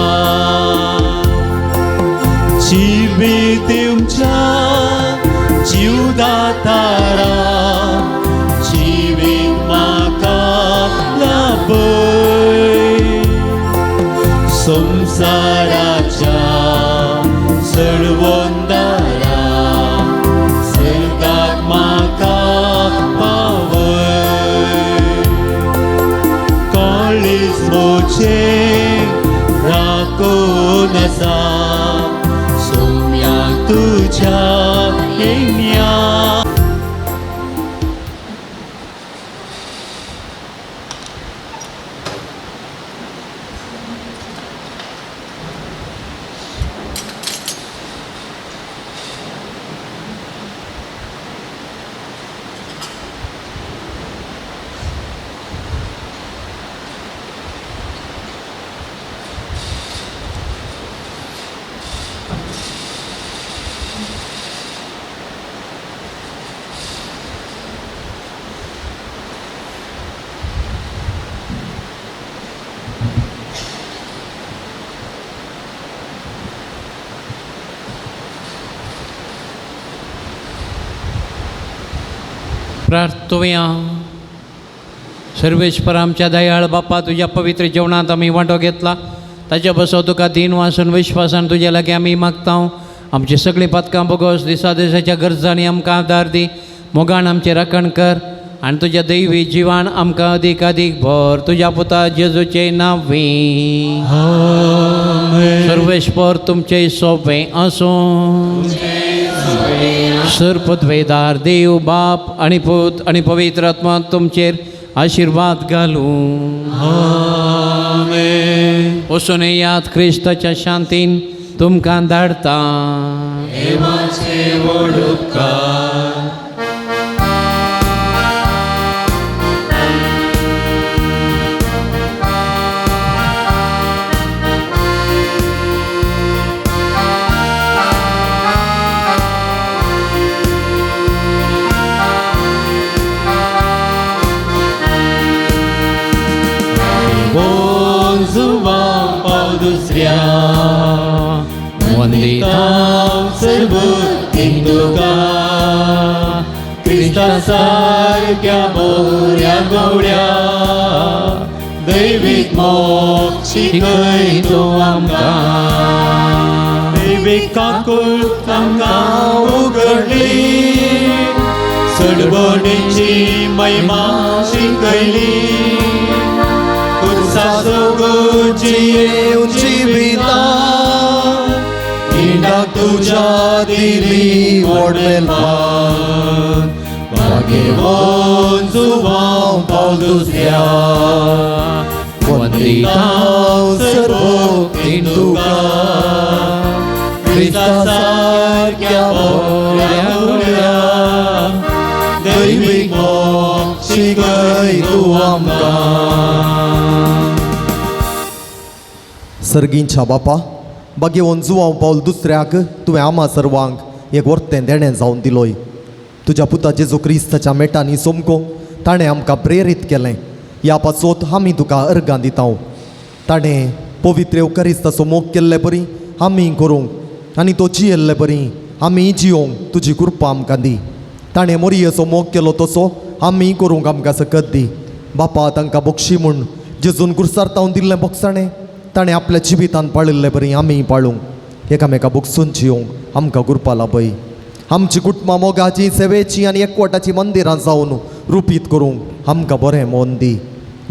जिवीत दिवच्या जिवदातारा जिवीत म्हाका लाभय संवसाराच्या सळवंदारा सर्गाक म्हाका पावय काळीज म्हजें राखून आसा सोम्या तुज्या इण्या. प्रार्थोया. सर्वेश्वर आमच्या दयाळ बापा, तुज्या पवित्र जेवणांत आमी वांटो घेतला ताच्या बसो तुका दीन वासून विश्वासान तुज्या लागीं आमी मागता. आमची सगळीं पातकां बोगोस, दिसा दिसाच्या गरजांनी आमकां आदार दी, मोगान आमचें राखण कर आनी तुज्या दैवी जिवान आमकां अदीक अदीक भर. तुज्या पुता जेजूचे नांवी. सर्वेश्वर तुमचे सोंपें आसूं. सर्पद्वेदार देव बाप आनी पूत आनी पवित्र आत्मा तुमचेर आशिर्वाद घालूं. वचून येयात, क्रिस्ताच्या शांतीन तुमकां धाडता. दुसऱ्या वंदितां सर्वतीं तुका क्रिस्ता सारक्या बऱ्या गवड्या दैवीक मोग शिकय तूं आमकां. दैवीक काकूळ आमकां उगडली, सडबणीची महिमा शिकयली, जियेवन जिविता किंडाक तुज्या दिली व्हड मेलपान भागेवन जुवांव पावल दुसऱ्या वंदितां सर्वोक्तीन तुका क्रिस्ता सारक्या बऱ्या गवड्या दैवीक मोग शिकय तूं आमकां. सर्गींच्या बापा, बागेवन जुवांव पावल दुसऱ्याक तुवें आमा सर्वांक एक वर्तें देणें जावन दिलोय. तुज्या पुता जेजू क्रिस्ताच्या मेटांनी सोमको ताणें आमकां प्रेरीत केलें. ह्या पासोत आमी तुका अर्गां दिता. ताणें पवित्र येवकारिस्ताचो मोग केल्ले बरी आमी करूंक आनी तो जियेल्ले बरी आमी जियोंक तुजी कृपा आमकां दी. ताणें मोरयेचो मोग केलो तसो आमी करूंक आमकां सकत दी. बापा, तांकां बक्षी म्हूण जेजून कुर्सार तावन दिल्लें बोगसाणें ताणें आपल्या जिवितान पाळिल्ले बरी आमी पाळूंक, एकामेका बोगसून जियोंक आमकां कृपा लाभय. आमची कुटुंबां मोगाची, सेवेची आनी एकवटाची मंदिरां जावन रुपीत करूंक आमकां बरें मन दी.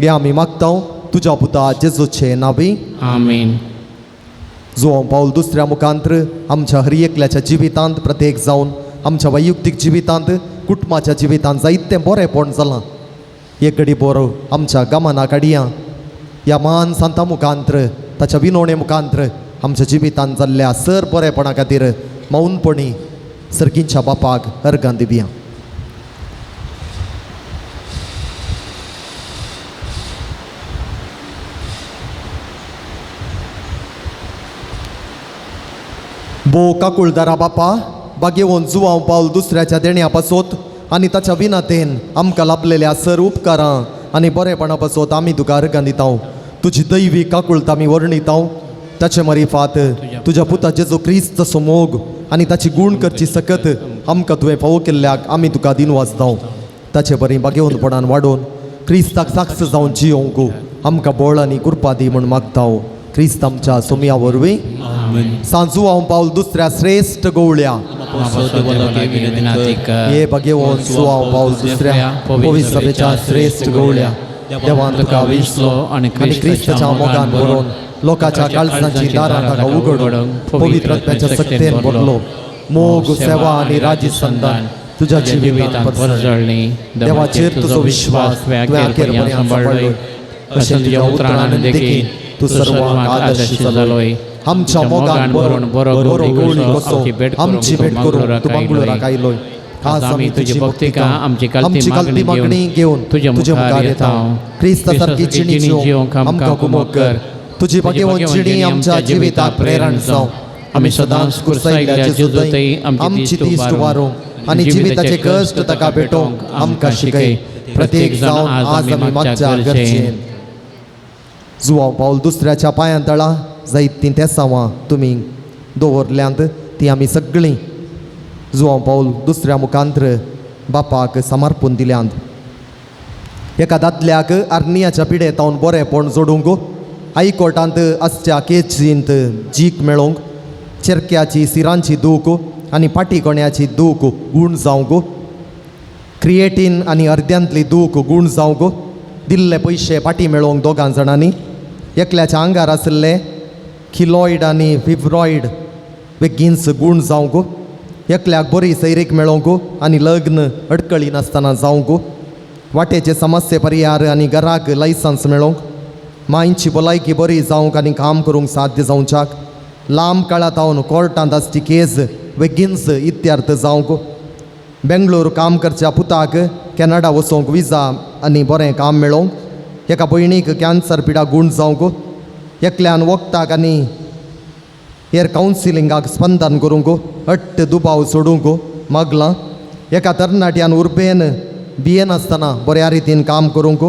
हें आमी मागता तुज्या पुता जेजूचे नावी. आमीन. जुवांव पावल दुसऱ्या मुखांत्र आमच्या हर एकल्याच्या जिवितांत प्रत्येक जावन आमच्या वैयक्तीक जिवितांत, कुटुंबाच्या जिवितांत जायतें बरेंपण जालां. एक घडी बरो आमच्या गमना काडया ह्या महान सांता मुखांत्र, ताच्या विनोणे मुखांत्र आमच्या जिवितांत जाल्ल्या सर बरेपणा खातीर मौनपणी सर्गींच्या बापाक अर्गां दिवया. बो काकुळदारा बापा, बागेवन जुवांव पावल दुसऱ्याच्या देण्या पासोत आनी ताच्या विनातेन आमकां लाभलेल्या सर उपकारां आनी बरेपणा पासोत आमी तुका अर्गां दिता. तुजी दैवी काकुळत आमी वर्णिता. ताचे मारिफात तुज्या पुता जेजू क्रिस्ताचो मोग आनी ताची गूण करची सकत आमकां तुवें फावो केल्ल्याक आमी तुका दिनवासता. ताचे बरी बागेवनपणान वाडोवन क्रिस्ताक साक्ष जावन जियोंक आमकां बळ आनी कृपा दी म्हूण मागता. क्रिस्त आमच्या सोमया वरवीं. सांजू हांव पावल दुसऱ्या श्रेश्ठ गवळ्या. हे भगेवन सुवाव पावल दुसऱ्या पवित्र सभेच्या श्रेश्ठ गवळ्या. देवान तुका विसलो आनी क्रिस्ताच्या मोगान भरोवन लोकांच्या काळजांची दारां ताका उगडून पवित्र आत्म्याच्या शक्तेन भरलो. मोग, सेवा आनी राजी संदान तुज्या जिवितांत परजळ्ळी. देवाचेर तुजो विश्वास तुवें अखेर पर्यंत सांबाळ्ळो. अशें तुज्या उतरान देखीन तूं सर्वांक आदर्श जालोय. आमच्या मोगान भरून बरो गवळी कसो आमची भेट करूंक तूं मंगळुराक आयलोय. आज आमी तुजी भक्तिका आमची कालती मागणी घेवन तुज्या मुखार येता. क्रिस्ता सारकी जिणी जिवंक आमकां कुमक कर. तुजी भगेवन जिणी आमच्या जिविताक प्रेरण जावं. आमी सदांच कुर्सायिल्ल्या जेजू आमची दिश्ट वारूंक आनी जिविताचे कश्ट ताका भेटोवंक आमकां शिकय. प्रत्येक जावन आज आमी मागच्या गरजेन. जुवांव पावल दुसऱ्याच्या पांयां तळा जायत तीं तेसांवां तुमी दवरल्यांत ती आमी सगळीं जुवांव पावल दुसऱ्या मुखांत्र बापाक समर्पून दिल्यांत. एका दादल्याक आर्नियाच्या पिडेतावन बरेंपण जोडूंक, हायकोर्टांत आसच्या केजींत जीक मेळोवंक, चेरक्याची सिरांची दूख आनी पाटी कोण्याची दूख गूण जावंक, क्रिएटीन आनी अर्द्यांतली दूख गूण जावंक, दिल्ले पयशे पाटी मेळोवंक दोगां जाणांनी, एकल्याच्या आंगार आशिल्ले खिलॉयड आनी फिब्रॉयड बेगीनच गूण जावंक, एकल्याक बरी सैरीक मेळोवंक आनी लग्न अडकळी नासतना जावंक, वाटेचे समस्ये परिहार आनी घराक लायसन्स मेळोवंक, मांयची भलायकी बरी जावंक आनी काम करूंक साध्य जावच्याक, लांब काळा तावन कोर्टांत आसची केस बेगीनच इत्यार्थ जावंक, बेंगलोर काम करच्या पुताक कॅनडा वचोंक विजा आनी बरें काम मेळोवंक, एका भयणीक कॅन्सर पिडा गूण जावंक, एकल्यान वखदाक आनी हेर कावन्सिलिंगाक स्पंदन करूंक अट्ट दुबाव सोडूंक मागलां, एका तरणाट्यान उर्बेन भियेनासतना बऱ्या रितीन काम करूंक,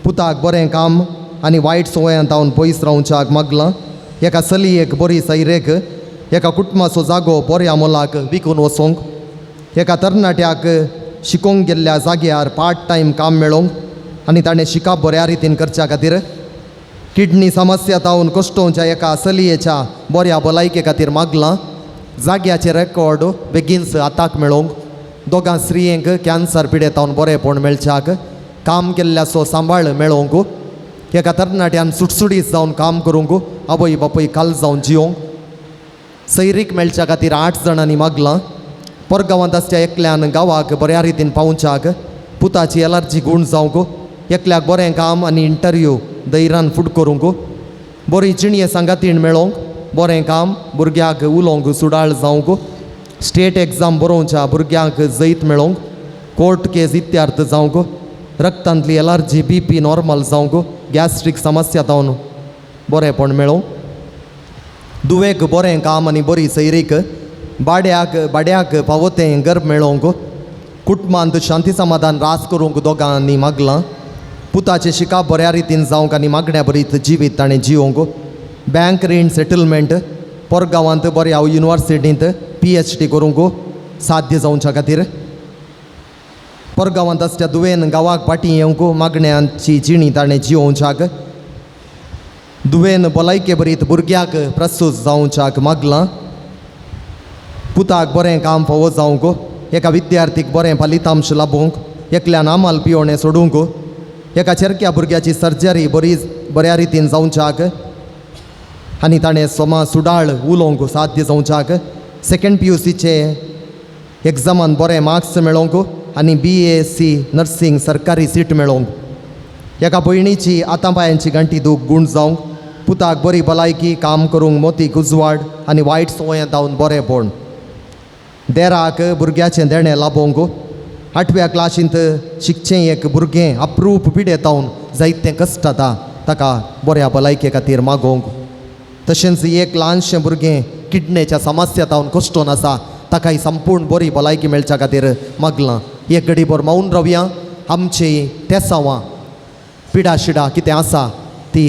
पुताक बरें काम आनी वायट संवयान तावन पयस रावच्याक मागलां, एका चलयेक बरी सैरेक, एका कुटुंबाचो जागो बऱ्या मोलाक विकून वचोंक, एका तरणाट्याक शिकोवंक गेल्ल्या जाग्यार पार्ट टायम काम मेळोवंक आनी ताणें शिकप बऱ्या रितीन करच्या खातीर, किडनी समस्या तावन कश्टोवच्या एका चलयेच्या बऱ्या भलायके खातीर मागलां, जाग्याचे रेकॉर्ड बेगीनच हाताक मेळोवंक, दोगां स्त्रियेंक कॅन्सर पिडेतावन बरेंपण मेळच्याक, काम केल्ल्याचो सांबाळ मेळोवंक, एका तरणाट्यान सुटसुटीत जावन काम करूंक, आवय बापूय काल जावन जियोंक, सैरीक मेळच्या खातीर 8 जाणांनी मागलां, परगांवांत आसच्या एकल्यान गांवाक बऱ्या रितीन पावच्याक, पुताची एलर्जी गूण जावंक, एकल्याक बरें काम आनी इंटरव्यू धैर्यान फुट करूंक, बरी जिणये सांगातीण मेळोवंक, बरें काम भुरग्याक उलोवंक सुडाळ जावंक, स्टेट एग्जाम बरोवच्या भुरग्यांक जैत मेळोवंक, कोर्ट केस इत्यार्थ जावंक, रक्तांतली एलर्जी बी पी नॉर्मल जावंक, गॅस्ट्रीक समस्या जावन बरेंपण मेळोवंक, दुवेक बरें काम आनी बरी सैरीक, बाड्याक बाड्याक फावो तें गर्भ मेळोवंक, कुटुंबांत शांती समाधान रास करूंक दोगांनी मागलां. पुताचें शिकाप बऱ्या रितीन जावंक आनी मागण्या बरीत जिवीत ताणें जिवोवंक, बँक रीण सेटलमेंट, परगांवांत बऱ्या युनिवर्सिटींत PhD करूंक साध्य जावच्या खातीर, परगांवांत आसच्या दुवेन गांवाक फाटीं येवंक मागण्यांची जिणी ताणें जिवोवच्याक, दुवेन भलायके बरीत भुरग्याक प्रस्तूत जावच्याक मागलां. पुताक बरें काम फावो जावंक, एका विद्यार्थीक बरें फलितांश लाबूंक, एकल्यान आमाल पियोणें सोडूंक, एका चेरक्या भुरग्याची सर्जरी बरी बऱ्या रितीन जावच्याक आनी ताणें सोमा सुडाळ उलोवंक साध्य जावच्याक, सेकेंड PUCचे एग्जामान बरें मार्क्स मेळोवंक आनी BASc nursing सरकारी सीट मेळोवंक, एका भयणीची आतां पांयांची गांठी दूख गूण जावंक, पुताक बरी भलायकी, काम करूंक मोतीक उजवाड आनी वायट संवय धांवन बरेंपण, देराक भुरग्याचें देणें लाबोवंक, 8व्या क्लासींत शिकचें एक भुरगें अप्रूप पिडेतावन जायतें कश्ट जाता ताका बऱ्या भलायके खातीर मागोवंक, तशेंच एक ल्हानशें भुरगें किडनेच्या समस्या तावन कश्टोन आसा ताकाय संपूर्ण बरी भलायकी मेळच्या खातीर मागलां. एक घडी भर मौन रावया. आमची तेसांवां पिडा शिडा कितें आसा ती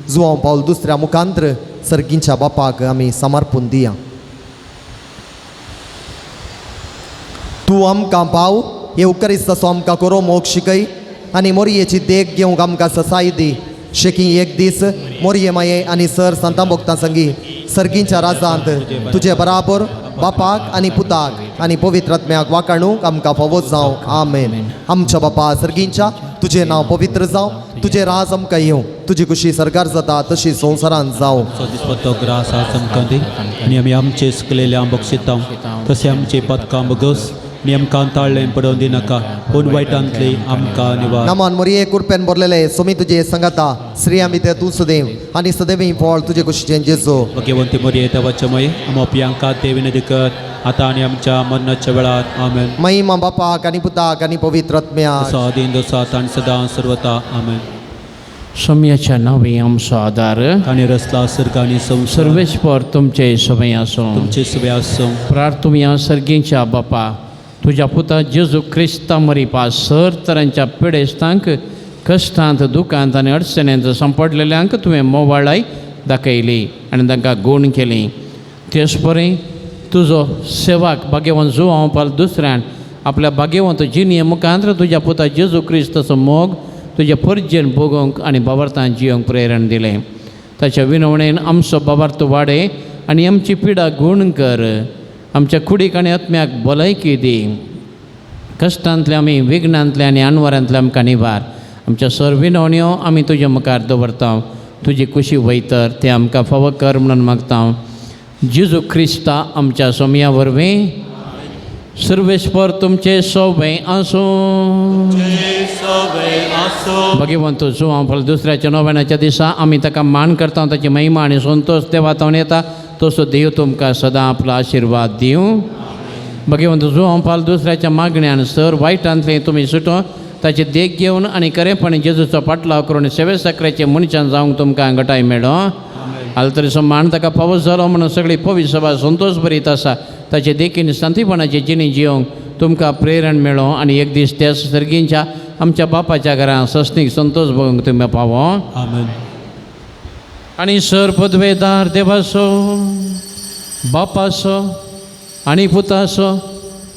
जुवांव पावल दुसऱ्या मुखांत्र सर्गींच्या बापाक आमी समर्पून दिया. तूं आमकां पाव येवकरिस्ताचो आमकां करो मोग शिकय आनी मोरयेची देख घेवंक आमकां ससाय दी. शेकी एक दीस मोरये माये आनी सर संतां भोगतां संगी सर्गींच्या राजांत तुजे बराबर बापाक आनी पुताक आनी पवित्र आत्म्याक वाकाणूंक आमकां फावो जावं. आमेन. आमच्या बापा सर्गींच्या, तुजें नांव पवित्र जावं, तुजें राज आमकां येवं, तुजी खुशी सरकार जाता तशी संवसारांत जावं. दिसपत्तो ग्रास आज आमकां दी आनी आमी आमचे सुकलेल्या बक्षितां तशें आमचे पदकां बगस आनी आमकां ताळ्ळें पडोवन दिनाका पूण वायटांतली आमकां निवार. नमन मोरये, कुरपेन भरलेले, सोमी तुजे संगता, स्त्रियां भितर तूं सदैव आनी सदैव फळ तुजे कुशीचें जेजू. भगवंती मोरये, देवाच्या मये, आमो पियांका ते विनंती कर आतां आनी आमच्या मरणाच्या वेळार. आमेन. महिमा बापाक आनी पुताक आनी पवित्र आत्म्याक. जसो आदीन तसो आतां आनी सदां सर्वता. आमेन. सम्याच्या नांवे आमचो आदार ताणें रचला सर्ग आनी संवसार. सर्वेस्पर तुमचे समय आसूं. तुमचे सुवे आसूं. प्रार्थुया. सर्गीच्या बापा, तुज्या पुता जेजू क्रिस्ता मरिपा सर तरांच्या पिडेस्तांक कश्टांत दुखांत आनी अडचणेंत सांपडलेल्यांक तुवें मोवाळाय दाखयली आनी तांकां गूण केली. तेच परी तुजो सेवाक भाग्यवंत जुवांव पाल दुसऱ्यान आपल्या भाग्यवंत जिणये मुखांत तुज्या पुता जेजू क्रिस्ताचो मोग तुज्या परजेन भोगोवंक आनी बाबार्थान जियोंक प्रेरण दिलें. ताच्या विनवणेन आमचो बाबार्थ वाडे आनी आमची पिडा गूण कर. आमच्या कुडीक आनी आत्म्याक भलायकी दी. कश्टांतले आमी विघ्नांतले आनी अनवरांतले आमकां निवार. आमच्या सर विनवण्यो आमी तुज्या मुखार दवरता. तुजी कुशी वयतर तें आमकां फावो कर म्हणून मागता. जेजू क्रिस्ता आमच्या सोमया वरवीं. सर्वेस्पर तुमचे सोबें आसूं. भगवंत जुवांव फल दुसऱ्याच्या नोवेनाच्या दिसा आमी ताका मान करता. ताची महिमा आनी संतोश देवा येता तसो देव तुमकां सदां आपलो आशिर्वाद दिवं. भगवंत जुवांव पाल दुसऱ्याच्या मागण्यान सर वायटांतलें तुमी सुटो ताची देख घेवन आनी खरेपणी जेजूचो पाटलाव करून सेवे साकरेचे मनशान जावंक तुमकां घटाय मेळो. आल तरी मान ताका पावस जालो म्हणून सगळी पवित्र सभा संतोश भरीत आसा. ताचे देखीन शांतीपणाची जिणी जिवंक तुमकां प्रेरण मेळो आनी एक दीस त्या सर्गींच्या आमच्या बापाच्या घरां सस्नीक संतोश भोगूंक तुमी पावो. आमेन. आनी सर पदवेदार देवाचो बापाचो आनी पुताचो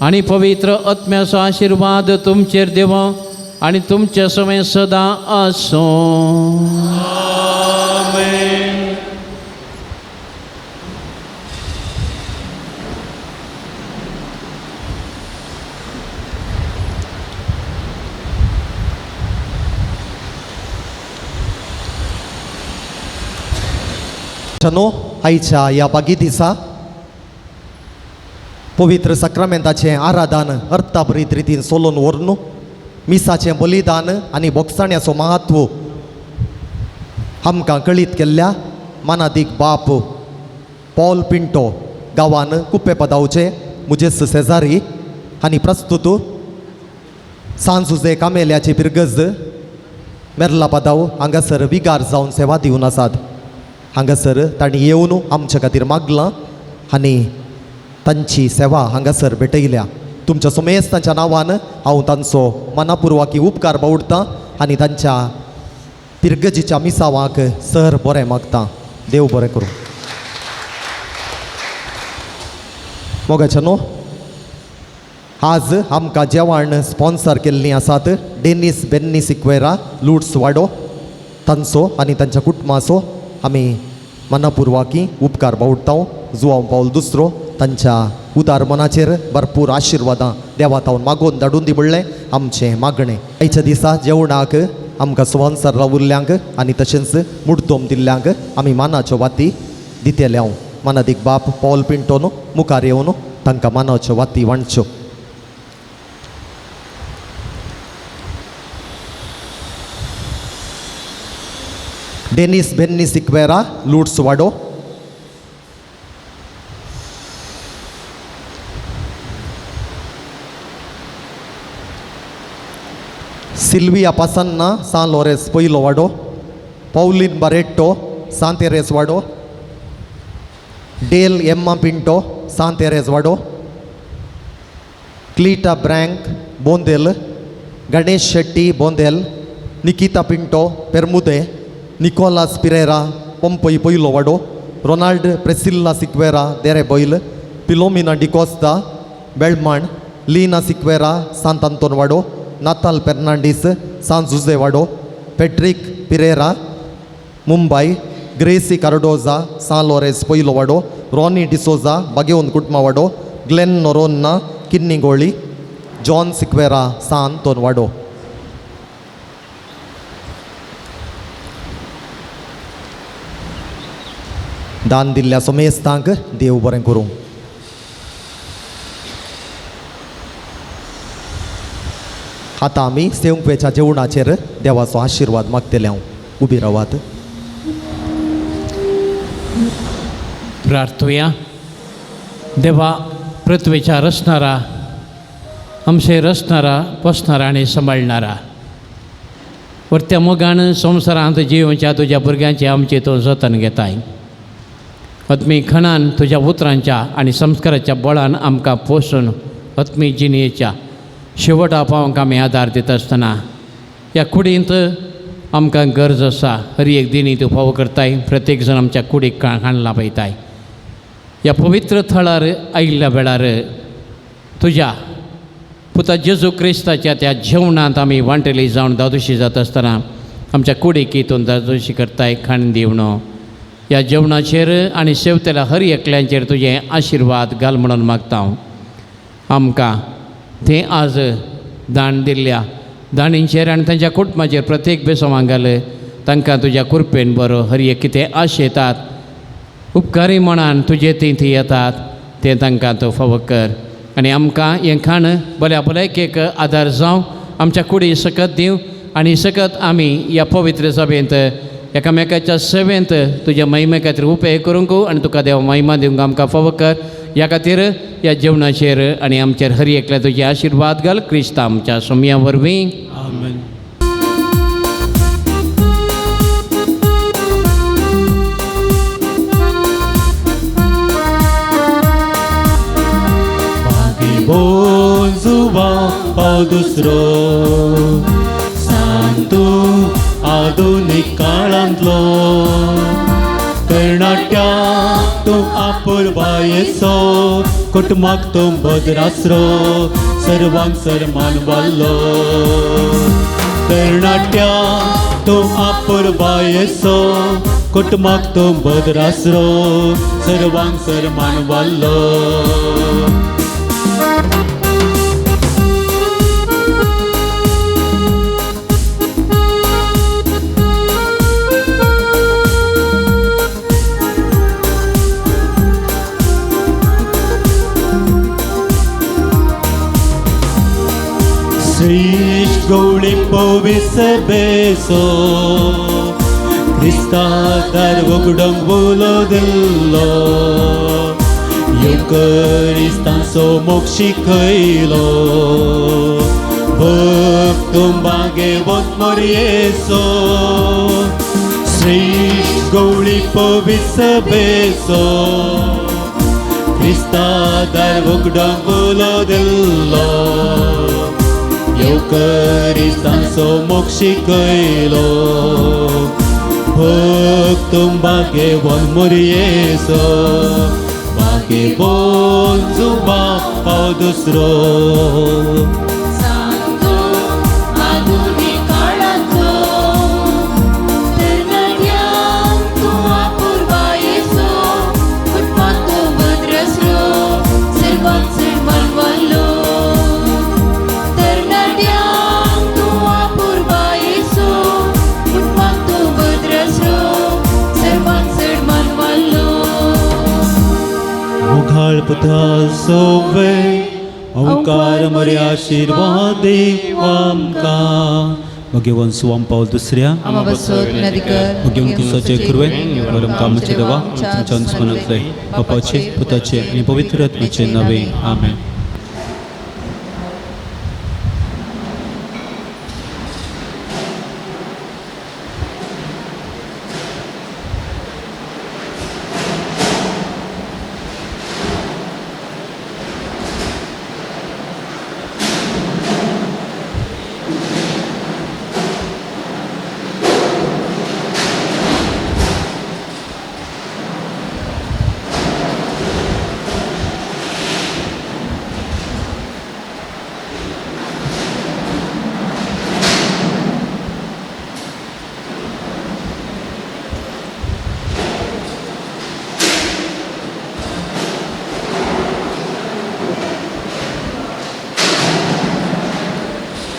आनी पवित्र आत्म्याचो आशिर्वाद तुमचेर देवो आनी तुमचे समय सदां आसूं. नो आयच्या ह्या बागी दिसा पवित्र साक्रामेंताचें आराधन अर्थाभरीत रितीन सोलोवन व्हरून मिसाचें बलिदान आनी बोगसाण्याचो महत्व आमकां कळीत केल्ल्या मानादीक बाप पॉल पिंटो गांवान कुप्पे पदावचे मुजेस शेजारी आनी प्रस्तुत सांजुजे कामेल्याची पिरगज मेरला पदाव हांगासर विगार जावन सेवा दिवन आसात. हांगासर तांणी येवन आमच्या खातीर मागलां आनी तांची सेवा हांगासर भेटयल्या. तुमच्या समेस्तांच्या नांवान हांव तांचो मनापुर्वाकी उपकार बावडटा आनी तांच्या पिरगजीच्या मिसावाक सर बरें मागता. देव बरें करूं. मोगाच्या न्हू, आज आमकां जेवण स्पॉन्सर केल्लीं आसात डेनीस बेन्नी सिक्वेरा लुट्स वाडो, तांचो आनी तांच्या कुटुंबाचो आमी मनापुर्वाकी उपकार बावडटा. जुवांव पावल दुसरो तांच्या उदार मनाचेर भरपूर आशिर्वादां देवा तावन मागोवन धाडून दी म्हणलें आमचें मागणें. आयच्या दिसा जेवणाक आमकां स्पॉन्सर रावुल्ल्यांक आनी तशेंच मुडदोम दिल्ल्यांक आमी मानाच्यो वाती दितले. हांव मानादीक बाप पॉल पिंटोन मुखार येवन तांकां मानाच्यो वाती वांटच्यो. डेनीस बेन्नी सिक्वेरा लुट्स वाडो, सिल्विया पासन्ना सान लोरेस पयलो वाडो, पौलीन बारेट्टो सान तेरेस वाडो, डेल एम्मा पिंटो सान तेरेस वाडो, क्लीटा ब्रँक बोंदेल, गणेश शेट्टी बोंदेल, निकिता पिंटो पेरमुदे, निकोलास पिरेरा पंपई पयलो वाडो, रोनाल्ड प्रेसिल्ला सिक्वेरा देरेबैल, पिलोमिना डिकोस्ता बेळमाण, लीना सिक्वेरा सांत आंतोन वाडो, नाताल फेर्नांडीस सान जुजे वाडो, पेट्रीक पिरेरा मुंबय, ग्रेसी कार्डोजा सान लोरेस पयलो वाडो, रॉनी डिसोजा बागेवन कुटमा वाडो, ग्लेन नोरोन्ना किन्नीगोळी, जॉन सिक्वेरा सान तोन वाडो. दान दिल्ल्या समेस्तांक देव बरें करूं. आतां आमी सेवंकवेच्या जेवणाचेर देवाचो आशिर्वाद मागतले. हांव उबी रावात. प्रार्थुया. देवा, पृथ्वीच्या रचणारा, आमचे रचणारा, पोसणारा आनी सांबाळणारा, वरत्या मोगान संवसारांत जियोवच्या तुज्या भुरग्यांचे आमचे तूं जतन घेताय. आत्मी खणान तुज्या उतरांच्या आनी संस्काराच्या बळान आमकां पोसून आत्मी जिणेच्या शेवटा पावंक आमी आदार दिता आसतना ह्या कुडींत आमकां गरज आसा. हर एक दिनी तूं फावो करताय, प्रत्येक जाण आमच्या कुडीक खाण लाभयताय. ह्या पवित्र थळार आयिल्ल्या वेळार तुज्या पुता जेजू क्रिस्ताच्या त्या जेवणांत आमी वांटेली जावन दादोशी जाता आसतना आमच्या कुडीक हितून दादोशी करताय खाण दिवन. ह्या जेवणाचेर आनी शेवतेल्या हर एकल्यांचेर तुजें आशिर्वाद घाल म्हणून मागता हांव. आमकां तें आज दान दिल्ल्या दाणींचेर आनी तांच्या कुटुंबाचेर प्रत्येक बेसोवांक घाल. तांकां तुज्या कृपेन बरो हर एक कितें आशेतात उपकारी मनान तुजे थंय थंय येतात तें तांकां तूं फावो कर आनी आमकां हें खाण बऱ्या भलायकेक आदार जावं. आमच्या कुडी सकत दिवं आनी सकत आमी ह्या पवित्र सभेंत एकामेकाच्या सेवेंत तुज्या महिमे खातीर उपेग करूंक आनी तुका देवा महिमा दिवंक आमकां फावो कर. ह्या खातीर ह्या जेवणाचेर आनी आमचेर हर एकल्या तुजे आशिर्वाद घाल क्रिस्ता आमच्या सोमया वरवीं. आमेन. पाव दुसरो सांतू आधुनीक काळांतलो कर्नाट्या तूं आपुरबायेचो कुटुंबाक तूं भद्रासरो सर्वांक सरमान वाल्लो. कर्नाट्या तूं आपुरबायेचो कुटुंबाक तूं भद्रासरो सर्वांक सरमान वाल्लो. श्रीश गवळी पविस बेसो क्रिस्ता दार उगडोंक उलो दिल्लो येवकरिस्तांचो मोग शिकयलो भक्त बागेवत मोरयेसो. श्रेष्ठ गवळी पविसबेचो क्रिस्ता दार उगडांक उलो दिल्लो येवकरिस्तांचो मोक्ष शिकयलो भक्त भाग्यवान मोरयेचो भाग्यवान जुबा पाव दुसरो. सांगतो आधुनिक काळांतलो तरणाट्यांक तूं अपुरबायेचो कुटुंबांत तूं भद्रसरो सर्वात चड मानवल्लो तरणाट्यांक तूं अपुरबायेचो कुटुंबांत तूं भद्रसरो सर्वात चड मानवल्लो. मुखाळ पुता सोवे ओंकार मरे आशिर्वाद देव आमकां. भगवान सुवाम पावल दुसऱ्या आमा बसोत विनंती कर. भगवान क्रिस्ताचे कृपेन वरम कामाचे देवा तुमच्या अनुस्मरणांतले बापाचे पुताचे आणि पवित्र आत्म्याचे नावे आमेन.